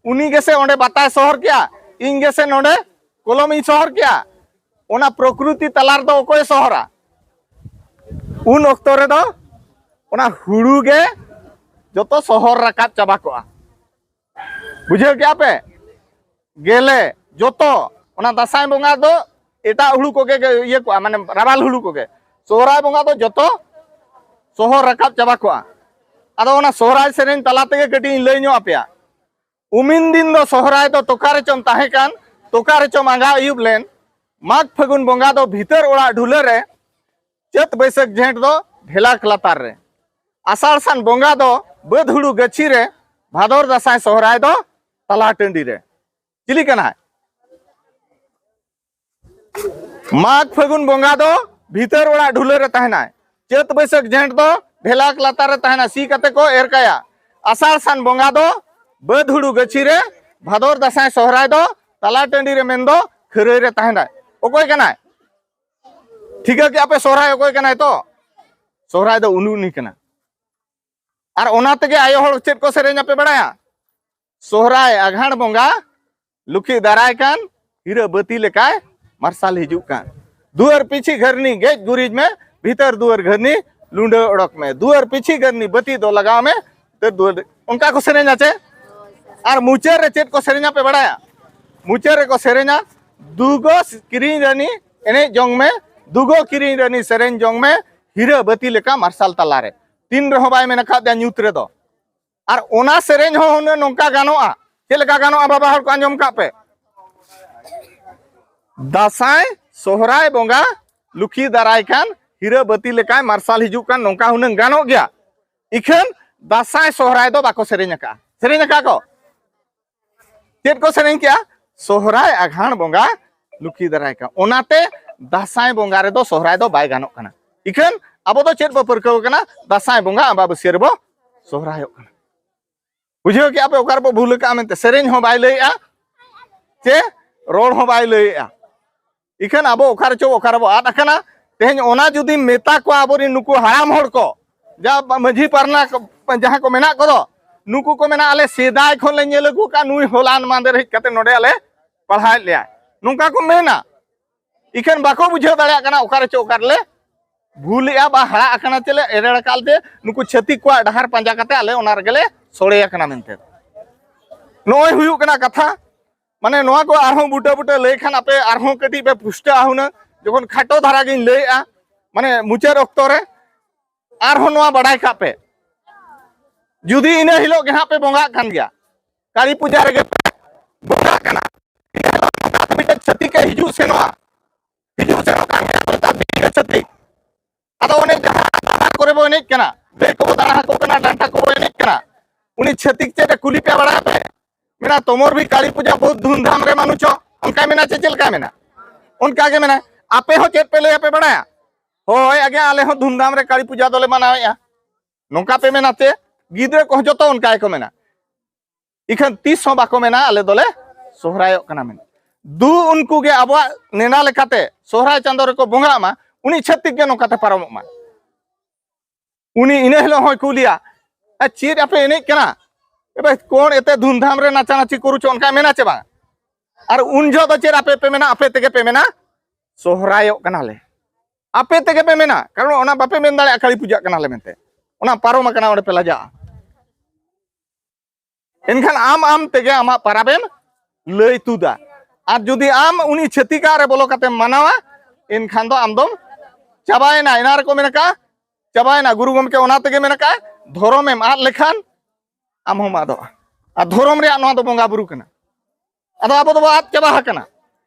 ᱩᱱᱤ ᱜᱮᱥᱮ ᱚᱸᱰᱮ ᱵᱟᱛᱟᱭ ᱥᱚᱦᱚᱨ ᱠᱮᱜᱼᱟ, ᱤᱧ ᱜᱮᱥᱮ ᱱᱚᱰᱮ ᱠᱚᱞᱚᱢ ᱤᱧ ᱥᱚᱦᱚᱨ ᱠᱮᱜᱼᱟ, ᱚᱱᱟ ᱯᱨᱚᱠᱨᱤᱛᱤ ᱛᱟᱞᱟ ᱨᱮᱫᱚ ᱚᱠᱚᱭᱮ ᱥᱚᱦᱚᱨᱟ? ᱩᱱ ᱚᱠᱛᱚ ᱨᱮᱫᱚ ᱚᱱᱟ ᱦᱩᱲᱩ ᱜᱮ ᱡᱚᱛᱚ ᱥᱚᱦᱚᱨ ᱨᱟᱠᱟᱵ ᱪᱟᱵᱟ ᱠᱚᱜᱼᱟ᱾ ᱵᱩᱡᱷᱟᱹᱣ ᱠᱮᱜᱼᱟ ᱯᱮ? ᱜᱮᱞᱮ ᱡᱚᱛᱚ, ᱚᱱᱟ ᱫᱟᱸᱥᱟᱭ ᱵᱚᱸᱜᱟ ᱫᱚ ᱮᱴᱟᱜ ᱦᱩᱲᱩ ᱠᱚᱜᱮ ᱜᱮ ᱤᱭᱟᱹ ᱠᱚᱜᱼᱟ, ᱢᱟᱱᱮ ᱨᱟᱣᱟᱞ ᱦᱩᱲᱩ ᱠᱚᱜᱮ᱾ ᱥᱚᱦᱨᱟᱭ ᱵᱚᱸᱜᱟ ᱫᱚ ᱡᱚᱛᱚ ᱥᱚᱦᱚᱨ ᱨᱟᱠᱟᱵ ᱪᱟᱵᱟ ᱠᱚᱜᱼᱟ᱾ ᱟᱫᱚ ᱚᱱᱟ ᱥᱚᱦᱨᱟᱭ ᱥᱮᱨᱮᱧ ᱛᱟᱞᱟ ᱛᱮᱜᱮ ᱠᱟᱹᱴᱤᱡ ᱤᱧ ᱞᱟᱹᱭ ᱧᱚᱜ ᱟᱯᱮᱭᱟ᱾ ᱩᱢᱤᱱ ᱫᱤᱱ ᱫᱚ ᱥᱚᱦᱨᱟᱭ ᱫᱚ ᱛᱚᱠᱟ ᱨᱮᱪᱚᱢ ᱛᱟᱦᱮᱸ ᱠᱟᱱ, ᱛᱚᱠᱟ ᱨᱮᱪᱚᱢ ᱟᱸᱜᱟ ᱟᱹᱭᱩᱵ ᱞᱮᱱ, ᱢᱟᱜᱽ ᱯᱷᱟᱹᱜᱩᱱ ᱵᱚᱸᱜᱟ ᱫᱚ ᱵᱷᱤᱛᱟᱹᱨ ᱚᱲᱟᱜ ᱰᱷᱩᱞᱟᱹ ᱨᱮ, ᱪᱟᱹᱛ ᱵᱟᱹᱭᱥᱟᱹᱠᱷ ᱡᱷᱮᱸᱴ ᱫᱚ ᱰᱷᱮᱞᱟᱠ ᱞᱟᱛᱟᱨ ᱨᱮ, ᱟᱥᱟᱲ ᱥᱟᱱ ᱵᱚᱸᱜᱟ ᱫᱚ ᱵᱟᱹᱫᱽ ᱦᱩᱲᱩ ᱜᱟᱹᱪᱷᱤ ᱨᱮ, ᱵᱷᱟᱫᱚᱨ ᱫᱟᱸᱥᱟᱭ ᱥᱚᱦᱨᱟᱭ ᱫᱚ ᱛᱟᱞᱟ ᱴᱟᱺᱰᱤ ᱨᱮ᱾ ᱪᱤᱞᱤ ᱠᱟᱱᱟᱭ? ᱢᱟᱜᱽ ᱯᱷᱟᱹᱜᱩᱱ ᱵᱚᱸᱜᱟ ᱫᱚ ᱵᱷᱤᱛᱟᱹᱨ ᱚᱲᱟᱜ ᱰᱷᱩᱞᱟᱹ ᱨᱮ ᱛᱟᱦᱮᱱᱟᱭ, ᱪᱟᱹᱛ ᱵᱟᱹᱭᱥᱟᱹᱠᱷ ᱡᱷᱮᱸᱴ ᱫᱚ ᱰᱷᱮᱞᱟᱠ ᱞᱟᱛᱟᱨ ᱨᱮ ᱛᱟᱦᱮᱱᱟ, ᱥᱤ ᱠᱟᱛᱮ ᱠᱚ ᱮᱨ ᱠᱟᱭᱟ, ᱟᱥᱟᱲ ᱥᱟᱱ ᱵᱚᱸᱜᱟ ᱫᱚ ᱵᱟᱹᱫᱽ ᱦᱩᱲᱩ ᱜᱟᱹᱪᱷᱤ ᱨᱮ, ᱵᱷᱟᱫᱚᱨ ᱫᱟᱸᱥᱟᱭ ᱥᱚᱦᱨᱟᱭ ᱫᱚ ᱛᱟᱞᱟ ᱴᱟᱺᱰᱤ ᱨᱮ, ᱢᱮᱱᱫᱚ ᱠᱷᱟᱹᱨᱟᱹᱭ ᱨᱮ ᱛᱟᱦᱮᱱᱟᱭ᱾ ᱚᱠᱚᱭ ᱠᱟᱱᱟᱭ? ᱴᱷᱤᱠᱟᱹ ᱠᱮᱜᱼᱟ ᱯᱮ ᱥᱚᱦᱨᱟᱭ ᱚᱠᱚᱭ ᱠᱟᱱᱟᱭ ᱛᱚ? ᱥᱚᱦᱨᱟᱭ ᱫᱚ ᱩᱱᱤ ᱩᱱᱤ ᱠᱟᱱᱟ᱾ ᱟᱨ ᱚᱱᱟ ᱛᱮᱜᱮ ᱟᱭᱳ ᱦᱚᱲ ᱪᱮᱫ ᱠᱚ ᱥᱮᱨᱮᱧ ᱟᱯᱮ ᱵᱟᱲᱟᱭᱟ? ᱥᱚᱦᱨᱟᱭ ᱟᱜᱷᱟᱬ ᱵᱚᱸᱜᱟ ᱞᱩᱠᱷᱤ ᱫᱟᱨᱟᱭ ᱠᱟᱱ, ᱦᱤᱨᱟᱹ ᱵᱟᱹᱛᱤ ᱞᱮᱠᱟᱭ ᱢᱟᱨᱥᱟᱞ ᱦᱤᱡᱩᱜ ᱠᱟᱱ᱾ ᱫᱩᱣᱟᱹᱨ ᱯᱤᱪᱷᱤ ᱜᱷᱟᱹᱨᱱᱤ ᱜᱮᱡ ᱜᱩᱨᱤᱡ ᱢᱮ, ᱵᱷᱤᱛᱟᱹᱨ ᱫᱩᱣᱟᱹᱨ ᱜᱷᱟᱹᱨᱱᱤ ᱞᱩᱸᱰᱟᱹ ᱚᱰᱚᱠ ᱢᱮ, ᱫᱩᱣᱟᱹᱨ ᱯᱤᱪᱷᱤ ᱜᱷᱟᱹᱨᱱᱤ ᱵᱟᱹᱛᱤ ᱫᱚ ᱞᱟᱜᱟᱣ ᱢᱮ, ᱵᱷᱤᱛᱟᱹᱨ ᱫᱩᱣᱟᱹᱨ᱾ ᱚᱱᱠᱟ ᱠᱚ ᱥᱮᱨᱮᱧᱟ ᱪᱮ? ᱟᱨ ᱢᱩᱪᱟᱹᱫ ᱨᱮ ᱪᱮᱫ ᱠᱚ ᱥᱮᱨᱮᱧᱟ ᱯᱮ ᱵᱟᱲᱟᱭᱟ? ᱢᱩᱪᱟᱹᱫ ᱨᱮᱠᱚ ᱥᱮᱨᱮᱧᱟ, ᱫᱩᱜᱚ ᱠᱤᱨᱤᱧ ᱨᱟᱹᱱᱤ ᱮᱱᱮᱡ ᱡᱚᱝ ᱢᱮ, ᱫᱩᱜᱚ ᱠᱤᱨᱤᱧ ᱨᱟᱹᱱᱤ ᱥᱮᱨᱮᱧ ᱡᱚᱝ ᱢᱮ, ᱦᱤᱨᱟᱹ ᱵᱟᱹᱛᱤ ᱞᱮᱠᱟ ᱢᱟᱨᱥᱟᱞ ᱛᱟᱞᱟᱨᱮ᱾ ᱛᱤᱱ ᱨᱮᱦᱚᱸ ᱵᱟᱭ ᱢᱮᱱ ᱟᱠᱟᱫ ᱫᱮᱭᱟ ᱧᱩᱛ ᱨᱮᱫᱚ᱾ ᱟᱨ ᱚᱱᱟ ᱥᱮᱨᱮᱧ ᱦᱚᱸ ᱦᱩᱱᱟᱹᱝ ᱱᱚᱝᱠᱟ ᱜᱟᱱᱚᱜᱼᱟ᱾ ᱪᱮᱫ ᱞᱮᱠᱟ ᱜᱟᱱᱚᱜᱼᱟ ᱵᱟᱵᱟ ᱦᱚᱲ ᱠᱚ, ᱟᱸᱡᱚᱢ ᱠᱟᱜ ᱯᱮ? ᱫᱟᱸᱥᱟᱭ ᱥᱚᱦᱨᱟᱭ ᱵᱚᱸᱜᱟ ᱞᱩᱠᱷᱤ ᱫᱟᱨᱟᱭ ᱠᱟᱱ, ᱦᱤᱨᱟᱹ ᱵᱟᱹᱛᱤ ᱞᱮᱠᱟᱭ ᱢᱟᱨᱥᱟᱞ ᱦᱤᱡᱩᱜ ᱠᱟᱱ, ᱱᱚᱝᱠᱟ ᱦᱩᱱᱟᱹᱝ ᱜᱟᱱᱚᱜ ᱜᱮᱭᱟ᱾ ᱤᱠᱷᱟᱹᱱ ᱫᱟᱸᱥᱟᱭ ᱥᱚᱦᱨᱟᱭ ᱫᱚ ᱵᱟᱠᱚ ᱥᱮᱨᱮᱧ ᱟᱠᱟᱫᱼᱟ᱾ ᱥᱮᱨᱮᱧ ᱟᱠᱟᱫᱼᱟ ᱠᱚ? ᱪᱮᱫ ᱠᱚ ᱥᱮᱨᱮᱧ ᱠᱮᱜᱼᱟ? ᱥᱚᱦᱨᱟᱭ ᱟᱜᱷᱟᱬ ᱵᱚᱸᱜᱟ ᱞᱩᱠᱷᱤ ᱫᱟᱨᱟᱭ ᱠᱟᱱ᱾ ᱚᱱᱟᱛᱮ ᱫᱟᱸᱥᱟᱭ ᱵᱚᱸᱜᱟ ᱨᱮᱫᱚ ᱥᱚᱦᱨᱟᱭ ᱫᱚ ᱵᱟᱭ ᱜᱟᱱᱚᱜ ᱠᱟᱱᱟ᱾ ᱤᱠᱷᱟᱹᱱ ᱟᱵᱚ ᱫᱚ ᱪᱮᱫ ᱵᱚ ᱯᱟᱹᱨᱠᱟᱹᱣ ᱠᱟᱱᱟ? ᱫᱟᱸᱥᱟᱭ ᱵᱚᱸᱜᱟ ᱟᱢᱵᱟᱵᱟᱹᱥᱭᱟᱹ ᱨᱮᱵᱚ ᱥᱚᱦᱨᱟᱭᱚᱜ ᱠᱟᱱᱟ᱾ ᱵᱩᱡᱷᱟᱹᱣ ᱠᱮᱜᱼᱟ ᱯᱮ ᱚᱠᱟ ᱨᱮᱵᱚ ᱵᱷᱩᱞ ᱟᱠᱟᱜᱼᱟ ᱢᱮᱱᱛᱮ? ᱥᱮᱨᱮᱧ ᱦᱚᱸ ᱵᱟᱭ ᱞᱟᱹᱭᱮᱜᱼᱟ, ᱪᱮ ᱨᱚᱲ ᱦᱚᱸ ᱵᱟᱭ ᱞᱟᱹᱭᱮᱜᱼᱟ᱾ ᱤᱠᱷᱟᱹᱱ ᱟᱵᱚ ᱚᱠᱟ ᱨᱮᱪᱚ ᱚᱠᱟ ᱨᱮᱵᱚ ᱟᱫ ᱟᱠᱟᱱᱟ᱾ ᱛᱮᱦᱮᱧ ᱚᱱᱟ ᱡᱩᱫᱤᱢ ᱢᱮᱛᱟ ᱠᱚᱣᱟ ᱟᱵᱚᱨᱮᱱ ᱱᱩᱠᱩ ᱦᱟᱲᱟᱢ ᱦᱚᱲ ᱠᱚ, ᱡᱟ ᱢᱟᱹᱡᱷᱤ ᱯᱟᱨᱱᱟ ᱠᱚ, ᱡᱟᱦᱟᱸ ᱠᱚ ᱢᱮᱱᱟᱜ ᱠᱚᱫᱚ, ᱱᱩᱠᱩ ᱠᱚ ᱢᱮᱱᱟ, "ᱟᱞᱮ ᱥᱮᱫᱟᱭ ᱠᱷᱚᱱ ᱞᱮ ᱧᱮᱞ ᱟᱹᱜᱩ ᱠᱟᱜᱼᱟ, ᱱᱩᱭ ᱦᱚᱞᱟᱱ ᱢᱟᱸᱫᱮᱨ ᱦᱮᱡ ᱠᱟᱛᱮ ᱱᱚᱰᱮ ᱟᱞᱮ ᱯᱟᱲᱦᱟᱣᱮᱫ ᱞᱮᱭᱟ", ᱱᱚᱝᱠᱟ ᱠᱚ ᱢᱮᱱᱟ᱾ ᱤᱠᱷᱟᱹᱱ ᱵᱟᱠᱚ ᱵᱩᱡᱷᱟᱹᱣ ᱫᱟᱲᱮᱭᱟᱜ ᱠᱟᱱᱟ ᱚᱠᱟ ᱨᱮᱪᱚ ᱚᱠᱟ ᱨᱮᱞᱮ ᱵᱷᱩᱞᱮᱜᱼᱟ ᱵᱟ ᱦᱟᱲᱟᱜ ᱟᱠᱟᱱᱟ ᱪᱮᱞᱮ ᱮᱲᱮ ᱟᱠᱟᱫ ᱛᱮ, ᱱᱩᱠᱩ ᱪᱷᱟᱹᱛᱤᱠ ᱠᱚᱣᱟᱜ ᱰᱟᱦᱟᱨ ᱯᱟᱸᱡᱟ ᱠᱟᱛᱮ ᱟᱞᱮ ᱚᱱᱟ ᱨᱮᱜᱮ ᱞᱮ ᱥᱚᱲᱮ ᱟᱠᱟᱱᱟ ᱢᱮᱱᱛᱮ᱾ ᱱᱚᱜᱼᱚᱭ ᱦᱩᱭᱩᱜ ᱠᱟᱱᱟ ᱠᱟᱛᱷᱟ᱾ ᱢᱟᱱᱮ ᱱᱚᱣᱟ ᱠᱚ ᱟᱨᱦᱚᱸ ᱵᱩᱴᱟᱹ ᱵᱩᱴᱟᱹ ᱞᱟᱹᱭ ᱠᱷᱟᱱ ᱟᱯᱮ ᱟᱨᱦᱚᱸ ᱠᱟᱹᱴᱤᱡ ᱯᱮ ᱯᱩᱥᱴᱟᱹᱜᱼᱟ ᱦᱩᱱᱟᱹᱝ᱾ ᱡᱚᱠᱷᱚᱱ ᱠᱷᱟᱴᱚ ᱫᱷᱟᱨᱟ ᱜᱤᱧ ᱞᱟᱹᱭᱮᱜᱼᱟ, ᱢᱟᱱᱮ ᱢᱩᱪᱟᱹᱫ ᱚᱠᱛᱚ ᱨᱮ ᱟᱨᱦᱚᱸ ᱱᱚᱣᱟ ᱵᱟᱲᱟᱭ ᱠᱟᱜ ᱯᱮ, ᱡᱩᱫᱤ ᱤᱱᱟᱹ ᱦᱤᱞᱳᱜ ᱜᱮ ᱦᱟᱸᱜ ᱯᱮ ᱵᱚᱸᱜᱟᱜ ᱠᱟᱱ ᱜᱮᱭᱟ, ᱠᱟᱹᱞᱤ ᱯᱩᱡᱟ ᱨᱮᱜᱮ ᱯᱮ ᱵᱚᱸᱜᱟᱜ ᱠᱟᱱᱟ, ᱤᱱᱟᱹ ᱦᱤᱞᱳᱜ ᱱᱚᱝᱠᱟ ᱛᱮ ᱢᱤᱫᱴᱮᱱ ᱪᱷᱟᱹᱛᱤᱠ ᱮ ᱦᱤᱡᱩᱜ ᱥᱮᱱᱚᱜᱼᱟ, ᱦᱤᱡᱩᱜ ᱥᱮᱱᱚᱜ ᱠᱟᱱ ᱜᱮᱭᱟ ᱱᱮᱛᱟᱨ ᱫᱤᱱ ᱜᱮ ᱪᱷᱟᱹᱛᱤᱠ᱾ ᱟᱫᱚ ᱚᱱᱮ ᱡᱟᱦᱟᱸ ᱫᱟᱬᱟ ᱠᱚᱨᱮ ᱵᱚ ᱮᱱᱮᱡ ᱠᱟᱱᱟ, ᱫᱟᱹᱭ ᱠᱚᱵᱚ ᱫᱟᱬᱟ ᱟᱠᱚ ᱠᱟᱱᱟ, ᱰᱟᱱᱴᱟ ᱠᱚᱵᱚ ᱮᱱᱮᱡ ᱠᱟᱱᱟ, ᱩᱱᱤ ᱪᱷᱟᱹᱛᱤᱠ ᱪᱮᱫ ᱮ ᱠᱩᱞᱤ ᱯᱮᱭᱟ ᱵᱟᱲᱟᱭ ᱯᱮ? ᱢᱮᱱᱟ, "ᱛᱚᱢᱚᱨ ᱵᱷᱤ ᱠᱟᱹᱞᱤ ᱯᱩᱡᱟ ᱵᱚᱦᱩᱛ ᱫᱷᱩᱢᱫᱷᱟᱢ ᱨᱮ ᱢᱟᱱᱩᱪᱚ", ᱚᱱᱠᱟᱭ ᱢᱮᱱᱟ ᱪᱮ ᱪᱮᱫ ᱞᱮᱠᱟᱭ ᱢᱮᱱᱟ? ᱚᱱᱠᱟ ᱜᱮ ᱢᱮᱱᱟ᱾ ᱟᱯᱮ ᱦᱚᱸ ᱪᱮᱫ ᱯᱮ ᱞᱟᱹᱭᱟ ᱯᱮ ᱵᱟᱲᱟᱭᱟ? "ᱦᱳᱭ ᱟᱜᱮ, ᱟᱞᱮ ᱦᱚᱸ ᱫᱷᱩᱢᱫᱷᱟᱢ ᱨᱮ ᱠᱟᱹᱞᱤ ᱯᱩᱡᱟ ᱫᱚᱞᱮ ᱢᱟᱱᱟᱣᱮᱫᱼᱟ", ᱱᱚᱝᱠᱟ ᱯᱮ ᱢᱮᱱᱟ ᱪᱮ? ᱜᱤᱫᱽᱨᱟᱹ ᱠᱚᱦᱚᱸ ᱡᱚᱛᱚ ᱚᱱᱠᱟ ᱜᱮᱠᱚ ᱢᱮᱱᱟ᱾ ᱤᱠᱷᱟᱹᱱ ᱛᱤᱥ ᱦᱚᱸ ᱵᱟᱠᱚ ᱢᱮᱱᱟ, "ᱟᱞᱮ ᱫᱚᱞᱮ ᱥᱚᱦᱨᱟᱭᱚᱜ ᱠᱟᱱᱟ" ᱢᱮᱱᱛᱮ᱾ ᱫᱩ ᱩᱱᱠᱩ ᱜᱮ ᱟᱵᱚᱣᱟᱜ ᱱᱮᱰᱟ ᱞᱮᱠᱟᱛᱮ ᱥᱚᱦᱨᱟᱭ ᱪᱟᱸᱫᱳ ᱨᱮᱠᱚ ᱵᱚᱸᱜᱟᱜ ᱢᱟ, ᱩᱱᱤ ᱪᱷᱟᱹᱛᱤᱠ ᱜᱮ ᱱᱚᱝᱠᱟᱛᱮ ᱯᱟᱨᱚᱢᱚᱜ ᱢᱟ᱾ ᱩᱱᱤ ᱤᱱᱟᱹ ᱦᱤᱞᱳᱜ ᱦᱚᱸᱭ ᱠᱩᱞᱤᱭᱟ, "ᱟᱨ ᱪᱮᱫ ᱟᱯᱮ ᱮᱱᱮᱡ ᱠᱟᱱᱟ? ᱮᱵᱮ ᱠᱚᱬ ᱮᱛᱮ ᱫᱷᱩᱢᱫᱷᱟᱢ ᱨᱮ ᱱᱟᱪᱟ ᱱᱟᱪᱤ ᱠᱚᱨᱩᱪᱚ", ᱚᱱᱠᱟᱭ ᱢᱮᱱᱟ ᱪᱮ ᱵᱟᱝ? ᱟᱨ ᱩᱱ ᱡᱚᱦᱚᱜ ᱫᱚ ᱪᱮᱫ ᱟᱯᱮ ᱯᱮ ᱢᱮᱱᱟ? ᱟᱯᱮ ᱛᱮᱜᱮ ᱯᱮ ᱢᱮᱱᱟ, "ᱥᱚᱦᱨᱟᱭᱚᱜ ᱠᱟᱱᱟᱞᱮ"᱾ ᱟᱯᱮ ᱛᱮᱜᱮ ᱯᱮ ᱢᱮᱱᱟ, ᱠᱟᱨᱚᱱ ᱚᱱᱟ ᱵᱟᱯᱮ ᱢᱮᱱ ᱫᱟᱲᱮᱭᱟᱜᱼᱟ ᱠᱟᱹᱞᱤ ᱯᱩᱡᱟᱜ ᱠᱟᱱᱟᱞᱮ ᱢᱮᱱᱛᱮ, ᱚᱱᱟ ᱯᱟᱨᱚᱢ ᱟᱠᱟᱱᱟ, ᱚᱸᱰᱮ ᱯᱮ ᱞᱟᱡᱟᱜᱼᱟ᱾ ᱮᱱᱠᱷᱟᱱ ᱟᱢ ᱟᱢ ᱛᱮᱜᱮ ᱟᱢᱟᱜ ᱯᱟᱨᱟᱵᱮᱢ ᱞᱟᱹᱭ ᱛᱩᱫᱟ᱾ ᱟᱨ ᱡᱩᱫᱤ ᱟᱢ ᱩᱱᱤ ᱪᱷᱟᱹᱛᱤᱠᱟᱜ ᱨᱮ ᱵᱚᱞᱚ ᱠᱟᱛᱮᱢ ᱢᱟᱱᱟᱣᱟ, ᱮᱱᱠᱷᱟᱱ ᱫᱚ ᱟᱢ ᱫᱚᱢ ᱪᱟᱵᱟᱭᱮᱱᱟ᱾ ᱮᱱᱟ ᱨᱮᱠᱚ ᱢᱮᱱ ᱟᱠᱟᱫᱼᱟ, ᱪᱟᱵᱟᱭᱮᱱᱟ᱾ ᱜᱩᱨᱩ ᱜᱚᱢᱠᱮ ᱚᱱᱟ ᱛᱮᱜᱮ ᱢᱮᱱ ᱟᱠᱟᱫᱼᱟ, ᱫᱷᱚᱨᱚᱢᱮᱢ ᱟᱫ ᱞᱮᱠᱷᱟᱱ ᱟᱢ ᱦᱚᱸᱢ ᱟᱫᱚᱜᱼᱟ᱾ ᱟᱨ ᱫᱷᱚᱨᱚᱢ ᱨᱮᱭᱟᱜ ᱱᱚᱣᱟ ᱫᱚ ᱵᱚᱸᱜᱟ ᱵᱩᱨᱩ ᱠᱟᱱᱟ᱾ ᱟᱫᱚ ᱟᱵᱚ ᱫᱚᱵᱚ ᱟᱫ ᱪᱟᱵᱟ ᱟᱠᱟᱱᱟ᱾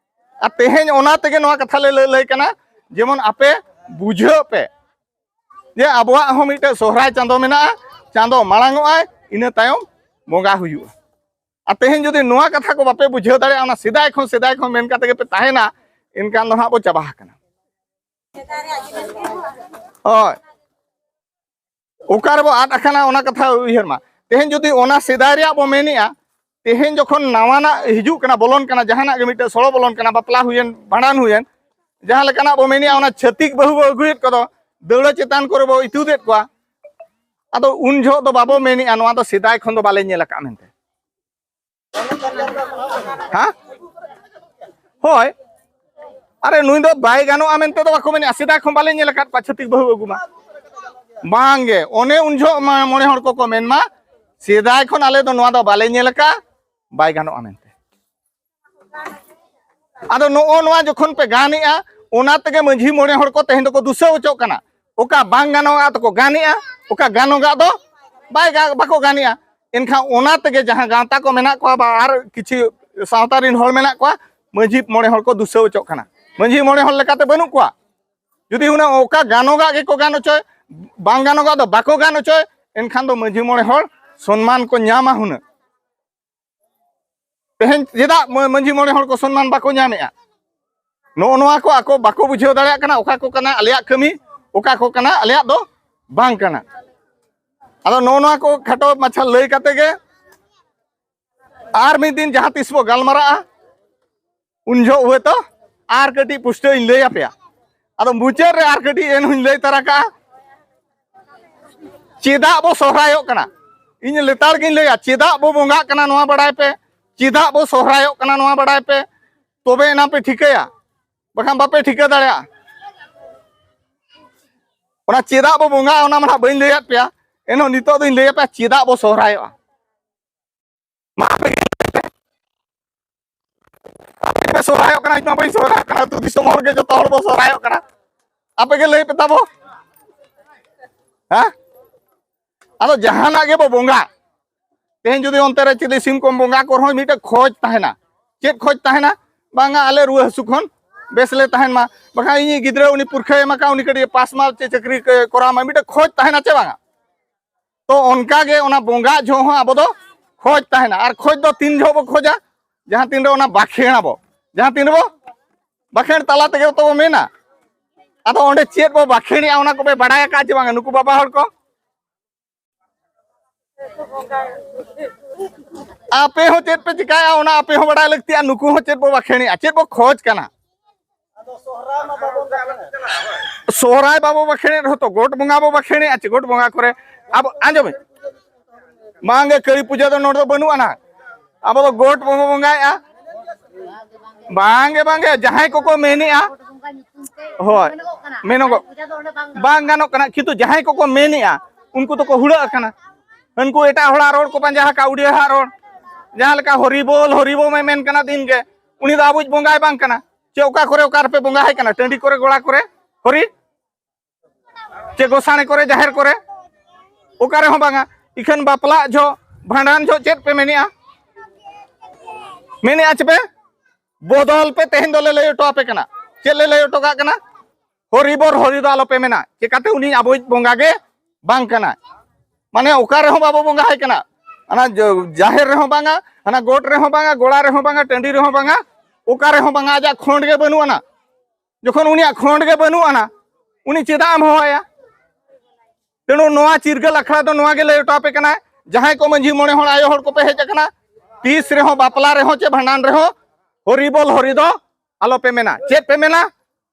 ᱟᱨ ᱛᱮᱦᱮᱧ ᱚᱱᱟ ᱛᱮᱜᱮ ᱱᱚᱣᱟ ᱠᱟᱛᱷᱟ ᱞᱮ ᱞᱟᱹᱭ, ᱞᱟᱹᱭ ᱠᱟᱱᱟ, ᱡᱮᱢᱚᱱ ᱟᱯᱮ ᱵᱩᱡᱷᱟᱹᱜ ᱯᱮ ᱡᱮ ᱟᱵᱚᱣᱟᱜ ᱦᱚᱸ ᱢᱤᱫᱴᱮᱡ ᱥᱚᱦᱨᱟᱭ ᱪᱟᱸᱫᱚ ᱢᱮᱱᱟᱜᱼᱟ, ᱪᱟᱸᱫᱚ ᱢᱟᱲᱟᱝ ᱚᱜᱼᱟᱭ, ᱤᱱᱟᱹ ᱛᱟᱭᱚᱢ ᱵᱚᱸᱜᱟ ᱦᱩᱭᱩᱜᱼᱟ᱾ ᱟᱨ ᱛᱮᱦᱮᱧ ᱡᱩᱫᱤ ᱱᱚᱣᱟ ᱠᱟᱛᱷᱟ ᱠᱚ ᱵᱟᱯᱮ ᱵᱩᱡᱷᱟᱹᱣ ᱫᱟᱲᱮᱭᱟᱜᱼᱟ, ᱚᱱᱟ ᱥᱮᱫᱟᱭ ᱠᱷᱚᱱ, ᱥᱮᱫᱟᱭ ᱠᱷᱚᱱ ᱢᱮᱱ ᱠᱟᱛᱮ ᱜᱮᱯᱮ ᱛᱟᱦᱮᱱᱟ, ᱮᱱᱠᱷᱟᱱ ᱫᱚ ᱦᱟᱸᱜ ᱵᱚ ᱪᱟᱵᱟ ᱟᱠᱟᱱᱟ᱾ ᱦᱳᱭ, ᱚᱠᱟ ᱨᱮᱵᱚ ᱟᱫ ᱟᱠᱟᱱᱟ, ᱚᱱᱟ ᱠᱟᱛᱷᱟ ᱩᱭᱦᱟᱹᱨ ᱢᱟ᱾ ᱛᱮᱦᱮᱧ ᱡᱩᱫᱤ ᱚᱱᱟ ᱥᱮᱫᱟᱭ ᱨᱮᱭᱟᱜ ᱵᱚ ᱢᱮᱱᱮᱜᱼᱟ, ᱛᱮᱦᱮᱧ ᱡᱚᱠᱷᱚᱱ ᱱᱟᱣᱟᱱᱟᱜ ᱦᱤᱡᱩᱜ ᱠᱟᱱᱟ, ᱵᱚᱞᱚᱱ ᱠᱟᱱᱟ, ᱡᱟᱦᱟᱱᱟᱜ ᱜᱮ ᱢᱤᱫᱴᱮᱡ ᱥᱚᱲᱚ ᱵᱚᱞᱚᱱ ᱠᱟᱱᱟ, ᱵᱟᱯᱞᱟ ᱦᱩᱭᱮᱱ, ᱵᱷᱟᱸᱰᱟᱱ ᱦᱩᱭᱮᱱ, ᱡᱟᱦᱟᱸ ᱞᱮᱠᱟᱱᱟᱜ ᱵᱚ ᱢᱮᱱᱮᱜᱼᱟ, ᱚᱱᱟ ᱪᱷᱟᱹᱛᱤᱠ ᱵᱟᱹᱦᱩ ᱵᱚ ᱟᱹᱜᱩᱭᱮᱫ ᱠᱚᱫᱚ, ᱫᱟᱹᱣᱲᱟᱹ ᱪᱮᱛᱟᱱ ᱠᱚᱨᱮ ᱵᱚ ᱤᱛᱩᱫᱮᱫ ᱠᱚᱣᱟ᱾ ᱟᱫᱚ ᱩᱱ ᱡᱚᱦᱚᱜ ᱫᱚ ᱵᱟᱵᱚ ᱢᱮᱱᱮᱜᱼᱟ, ᱱᱚᱣᱟ ᱫᱚ ᱥᱮᱫᱟᱭ ᱠᱷᱚᱱ ᱫᱚ ᱵᱟᱞᱮ ᱧᱮᱞ ᱟᱠᱟᱫ ᱢᱮᱱᱛᱮ᱾ ᱦᱮᱸ? ᱦᱳᱭ᱾ ᱟᱨᱮ, ᱱᱩᱭ ᱫᱚ ᱵᱟᱭ ᱜᱟᱱᱚᱜᱼᱟ ᱢᱮᱱᱛᱮ ᱫᱚ ᱵᱟᱠᱚ ᱢᱮᱱᱮᱜᱼᱟ, ᱥᱮᱫᱟᱭ ᱠᱷᱚᱱ ᱵᱟᱞᱮ ᱧᱮᱞ ᱟᱠᱟᱫ ᱠᱚᱣᱟ ᱪᱷᱟᱹᱛᱤᱠ ᱵᱟᱹᱦᱩ ᱟᱹᱜᱩ ᱢᱟ᱾ ᱵᱟᱝ ᱜᱮ, ᱚᱱᱮ ᱩᱱ ᱡᱚᱦᱚᱜ ᱢᱟ ᱢᱚᱬᱮ ᱦᱚᱲ ᱠᱚᱠᱚ ᱢᱮᱱ ᱢᱟ, ᱥᱮᱫᱟᱭ ᱠᱷᱚᱱ ᱟᱞᱮ ᱫᱚ ᱱᱚᱣᱟ ᱫᱚ ᱵᱟᱞᱮ ᱧᱮᱞ ᱟᱠᱟᱫ, ᱵᱟᱭ ᱜᱟᱱᱚᱜᱼᱟ ᱢᱮᱱᱛᱮ᱾ ᱟᱫᱚ ᱱᱚᱜᱼᱚ ᱱᱚᱣᱟ ᱡᱚᱠᱷᱚᱱ ᱯᱮ ᱜᱟᱱᱮᱜᱼᱟ, ᱚᱱᱟ ᱛᱮᱜᱮ ᱢᱟᱹᱡᱷᱤ ᱢᱚᱬᱮ ᱦᱚᱲ ᱠᱚ ᱛᱮᱦᱮᱧ ᱫᱚᱠᱚ ᱫᱩᱥᱟᱹᱣ ᱦᱚᱪᱚᱜ ᱠᱟᱱᱟ᱾ ᱚᱠᱟ ᱵᱟᱝ ᱜᱟᱱᱚᱜᱼᱟ ᱫᱚᱠᱚ ᱜᱟᱱᱮᱜᱼᱟ, ᱚᱠᱟ ᱜᱟᱱᱚᱜᱟᱜ ᱫᱚ ᱵᱟᱭ ᱜᱟ-, ᱵᱟᱠᱚ ᱜᱟᱱᱮᱜᱼᱟ᱾ ᱮᱱᱠᱷᱟᱱ ᱚᱱᱟ ᱛᱮᱜᱮ ᱡᱟᱦᱟᱸ ᱜᱟᱶᱛᱟ ᱠᱚ ᱢᱮᱱᱟᱜ ᱠᱚᱣᱟ ᱵᱟ ᱟᱨ ᱠᱤᱪᱷᱩ ᱥᱟᱶᱛᱟ ᱨᱤᱱ ᱦᱚᱲ ᱢᱮᱱᱟᱜ ᱠᱚᱣᱟ, ᱢᱟᱹᱡᱷᱤ ᱢᱚᱬᱮ ᱦᱚᱲ ᱠᱚ ᱫᱩᱥᱟᱹᱣ ᱦᱚᱪᱚᱜ ᱠᱟᱱᱟ᱾ ᱢᱟᱹᱡᱷᱤ ᱢᱚᱬᱮ ᱦᱚᱲ ᱞᱮᱠᱟᱛᱮ ᱵᱟᱹᱱᱩᱜ ᱠᱚᱣᱟ᱾ ᱡᱩᱫᱤ ᱦᱩᱱᱟᱹᱝ ᱚᱠᱟ ᱜᱟᱱᱚᱜᱟᱜ ᱜᱮᱠᱚ ᱜᱟᱱ ᱦᱚᱪᱚᱭ, ᱵᱟᱝ ᱜᱟᱱᱚᱜᱟᱜ ᱫᱚ ᱵᱟᱠᱚ ᱜᱟᱱ ᱦᱚᱪᱚᱭ, ᱮᱱᱠᱷᱟᱱ ᱫᱚ ᱢᱟᱹᱡᱷᱤ ᱢᱚᱬᱮ ᱦᱚᱲ ᱥᱚᱱᱢᱟᱱ ᱠᱚ ᱧᱟᱢᱟ ᱦᱩᱱᱟᱹᱝ᱾ ᱛᱮᱦᱮᱧ ᱪᱮᱫᱟᱜ ᱢᱟᱹ-, ᱢᱟᱹᱡᱷᱤ ᱢᱚᱬᱮ ᱦᱚᱲ ᱠᱚ ᱥᱚᱱᱢᱟᱱ ᱵᱟᱠᱚ ᱧᱟᱢᱮᱜᱼᱟ? ᱱᱚᱜᱼᱚ ᱱᱚᱣᱟ ᱠᱚ ᱟᱠᱚ ᱵᱟᱠᱚ ᱵᱩᱡᱷᱟᱹᱣ ᱫᱟᱲᱮᱭᱟᱜ ᱠᱟᱱᱟ, ᱚᱠᱟ ᱠᱚ ᱠᱟᱱᱟ ᱟᱞᱮᱭᱟᱜ ᱠᱟᱹᱢᱤ, ᱚᱠᱟ ᱠᱚ ᱠᱟᱱᱟ ᱟᱞᱮᱭᱟᱜ ᱫᱚ ᱵᱟᱝ ᱠᱟᱱᱟ᱾ ᱟᱫᱚ ᱱᱚᱜᱼᱚ ᱱᱚᱣᱟ ᱠᱚ ᱠᱷᱟᱴᱚ ᱢᱟᱪᱷᱟ ᱞᱟᱹᱭ ᱠᱟᱛᱮ ᱜᱮ ᱟᱨ ᱢᱤᱫ ᱫᱤᱱ ᱡᱟᱦᱟᱸ ᱛᱤᱥ ᱵᱚ ᱜᱟᱞᱢᱟᱨᱟᱜᱼᱟ, ᱩᱱ ᱡᱚᱦᱚᱜ ᱦᱚᱭᱛᱳ ᱟᱨ ᱠᱟᱹᱴᱤᱡ ᱯᱩᱥᱴᱟᱹᱣ ᱤᱧ ᱞᱟᱹᱭ ᱟᱯᱮᱭᱟ᱾ ᱟᱫᱚ ᱢᱩᱪᱟᱹᱫ ᱨᱮ ᱟᱨ ᱠᱟᱹᱴᱤᱡ ᱮᱱ ᱦᱚᱸᱧ ᱞᱟᱹᱭ ᱛᱟᱨᱟ ᱠᱟᱜᱼᱟ, ᱪᱮᱫᱟᱜ ᱵᱚ ᱥᱚᱦᱨᱟᱭᱚᱜ ᱠᱟᱱᱟ? ᱤᱧ ᱞᱮᱛᱟᱲ ᱜᱤᱧ ᱞᱟᱹᱭᱟ, ᱪᱮᱫᱟᱜ ᱵᱚ ᱵᱚᱸᱜᱟᱜ ᱠᱟᱱᱟ ᱱᱚᱣᱟ ᱵᱟᱲᱟᱭ ᱯᱮ, ᱪᱮᱫᱟᱜ ᱵᱚ ᱥᱚᱦᱨᱟᱭᱚᱜ ᱠᱟᱱᱟ ᱱᱚᱣᱟ ᱵᱟᱲᱟᱭ ᱯᱮ, ᱛᱚᱵᱮ ᱮᱱᱟ ᱯᱮ ᱴᱷᱤᱠᱟᱹᱭᱟ, ᱵᱟᱠᱷᱟᱱ ᱵᱟᱯᱮ ᱴᱷᱤᱠᱟᱹ ᱫᱟᱲᱮᱭᱟᱜᱼᱟ᱾ ᱚᱱᱟ ᱪᱮᱫᱟᱜ ᱵᱚ ᱵᱚᱸᱜᱟᱜᱼᱟ ᱚᱱᱟ ᱢᱟ ᱱᱟᱦᱟᱜ ᱵᱟᱹᱧ ᱞᱟᱹᱭᱟᱫ ᱯᱮᱭᱟ, ᱮᱱᱦᱚᱸ ᱱᱤᱛᱚᱜ ᱫᱚᱧ ᱞᱟᱹᱭ ᱟᱯᱮᱭᱟ ᱪᱮᱫᱟᱜ ᱵᱚ ᱥᱚᱦᱨᱟᱭᱚᱜᱼᱟ᱾ ᱢᱟ ᱟᱯᱮ ᱜᱮ ᱞᱟᱹᱭ ᱯᱮ᱾ ᱟᱯᱮ ᱜᱮᱯᱮ ᱥᱚᱦᱨᱟᱭᱚᱜ ᱠᱟᱱᱟ, ᱤᱧ ᱢᱟ ᱵᱟᱹᱧ ᱥᱚᱦᱨᱟᱭᱚᱜ ᱠᱟᱱᱟ, ᱟᱹᱛᱩ ᱫᱤᱥᱚᱢ ᱦᱚᱲ ᱜᱮ ᱡᱚᱛᱚ ᱦᱚᱲ ᱵᱚ ᱥᱚᱦᱨᱟᱭᱚᱜ ᱠᱟᱱᱟ᱾ ᱟᱯᱮ ᱜᱮ ᱞᱟᱹᱭ ᱯᱮ ᱛᱟᱵᱚ᱾ ᱦᱮᱸ? ᱟᱫᱚ ᱡᱟᱦᱟᱱᱟᱜ ᱜᱮᱵᱚ ᱵᱚᱸᱜᱟ, ᱛᱮᱦᱮᱧ ᱡᱩᱫᱤ ᱚᱱᱛᱮ ᱨᱮ ᱪᱤᱞᱤ ᱥᱤᱢ ᱠᱚᱢ ᱵᱚᱸᱜᱟ ᱠᱚ ᱨᱮᱦᱚᱸ ᱢᱤᱫᱴᱮᱡ ᱠᱷᱚᱡᱽ ᱛᱟᱦᱮᱱᱟ᱾ ᱪᱮᱫ ᱠᱷᱚᱡᱽ ᱛᱟᱦᱮᱱᱟ? ᱵᱟᱝᱟ ᱟᱞᱮ ᱨᱩᱣᱟᱹ ᱦᱟᱹᱥᱩ ᱠᱷᱚᱱ ᱵᱮᱥ ᱞᱮ ᱛᱟᱦᱮᱱ ᱢᱟ, ᱵᱟᱠᱷᱟᱱ ᱤᱧᱤᱡ ᱜᱤᱫᱽᱨᱟᱹ ᱩᱱᱤ ᱯᱩᱨᱠᱷᱟᱹ ᱮᱢ ᱟᱠᱟᱫ ᱩᱱᱤ ᱠᱟᱹᱴᱤᱡ ᱯᱟᱥ ᱢᱟ ᱪᱮ ᱪᱟᱹᱠᱨᱤ ᱠᱚ ᱠᱚᱨᱟᱣ ᱢᱟ, ᱢᱤᱫᱴᱮᱡ ᱠᱷᱚᱡᱽ ᱛᱟᱦᱮᱱᱟ ᱪᱮ ᱵᱟᱝᱟ? ᱛᱚ ᱚᱱᱠᱟ ᱜᱮ ᱚᱱᱟ ᱵᱚᱸᱜᱟ ᱡᱚᱦᱚᱜ ᱦᱚᱸ ᱟᱵᱚ ᱫᱚ ᱠᱷᱚᱡᱽ ᱛᱟᱦᱮᱱᱟ᱾ ᱟᱨ ᱠᱷᱚᱡᱽ ᱫᱚ ᱛᱤᱱ ᱡᱚᱦᱚᱜ ᱵᱚ ᱠᱷᱚᱡᱟ? ᱡᱟᱦᱟᱸ ᱛᱤᱱ ᱨᱮ ᱚᱱᱟ ᱵᱟᱠᱷᱮᱲ ᱟᱵᱚ, ᱡᱟᱦᱟᱸ ᱛᱤᱱ ᱨᱮᱵᱚ ᱵᱟᱠᱷᱮᱲ ᱛᱟᱞᱟ ᱛᱮᱜᱮ ᱛᱚ ᱵᱚ ᱢᱮᱱᱟ᱾ ᱟᱫᱚ ᱚᱸᱰᱮ ᱪᱮᱫ ᱵᱚ ᱵᱟᱠᱷᱮᱲᱮᱜᱼᱟ ᱚᱱᱟ ᱠᱚᱯᱮ ᱵᱟᱲᱟᱭ ᱟᱠᱟᱫ ᱪᱮ ᱵᱟᱝᱟ ᱱᱩᱠᱩ ᱵᱟᱵᱟ ᱦᱚᱲ ᱠᱚ? ᱟᱯᱮ ᱦᱚᱸ ᱪᱮᱫ ᱯᱮ ᱪᱤᱠᱟᱭᱟ ᱚᱱᱟ ᱟᱯᱮ ᱦᱚᱸ ᱵᱟᱲᱟᱭ ᱞᱟᱹᱠᱛᱤᱜᱼᱟ᱾ ᱱᱩᱠᱩ ᱦᱚᱸ ᱪᱮᱫ ᱵᱚ ᱵᱟᱠᱷᱮᱲᱮᱜᱼᱟ, ᱪᱮᱫ ᱵᱚ ᱠᱷᱚᱡᱽ ᱠᱟᱱᱟ? ᱥᱚᱦᱨᱟᱭ ᱵᱟᱵᱚ ᱵᱟᱠᱷᱮᱲᱮᱫ ᱨᱮᱦᱚᱸ ᱛᱚ ᱜᱚᱴ ᱵᱚᱸᱜᱟ ᱵᱚ ᱵᱟᱠᱷᱮᱲᱮᱜᱼᱟ ᱪᱮ ᱜᱚᱴ ᱵᱚᱸᱜᱟ ᱠᱚᱨᱮ ᱟᱵᱚ ᱟᱸᱡᱚᱢ ᱢᱮ᱾ ᱵᱟᱝᱜᱮ ᱠᱟᱹᱞᱤ ᱯᱩᱡᱟᱹ ᱫᱚ ᱱᱚᱰᱮ ᱫᱚ ᱵᱟᱹᱱᱩᱜ ᱟᱱᱟ᱾ ᱟᱵᱚ ᱫᱚ ᱜᱚᱴ ᱵᱚᱸᱜᱟ ᱵᱚᱸᱜᱟᱭᱮᱜᱼᱟ᱾ ᱵᱟᱝᱜᱮ ᱵᱟᱝᱜᱮ ᱡᱟᱦᱟᱸᱭ ᱠᱚᱠᱚ ᱢᱮᱱᱮᱜᱼᱟ ᱦᱳᱭ ᱢᱮᱱᱚᱜᱚᱜ ᱵᱟᱝ ᱜᱟᱱᱚᱜ ᱠᱟᱱᱟ, ᱠᱤᱱᱛᱩ ᱡᱟᱦᱟᱸᱭ ᱠᱚᱠᱚ ᱢᱮᱱᱮᱜᱼᱟ ᱩᱱᱠᱩ ᱫᱚᱠᱚ ᱦᱩᱲᱟᱹᱜ ᱟᱠᱟᱱᱟ᱾ ᱩᱱᱠᱩ ᱮᱴᱟᱜ ᱦᱚᱲᱟᱜ ᱨᱚᱲ ᱠᱚ ᱯᱟᱸᱡᱟ ᱟᱠᱟᱫ ᱩᱰᱤᱭᱟᱹ ᱦᱟᱜ ᱨᱚᱲ᱾ ᱡᱟᱦᱟᱸ ᱞᱮᱠᱟ ᱦᱚᱨᱤᱵᱚᱞ ᱦᱚᱨᱤᱵᱚᱞ ᱢᱮ ᱢᱮᱱ ᱠᱟᱱᱟ ᱫᱤᱱ ᱜᱮ, ᱩᱱᱤ ᱫᱚ ᱟᱵᱚᱭᱤᱡ ᱵᱚᱸᱜᱟᱭ ᱵᱟᱝ ᱠᱟᱱᱟ᱾ ᱪᱮ ᱚᱠᱟ ᱠᱚᱨᱮ, ᱚᱠᱟ ᱨᱮᱯᱮ ᱵᱚᱸᱜᱟ ᱟᱭ ᱠᱟᱱᱟ? ᱴᱟᱺᱰᱤ ᱠᱚᱨᱮ, ᱜᱚᱲᱟ ᱠᱚᱨᱮ, ᱦᱚᱨᱤ ᱪᱮ ᱜᱚᱥᱟᱬᱮ ᱠᱚᱨᱮ, ᱡᱟᱦᱮᱨ ᱠᱚᱨᱮ? ᱚᱠᱟ ᱨᱮᱦᱚᱸ ᱵᱟᱝᱟ᱾ ᱤᱠᱷᱟᱹᱱ ᱵᱟᱯᱞᱟ ᱡᱚᱦᱚᱜ, ᱵᱷᱟᱸᱰᱟᱱ ᱡᱚᱦᱚᱜ ᱪᱮᱫ ᱯᱮ ᱢᱮᱱᱮᱜᱼᱟ? ᱢᱮᱱᱮᱜᱼᱟ ᱪᱮ ᱯᱮ? ᱵᱚᱫᱚᱞ ᱯᱮ, ᱛᱮᱦᱮᱧ ᱫᱚᱞᱮ ᱞᱟᱹᱭ ᱦᱚᱴᱚ ᱟᱯᱮ ᱠᱟᱱᱟ᱾ ᱪᱮᱫ ᱞᱮ ᱞᱟᱹᱭ ᱦᱚᱴᱚ ᱠᱟᱜ ᱠᱟᱱᱟ? ᱦᱚᱨᱤᱵᱚᱞ ᱦᱚᱨᱤ ᱫᱚ ᱟᱞᱚ ᱯᱮ ᱢᱮᱱᱟ᱾ ᱪᱮᱠᱟᱛᱮ? ᱩᱱᱤ ᱟᱵᱚᱭᱤᱡ ᱵᱚᱸᱜᱟ ᱜᱮ ᱵᱟᱝ ᱠᱟᱱᱟᱭ᱾ ᱢᱟᱱᱮ ᱚᱠᱟ ᱨᱮᱦᱚᱸ ᱵᱟᱵᱚ ᱵᱚᱸᱜᱟ ᱟᱭ ᱠᱟᱱᱟ᱾ ᱦᱟᱱᱟ ᱡᱚ-, ᱡᱟᱦᱮᱨ ᱨᱮᱦᱚᱸ ᱵᱟᱝᱟ, ᱦᱟᱱᱟ ᱜᱚᱴ ᱨᱮᱦᱚᱸ ᱵᱟᱝᱟ, ᱜᱚᱲᱟ ᱨᱮᱦᱚᱸ ᱵᱟᱝᱟ, ᱴᱟᱺᱰᱤ ᱨᱮᱦᱚᱸ ᱵᱟᱝᱟ, ᱚᱠᱟ ᱨᱮᱦᱚᱸ ᱵᱟᱝᱟ, ᱟᱡᱟᱜ ᱠᱷᱚᱸᱰ ᱜᱮ ᱵᱟᱹᱱᱩᱜ ᱟᱱᱟ᱾ ᱡᱚᱠᱷᱚᱱ ᱩᱱᱤᱭᱟᱜ ᱠᱷᱚᱸᱰ ᱜᱮ ᱵᱟᱹᱱᱩᱜ ᱟᱱᱟ, ᱩᱱᱤ ᱪᱮᱫᱟᱜ ᱮᱢ ᱦᱚᱦᱚᱣᱟᱭᱟ? ᱛᱮᱱᱩ ᱱᱚᱣᱟ ᱪᱤᱨᱜᱟᱹᱞ ᱟᱠᱷᱲᱟ ᱫᱚ ᱱᱚᱣᱟ ᱜᱮ ᱞᱟᱹᱭ ᱦᱚᱴᱚ ᱟᱯᱮ ᱠᱟᱱᱟᱭ, ᱡᱟᱦᱟᱸᱭ ᱠᱚ ᱢᱟᱹᱡᱷᱤ ᱢᱚᱬᱮ ᱦᱚᱲ, ᱟᱭᱳ ᱦᱚᱲ ᱠᱚᱯᱮ ᱦᱮᱡ ᱟᱠᱟᱱᱟ, ᱛᱤᱥ ᱨᱮᱦᱚᱸ ᱵᱟᱯᱞᱟ ᱨᱮᱦᱚᱸ ᱪᱮ ᱵᱷᱟᱸᱰᱟᱱ ᱨᱮᱦᱚᱸ ᱦᱚᱨᱤᱵᱚᱞ ᱦᱚᱨᱤ ᱫᱚ ᱟᱞᱚ ᱯᱮ ᱢᱮᱱᱟ᱾ ᱪᱮᱫ ᱯᱮ ᱢᱮᱱᱟ?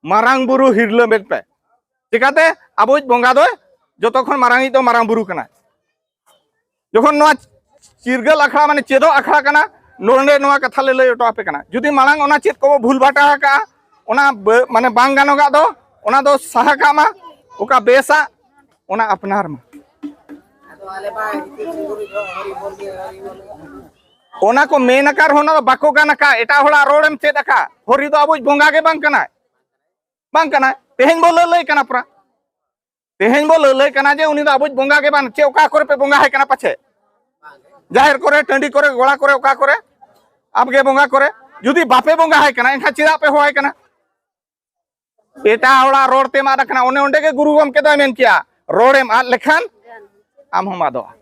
ᱢᱟᱨᱟᱝ ᱵᱩᱨᱩ ᱦᱤᱨᱞᱟᱹ ᱢᱮᱱ ᱯᱮ᱾ ᱪᱤᱠᱟᱛᱮ? ᱟᱵᱚᱭᱤᱡ ᱵᱚᱸᱜᱟ ᱫᱚᱭ ᱡᱚᱛᱚ ᱠᱷᱚᱱ ᱢᱟᱨᱟᱝᱤᱡ ᱫᱚ ᱢᱟᱨᱟᱝ ᱵᱩᱨᱩ ᱠᱟᱱᱟᱭ᱾ ᱡᱚᱠᱷᱚᱱ ᱱᱚᱣᱟ ᱪᱤᱨᱜᱟᱹᱞ ᱟᱠᱷᱲᱟ, ᱢᱟᱱᱮ ᱪᱮᱫᱚᱜ ᱟᱠᱷᱲᱟ ᱠᱟᱱᱟ, ᱱᱚᱰᱮ ᱱᱚᱣᱟ ᱠᱟᱛᱷᱟ ᱞᱮ ᱞᱟᱹᱭ ᱦᱚᱴᱚ ᱟᱯᱮ ᱠᱟᱱᱟ᱾ ᱡᱩᱫᱤ ᱢᱟᱲᱟᱝ ᱚᱱᱟ ᱪᱮᱫ ᱠᱚᱵᱚ ᱵᱷᱩᱞ ᱵᱷᱟᱴᱟ ᱟᱠᱟᱜᱼᱟ, ᱚᱱᱟ ᱵᱟ-, ᱢᱟᱱᱮ ᱵᱟᱝ ᱜᱟᱱᱚᱜᱟᱜ ᱫᱚ, ᱚᱱᱟ ᱫᱚ ᱥᱟᱦᱟ ᱠᱟᱜ ᱢᱟ, ᱚᱠᱟ ᱵᱮᱥᱟ ᱚᱱᱟ ᱟᱯᱱᱟᱨ ᱢᱟ᱾ ᱚᱱᱟ ᱠᱚ ᱢᱮᱱ ᱟᱠᱟᱫ ᱨᱮᱦᱚᱸ ᱚᱱᱟ ᱫᱚ ᱵᱟᱠᱚ ᱜᱟᱱ ᱟᱠᱟᱫ, ᱮᱴᱟᱜ ᱦᱚᱲᱟᱜ ᱨᱚᱲ ᱮᱢ ᱪᱮᱫ ᱟᱠᱟᱫ᱾ ᱦᱚᱨᱤ ᱫᱚ ᱟᱵᱚᱭᱤᱡ ᱵᱚᱸᱜᱟ ᱜᱮ ᱵᱟᱝ ᱠᱟᱱᱟᱭ, ᱵᱟᱝ ᱠᱟᱱᱟᱭ᱾ ᱛᱮᱦᱮᱧ ᱵᱚ ᱞᱟᱹᱞᱟᱹᱭ ᱠᱟᱱᱟ ᱯᱨᱟ-, ᱛᱮᱦᱮᱧ ᱵᱚ ᱞᱟᱹᱞᱟᱹᱭ ᱠᱟᱱᱟ ᱡᱮ ᱩᱱᱤ ᱫᱚ ᱟᱵᱚᱭᱤᱡ ᱵᱚᱸᱜᱟ ᱜᱮ ᱵᱟᱝ᱾ ᱪᱮ ᱚᱠᱟ ᱠᱚᱨᱮ ᱯᱮ ᱵᱚᱸᱜᱟ ᱟᱭ ᱠᱟᱱᱟ ᱯᱟᱪᱷᱮ? ᱡᱟᱦᱮᱨ ᱠᱚᱨᱮ, ᱴᱟᱺᱰᱤ ᱠᱚᱨᱮ, ᱜᱚᱲᱟ ᱠᱚᱨᱮ, ᱚᱠᱟ ᱠᱚᱨᱮ ᱟᱯᱜᱮ ᱵᱚᱸᱜᱟ ᱠᱚᱨᱮ? ᱡᱩᱫᱤ ᱵᱟᱯᱮ ᱵᱚᱸᱜᱟ ᱟᱭ ᱠᱟᱱᱟ, ᱮᱱᱠᱷᱟᱱ ᱪᱮᱫᱟᱜ ᱯᱮ ᱦᱚᱦᱚᱣᱟᱭ ᱠᱟᱱᱟ? ᱮᱴᱟᱜ ᱦᱚᱲᱟᱜ ᱨᱚᱲ ᱛᱮᱢ ᱟᱫ ᱟᱠᱟᱱᱟ᱾ ᱚᱱᱮ ᱚᱸᱰᱮ ᱜᱮ ᱜᱩᱨᱩ ᱜᱚᱢᱠᱮ ᱫᱚᱭ ᱢᱮᱱ ᱠᱮᱜᱼᱟ, ᱨᱚᱲᱮᱢ ᱟᱫ ᱞᱮᱠᱷᱟᱱ ᱟᱢ ᱦᱚᱸᱢ ᱟᱫᱚᱜᱼᱟ᱾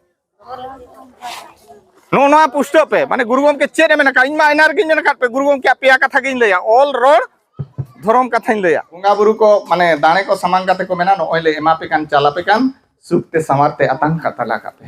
ᱱᱚᱜᱼᱚ ᱱᱚᱣᱟ ᱯᱩᱥᱴᱟᱹᱜ ᱯᱮ᱾ ᱢᱟᱱᱮ ᱜᱩᱨᱩ ᱜᱚᱢᱠᱮ ᱪᱮᱫ ᱮ ᱢᱮᱱ ᱟᱠᱟᱫ? ᱤᱧ ᱢᱟ ᱟᱭᱱᱟ ᱨᱮᱜᱮᱧ ᱢᱮᱱ ᱟᱠᱟᱫ ᱯᱮ, ᱜᱩᱨᱩ ᱜᱚᱢᱠᱮᱭᱟᱜ ᱯᱮᱭᱟ ᱠᱟᱛᱷᱟ ᱜᱤᱧ ᱞᱟᱹᱭᱟ, ᱚᱞ, ᱨᱚᱲ, ᱫᱷᱚᱨᱚᱢ ᱠᱟᱛᱷᱟᱧ ᱞᱟᱹᱭᱟ᱾ ᱵᱚᱸᱜᱟ ᱵᱩᱨᱩ ᱠᱚ, ᱢᱟᱱᱮ ᱫᱟᱲᱮ ᱠᱚ ᱥᱟᱢᱟᱝ ᱠᱟᱛᱮ ᱠᱚ ᱢᱮᱱᱟ, ᱱᱚᱜᱼᱚᱭ ᱞᱮ ᱮᱢᱟ ᱯᱮ ᱠᱟᱱ, ᱪᱟᱞ ᱟᱯᱮ ᱠᱟᱱ, ᱥᱩᱠ ᱛᱮ ᱥᱟᱶᱟᱨ ᱛᱮ ᱟᱛᱟᱝ ᱠᱟᱛᱟᱞᱟ ᱠᱟᱜ ᱯᱮ᱾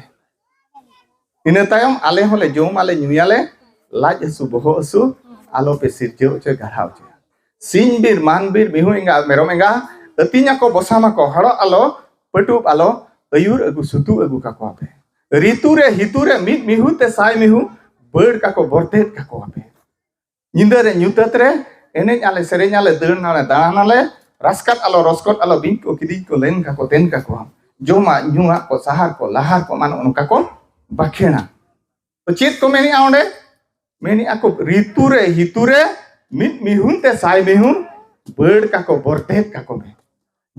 ᱤᱱᱟᱹ ᱛᱟᱭᱚᱢ ᱟᱞᱮ ᱦᱚᱸᱞᱮ ᱡᱚᱢ ᱟᱞᱮ ᱧᱩᱭᱟᱞᱮ, ᱞᱟᱡ ᱦᱟᱹᱥᱩ ᱵᱚᱦᱚᱜ ᱦᱟᱹᱥᱩ ᱟᱞᱚ ᱯᱮ ᱥᱤᱨᱡᱟᱹᱣ ᱦᱚᱪᱚᱭ, ᱜᱟᱲᱦᱟᱣ ᱦᱚᱪᱚᱭᱟ᱾ ᱥᱤᱧ ᱵᱤᱨ, ᱢᱟᱱ ᱵᱤᱨ, ᱢᱤᱦᱩ ᱮᱸᱜᱟ, ᱢᱮᱨᱚᱢ ᱮᱸᱜᱟ, ᱟᱹᱛᱤᱧ ᱟᱠᱚ, ᱵᱚᱥᱟᱢ ᱟᱠᱚ, ᱦᱟᱲᱚᱜ ᱟᱞᱚ, ᱯᱟᱹᱴᱩᱵ ᱟᱞᱚ, ᱟᱹᱭᱩᱨ ᱟᱹᱜᱩ, ᱥᱩᱛᱩᱜ ᱟᱹᱜᱩ ᱠᱟᱠᱚᱣᱟ ᱯᱮ᱾ ᱨᱤᱛᱩ ᱨᱮ, ᱦᱤᱛᱩ ᱨᱮ, ᱢᱤᱫ ᱢᱤᱦᱩ ᱛᱮ ᱥᱟᱭ ᱢᱤᱦᱩ, ᱵᱟᱹᱲ ᱠᱟᱠᱚ, ᱵᱚᱨᱛᱮᱫ ᱠᱟᱠᱚᱣᱟ ᱯᱮ᱾ ᱧᱤᱫᱟᱹ ᱨᱮ, ᱧᱩᱛᱟᱹᱛ ᱨᱮ, ᱮᱱᱮᱡ ᱟᱞᱮ, ᱥᱮᱨᱮᱧ ᱟᱞᱮ, ᱫᱟᱹᱲ ᱱᱟᱞᱮ, ᱫᱟᱬᱟᱱ ᱟᱞᱮ, ᱨᱟᱥᱠᱟᱛ ᱟᱞᱚ, ᱨᱚᱥᱠᱚᱛ ᱟᱞᱚ, ᱵᱤᱧ ᱠᱚ, ᱠᱤᱫᱤᱧ ᱠᱚ, ᱞᱮᱱ ᱠᱟᱠᱚ, ᱛᱮᱱ ᱠᱟᱠᱚᱣᱟᱢ᱾ ᱡᱚᱢᱟᱜ, ᱧᱩᱣᱟᱜ ᱠᱚ, ᱥᱟᱦᱟᱨ ᱠᱚ, ᱞᱟᱦᱟᱨ ᱠᱚ, ᱮᱢᱟᱱ ᱱᱚᱜᱼᱚ ᱱᱚᱝᱠᱟ ᱠᱚ ᱵᱟᱠᱷᱮᱲᱟ᱾ ᱛᱚ ᱪᱮᱫ ᱠᱚ ᱢᱮᱱᱮᱜᱼᱟ ᱚᱸᱰᱮ? ᱢᱮᱱᱮᱜᱼᱟ ᱠᱚ, ᱨᱤᱛᱩ ᱨᱮ, ᱦᱤᱛᱩ ᱨᱮ, ᱢᱤᱫ ᱢᱤᱦᱩᱱ ᱛᱮ ᱥᱟᱭ ᱢᱤᱦᱩᱱ, ᱵᱟᱹᱲ ᱠᱟᱠᱚ ᱵᱚᱨᱛᱮᱫ ᱠᱟᱠᱚ ᱢᱮ᱾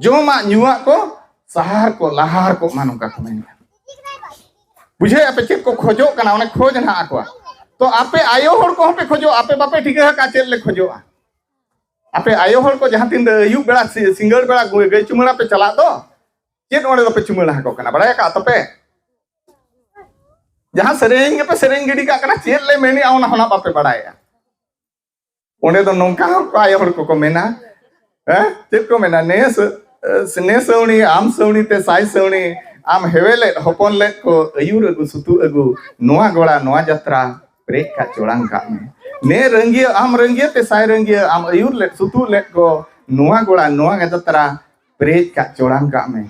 ᱡᱚᱢᱟᱜ ᱧᱩᱣᱟᱜ ᱠᱚ ᱥᱟᱦᱟᱨ ᱠᱚ ᱞᱟᱦᱟᱨ ᱠᱚᱜ ᱢᱟ, ᱱᱚᱝᱠᱟ ᱠᱚ ᱢᱮᱱᱮᱜᱼᱟ᱾ ᱵᱩᱡᱷᱟᱹᱣᱮᱫᱼᱟ ᱯᱮ ᱪᱮᱫ ᱠᱚ ᱠᱷᱚᱡᱚᱜ ᱠᱟᱱᱟ? ᱚᱱᱮ ᱠᱷᱚᱡᱽ ᱦᱮᱱᱟᱜ ᱟᱠᱚᱣᱟ᱾ ᱛᱚ ᱟᱯᱮ ᱟᱭᱳ ᱦᱚᱲ ᱠᱚᱦᱚᱸ ᱯᱮ ᱠᱷᱚᱡᱚᱜᱼᱟ, ᱟᱯᱮ ᱵᱟᱯᱮ ᱴᱷᱤᱠᱟᱹ ᱟᱠᱟᱫ ᱪᱮᱫ ᱞᱮ ᱠᱷᱚᱡᱚᱜᱼᱟ᱾ ᱟᱯᱮ ᱟᱭᱳ ᱦᱚᱲ ᱠᱚ ᱡᱟᱦᱟᱸ ᱛᱤᱱ ᱟᱹᱭᱩᱵ ᱵᱮᱲᱟ ᱥᱤ- ᱥᱤᱸᱜᱟᱹᱲ ᱵᱮᱲᱟ ᱜᱟᱹᱭ ᱪᱩᱢᱟᱹᱲᱟ ᱯᱮ ᱪᱟᱞᱟᱜ ᱫᱚ, ᱪᱮᱫ ᱚᱸᱰᱮ ᱫᱚᱯᱮ ᱪᱩᱢᱟᱹᱲᱟ ᱟᱠᱚ ᱠᱟᱱᱟ, ᱵᱟᱲᱟᱭ ᱟᱠᱟᱫ ᱛᱚᱯᱮ? ᱡᱟᱦᱟᱸ ᱥᱮᱨᱮᱧ ᱜᱮᱯᱮ ᱥᱮᱨᱮᱧ ᱜᱤᱰᱤ ᱠᱟᱜ ᱠᱟᱱᱟ, ᱪᱮᱫ ᱞᱮ ᱢᱮᱱᱮᱜᱼᱟ ᱚᱱᱟ ᱦᱚᱸ ᱱᱟᱜ ᱵᱟᱯᱮ ᱵᱟᱲᱟᱭᱟ᱾ ᱚᱸᱰᱮ ᱫᱚ ᱱᱚᱝᱠᱟ ᱦᱚᱸ ᱟᱭᱳ ᱦᱚᱲ ᱠᱚᱠᱚ ᱢᱮᱱᱟ, ᱦᱮᱸ, ᱪᱮᱫ ᱠᱚ ᱢᱮᱱᱟ? ᱱᱮ ᱥᱟᱹ- ᱱᱮ ᱥᱟᱹᱣᱲᱤ, ᱟᱢ ᱥᱟᱹᱣᱲᱤ ᱛᱮ ᱥᱟᱭ ᱥᱟᱹᱣᱲᱤ, ᱟᱢ ᱦᱮᱣᱮ ᱞᱮᱫ ᱦᱚᱯᱚᱱ ᱞᱮᱫ ᱠᱚ, ᱟᱹᱭᱩᱨ ᱟᱹᱜᱩ ᱥᱩᱛᱩᱜ ᱟᱹᱜᱩ, ᱱᱚᱣᱟ ᱜᱚᱲᱟ ᱱᱚᱣᱟ ᱡᱟᱛᱨᱟ, ᱯᱮᱨᱮᱡ ᱠᱟᱜ ᱪᱚᱲᱟᱝ ᱠᱟᱜ ᱢᱮ᱾ ᱱᱮ ᱨᱟᱹᱝᱜᱤᱭᱟᱹ ᱟᱢ ᱨᱟᱹᱝᱜᱤᱭᱟᱹ ᱛᱮ ᱥᱟᱭ ᱨᱟᱹᱝᱜᱤᱭᱟᱹ, ᱟᱢ ᱟᱹᱭᱩᱨ ᱞᱮᱫ ᱥᱩᱛᱩᱜ ᱞᱮᱫ ᱠᱚ, ᱱᱚᱣᱟ ᱜᱚᱲᱟ ᱱᱚᱣᱟ ᱡᱟᱛᱨᱟ, ᱯᱮᱨᱮᱡ ᱠᱟᱜ ᱪᱚᱲᱟᱝ ᱠᱟᱜ ᱢᱮ᱾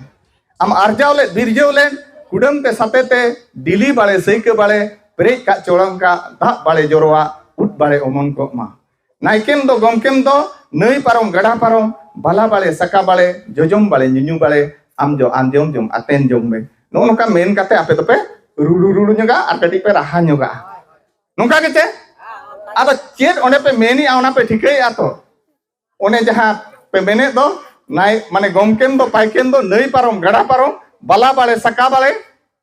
ᱟᱢ ᱟᱨᱡᱟᱣ ᱞᱮᱫ ᱵᱤᱨᱡᱟᱹᱣ ᱞᱮᱫ, ᱠᱩᱰᱟᱹᱢ ᱛᱮ ᱥᱟᱛᱮ ᱛᱮ, ᱰᱤᱞᱤ ᱵᱟᱲᱮ ᱥᱟᱹᱭᱠᱟᱹ ᱵᱟᱲᱮ, ᱯᱮᱨᱮᱡ ᱠᱟᱜ ᱪᱚᱲᱟᱝ ᱠᱟᱜ, ᱫᱟᱜ ᱵᱟᱲᱮ ᱡᱚᱨᱚᱣᱟᱜ, ᱩᱫ ᱵᱟᱲᱮ ᱚᱢᱚᱱ ᱠᱚᱜ ᱢᱟ᱾ ᱱᱟᱭᱠᱮᱢ ᱫᱚ ᱜᱚᱢᱠᱮᱢ ᱫᱚ, ᱱᱟᱹᱭ ᱯᱟᱨᱚᱢ ᱜᱟᱰᱟ ᱯᱟᱨᱚᱢ, ᱵᱟᱞᱟ ᱵᱟᱲᱮ ᱥᱟᱠᱟ ᱵᱟᱲᱮ, ᱡᱚᱡᱚᱢ ᱵᱟᱲᱮ ᱧᱩᱧᱩ ᱵᱟᱲᱮ, ᱟᱢ ᱡᱚ ᱟᱸᱡᱚᱢ ᱡᱚᱢ ᱟᱛᱮᱱ ᱡᱚᱢ ᱢᱮ᱾ ᱱᱚᱜᱼᱚ ᱱᱚᱝᱠᱟ ᱢᱮᱱ ᱠᱟᱛᱮ ᱟᱯᱮ ᱫᱚᱯᱮ ᱨᱩᱲᱩ ᱨᱩᱲᱩ ᱧᱚᱜᱟ ᱟᱨ ᱠᱟᱹᱴᱤᱡ ᱯᱮ ᱨᱟᱦᱟ ᱧᱚᱜᱟ᱾ ᱱᱚᱝᱠᱟ ᱜᱮ ᱪᱮ? ᱟᱫᱚ ᱪᱮᱫ ᱚᱸᱰᱮ ᱯᱮ ᱢᱮᱱᱮᱜᱼᱟ ᱚᱱᱟ ᱯᱮ ᱴᱷᱤᱠᱟᱹᱭᱮᱜᱼᱟ ᱛᱚ? ᱚᱱᱮ ᱡᱟᱦᱟᱸ ᱯᱮ ᱢᱮᱱᱮᱫ ᱫᱚ, ᱱᱟᱭ ᱢᱟᱱᱮ ᱜᱚᱢᱠᱮᱢ ᱫᱚ ᱯᱟᱭᱠᱮᱢ ᱫᱚ ᱱᱟᱹᱭ ᱯᱟᱨᱚᱢ ᱜᱟᱰᱟ ᱯᱟᱨᱚᱢ, ᱵᱟᱞᱟ ᱵᱟᱲᱮ ᱥᱟᱠᱟ ᱵᱟᱲᱮ,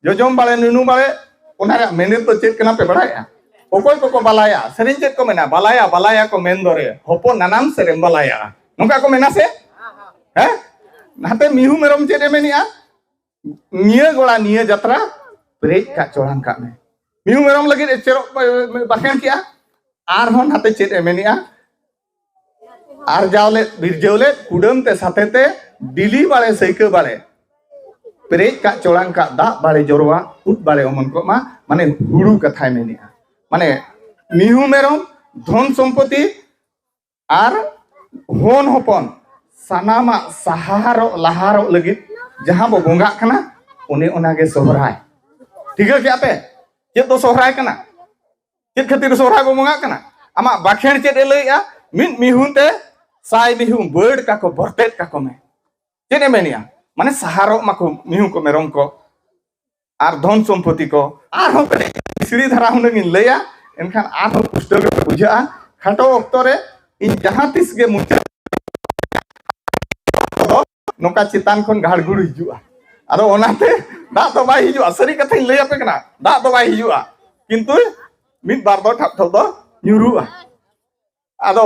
ᱡᱚᱡᱚᱢ ᱵᱟᱲᱮ ᱱᱩᱱᱩ ᱵᱟᱲᱮ, ᱚᱱᱟ ᱨᱮᱭᱟᱜ ᱢᱮᱱᱮᱫ ᱫᱚ ᱪᱮᱫ ᱠᱟᱱᱟ ᱯᱮ ᱵᱟᱲᱟᱭᱟ? ᱚᱠᱚᱭ ᱠᱚᱠᱚ ᱵᱟᱞᱟᱭᱟ? ᱥᱮᱨᱮᱧ ᱪᱮᱫ ᱠᱚ ᱢᱮᱱᱟ? ᱵᱟᱞᱟᱭᱟ ᱵᱟᱞᱟᱭᱟ ᱠᱚ ᱢᱮᱱ ᱫᱚᱨᱮ, ᱦᱚᱯᱚᱱ ᱱᱟᱱᱟᱢ ᱥᱮᱨᱮᱧ ᱵᱟᱞᱟᱭᱟ᱾ ᱱᱚᱝᱠᱟ ᱠᱚ ᱢᱮᱱᱟ ᱥᱮ? ᱦᱮᱸ? ᱱᱟᱛᱮ ᱢᱤᱦᱩ ᱢᱮᱨᱚᱢ ᱪᱮᱫ ᱮ ᱢᱮᱱᱮᱜᱼᱟ? ᱱᱤᱭᱟᱹ ᱜᱚᱲᱟ ᱱᱤᱭᱟᱹ ᱡᱟᱛᱨᱟ, ᱯᱮᱨᱮᱡ ᱠᱟᱜ ᱪᱚᱲᱟᱝ ᱠᱟᱜ ᱢᱮ᱾ ᱢᱤᱦᱩ ᱢᱮᱨᱚᱢ ᱞᱟᱹᱜᱤᱫ ᱮ ᱪᱮᱨᱚᱜ ᱵᱟᱠᱷᱮᱬ ᱠᱮᱜᱼᱟ᱾ ᱟᱨᱦᱚᱸ ᱱᱟᱛᱮ ᱪᱮᱫ ᱮ ᱢᱮᱱᱮᱜᱼᱟ? ᱟᱨᱡᱟᱣ ᱞᱮᱫ ᱵᱤᱨᱡᱟᱹᱣ ᱞᱮᱫ, ᱠᱩᱰᱟᱹᱢ ᱛᱮ ᱥᱟᱛᱮ ᱛᱮ, ᱰᱤᱞᱤ ᱵᱟᱲᱮ ᱥᱟᱹᱭᱠᱟᱹ ᱵᱟᱲᱮ, ᱯᱮᱨᱮᱡ ᱠᱟᱜ ᱪᱚᱲᱟᱝ ᱠᱟᱜ, ᱫᱟᱜ ᱵᱟᱲᱮ ᱡᱚᱨᱚᱣᱟ, ᱩᱫ ᱵᱟᱲᱮ ᱚᱢᱚᱱ ᱠᱚᱜ ᱢᱟ᱾ ᱢᱟᱱᱮ ᱦᱩᱲᱩ ᱠᱟᱛᱷᱟᱭ ᱢᱮᱱᱮᱜᱼᱟ᱾ ᱢᱟᱱᱮ ᱢᱤᱦᱩ ᱢᱮᱨᱚᱢ, ᱫᱷᱚᱱ ᱥᱚᱢᱯᱚᱛᱤ ᱟᱨ ᱦᱚᱱ ᱦᱚᱯᱚᱱ, ᱥᱟᱱᱟᱢᱟᱜ ᱥᱟᱦᱟᱨᱚᱜ ᱞᱟᱦᱟᱨᱚᱜ ᱞᱟᱹᱜᱤᱫ ᱡᱟᱦᱟᱸ ᱵᱚ ᱵᱚᱸᱜᱟᱜ ᱠᱟᱱᱟ, ᱚᱱᱮ ᱚᱱᱟᱜᱮ ᱥᱚᱦᱨᱟᱭ᱾ ᱴᱷᱤᱠᱟᱹ ᱠᱮᱜᱼᱟ ᱯᱮ? ᱪᱮᱫ ᱫᱚ ᱥᱚᱦᱨᱟᱭ ᱠᱟᱱᱟ? ᱪᱮᱫ ᱠᱷᱟᱹᱛᱤᱨ ᱥᱚᱦᱨᱟᱭ ᱵᱚ ᱵᱚᱸᱜᱟᱜ ᱠᱟᱱᱟ? ᱟᱢᱟᱜ ᱵᱟᱠᱷᱮᱬ ᱪᱮᱫ ᱮ ᱞᱟᱹᱭᱮᱜᱼᱟ? ᱢᱤᱫ ᱢᱤᱦᱩ ᱛᱮ ᱥᱟᱭ ᱢᱤᱦᱩ ᱵᱟᱹᱲ ᱠᱟᱠᱚ, ᱵᱚᱨᱛᱮᱫ ᱠᱟᱠᱚ ᱢᱮ᱾ ᱪᱮᱫ ᱮ ᱢᱮᱱᱮᱜᱼᱟ? ᱢᱟᱱᱮ ᱥᱟᱦᱟᱨᱚᱜ ᱢᱟᱠᱚ ᱢᱤᱦᱩ ᱠᱚ ᱢᱮᱨᱚᱢ ᱠᱚ ᱟᱨ ᱫᱷᱚᱱ ᱥᱚᱢᱯᱚᱛᱤ ᱠᱚ᱾ ᱟᱨᱦᱚᱸ ᱠᱟᱹᱴᱤᱡ ᱠᱤᱥᱲᱤ ᱫᱷᱟᱨᱟ ᱦᱩᱱᱟᱹᱝ ᱤᱧ ᱞᱟᱹᱭᱟ, ᱮᱱᱠᱷᱟᱱ ᱟᱨᱦᱚᱸ ᱯᱩᱥᱴᱟᱹᱣ ᱜᱮ ᱵᱩᱡᱷᱟᱹᱜᱼᱟ᱾ ᱠᱷᱟᱴᱚ ᱚᱠᱛᱚ ᱨᱮ ᱤᱧ ᱡᱟᱦᱟᱸ ᱛᱤᱥ ᱜᱮ ᱢᱩᱪᱟᱹᱫ ᱱᱚᱝᱠᱟ ᱪᱮᱛᱟᱱ ᱠᱷᱚᱱ ᱜᱷᱟᱲᱜᱷᱩᱲ ᱦᱤᱡᱩᱜᱼᱟ᱾ ᱟᱫᱚ ᱚᱱᱟᱛᱮ ᱫᱟᱜ ᱫᱚ ᱵᱟᱭ ᱦᱤᱡᱩᱜᱼᱟ᱾ ᱥᱟᱹᱨᱤ ᱠᱟᱛᱷᱟᱧ ᱞᱟᱹᱭ ᱟᱯᱮ ᱠᱟᱱᱟ, ᱫᱟᱜ ᱫᱚ ᱵᱟᱭ ᱦᱤᱡᱩᱜᱼᱟ, ᱠᱤᱱᱛᱩ ᱢᱤᱫ ᱵᱟᱨ ᱫᱚ ᱴᱷᱟᱯ ᱴᱷᱚᱯ ᱫᱚ ᱧᱩᱨᱩᱜᱼᱟ᱾ ᱟᱫᱚ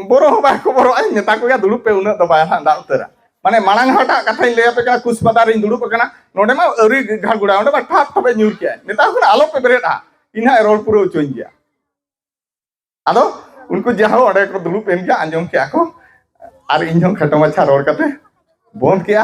ᱵᱚᱨᱚ ᱦᱚᱸ ᱵᱟᱭ ᱠᱚ ᱵᱚᱨᱚᱜᱼᱟ, ᱢᱮᱛᱟ ᱠᱚᱜᱮᱭᱟ, "ᱫᱩᱲᱩᱵ ᱯᱮ, ᱩᱱᱟᱹᱜ ᱫᱚ ᱵᱟᱭ ᱦᱟᱸᱜ ᱫᱟᱜ ᱩᱛᱟᱹᱨᱟ᱾" ᱢᱟᱱᱮ ᱢᱟᱲᱟᱝ ᱦᱟᱴᱟᱜ ᱠᱟᱛᱷᱟᱧ ᱞᱟᱹᱭ ᱟᱯᱮ ᱠᱟᱱᱟ, ᱠᱩᱥᱢᱟᱫᱟ ᱨᱤᱧ ᱫᱩᱲᱩᱵ ᱟᱠᱟᱱᱟ, ᱱᱚᱰᱮ ᱢᱟ ᱟᱹᱣᱨᱤ ᱜᱷᱟᱲᱜᱷᱩᱲᱟ, ᱚᱸᱰᱮ ᱢᱟ ᱴᱷᱟᱯ ᱴᱷᱚᱯᱮ ᱧᱩᱨ ᱠᱮᱜᱼᱟ᱾ ᱢᱮᱛᱟ ᱠᱚ ᱠᱟᱱᱟ, "ᱟᱞᱚ ᱯᱮ ᱵᱮᱨᱮᱫᱼᱟ, ᱤᱧ ᱦᱟᱸᱜ ᱨᱚᱲ ᱯᱩᱨᱟᱹᱣ ᱦᱚᱪᱚᱧ ᱜᱮᱭᱟ᱾" ᱟᱫᱚ ᱩᱱᱠᱩ ᱡᱟᱦᱟᱸ ᱚᱸᱰᱮ ᱠᱚ ᱫᱩᱲᱩᱵ ᱮᱱ ᱜᱮᱭᱟ, ᱟᱸᱡᱚᱢ ᱠᱮᱜᱼᱟ ᱠᱚ, ᱟᱨ ᱤᱧ ᱦᱚᱸ ᱠᱷᱟᱴᱚ ᱢᱟᱪᱷᱟ ᱨᱚᱲ ᱠᱟᱛᱮ ᱵᱚᱱᱫ ᱠᱮᱜᱼᱟ᱾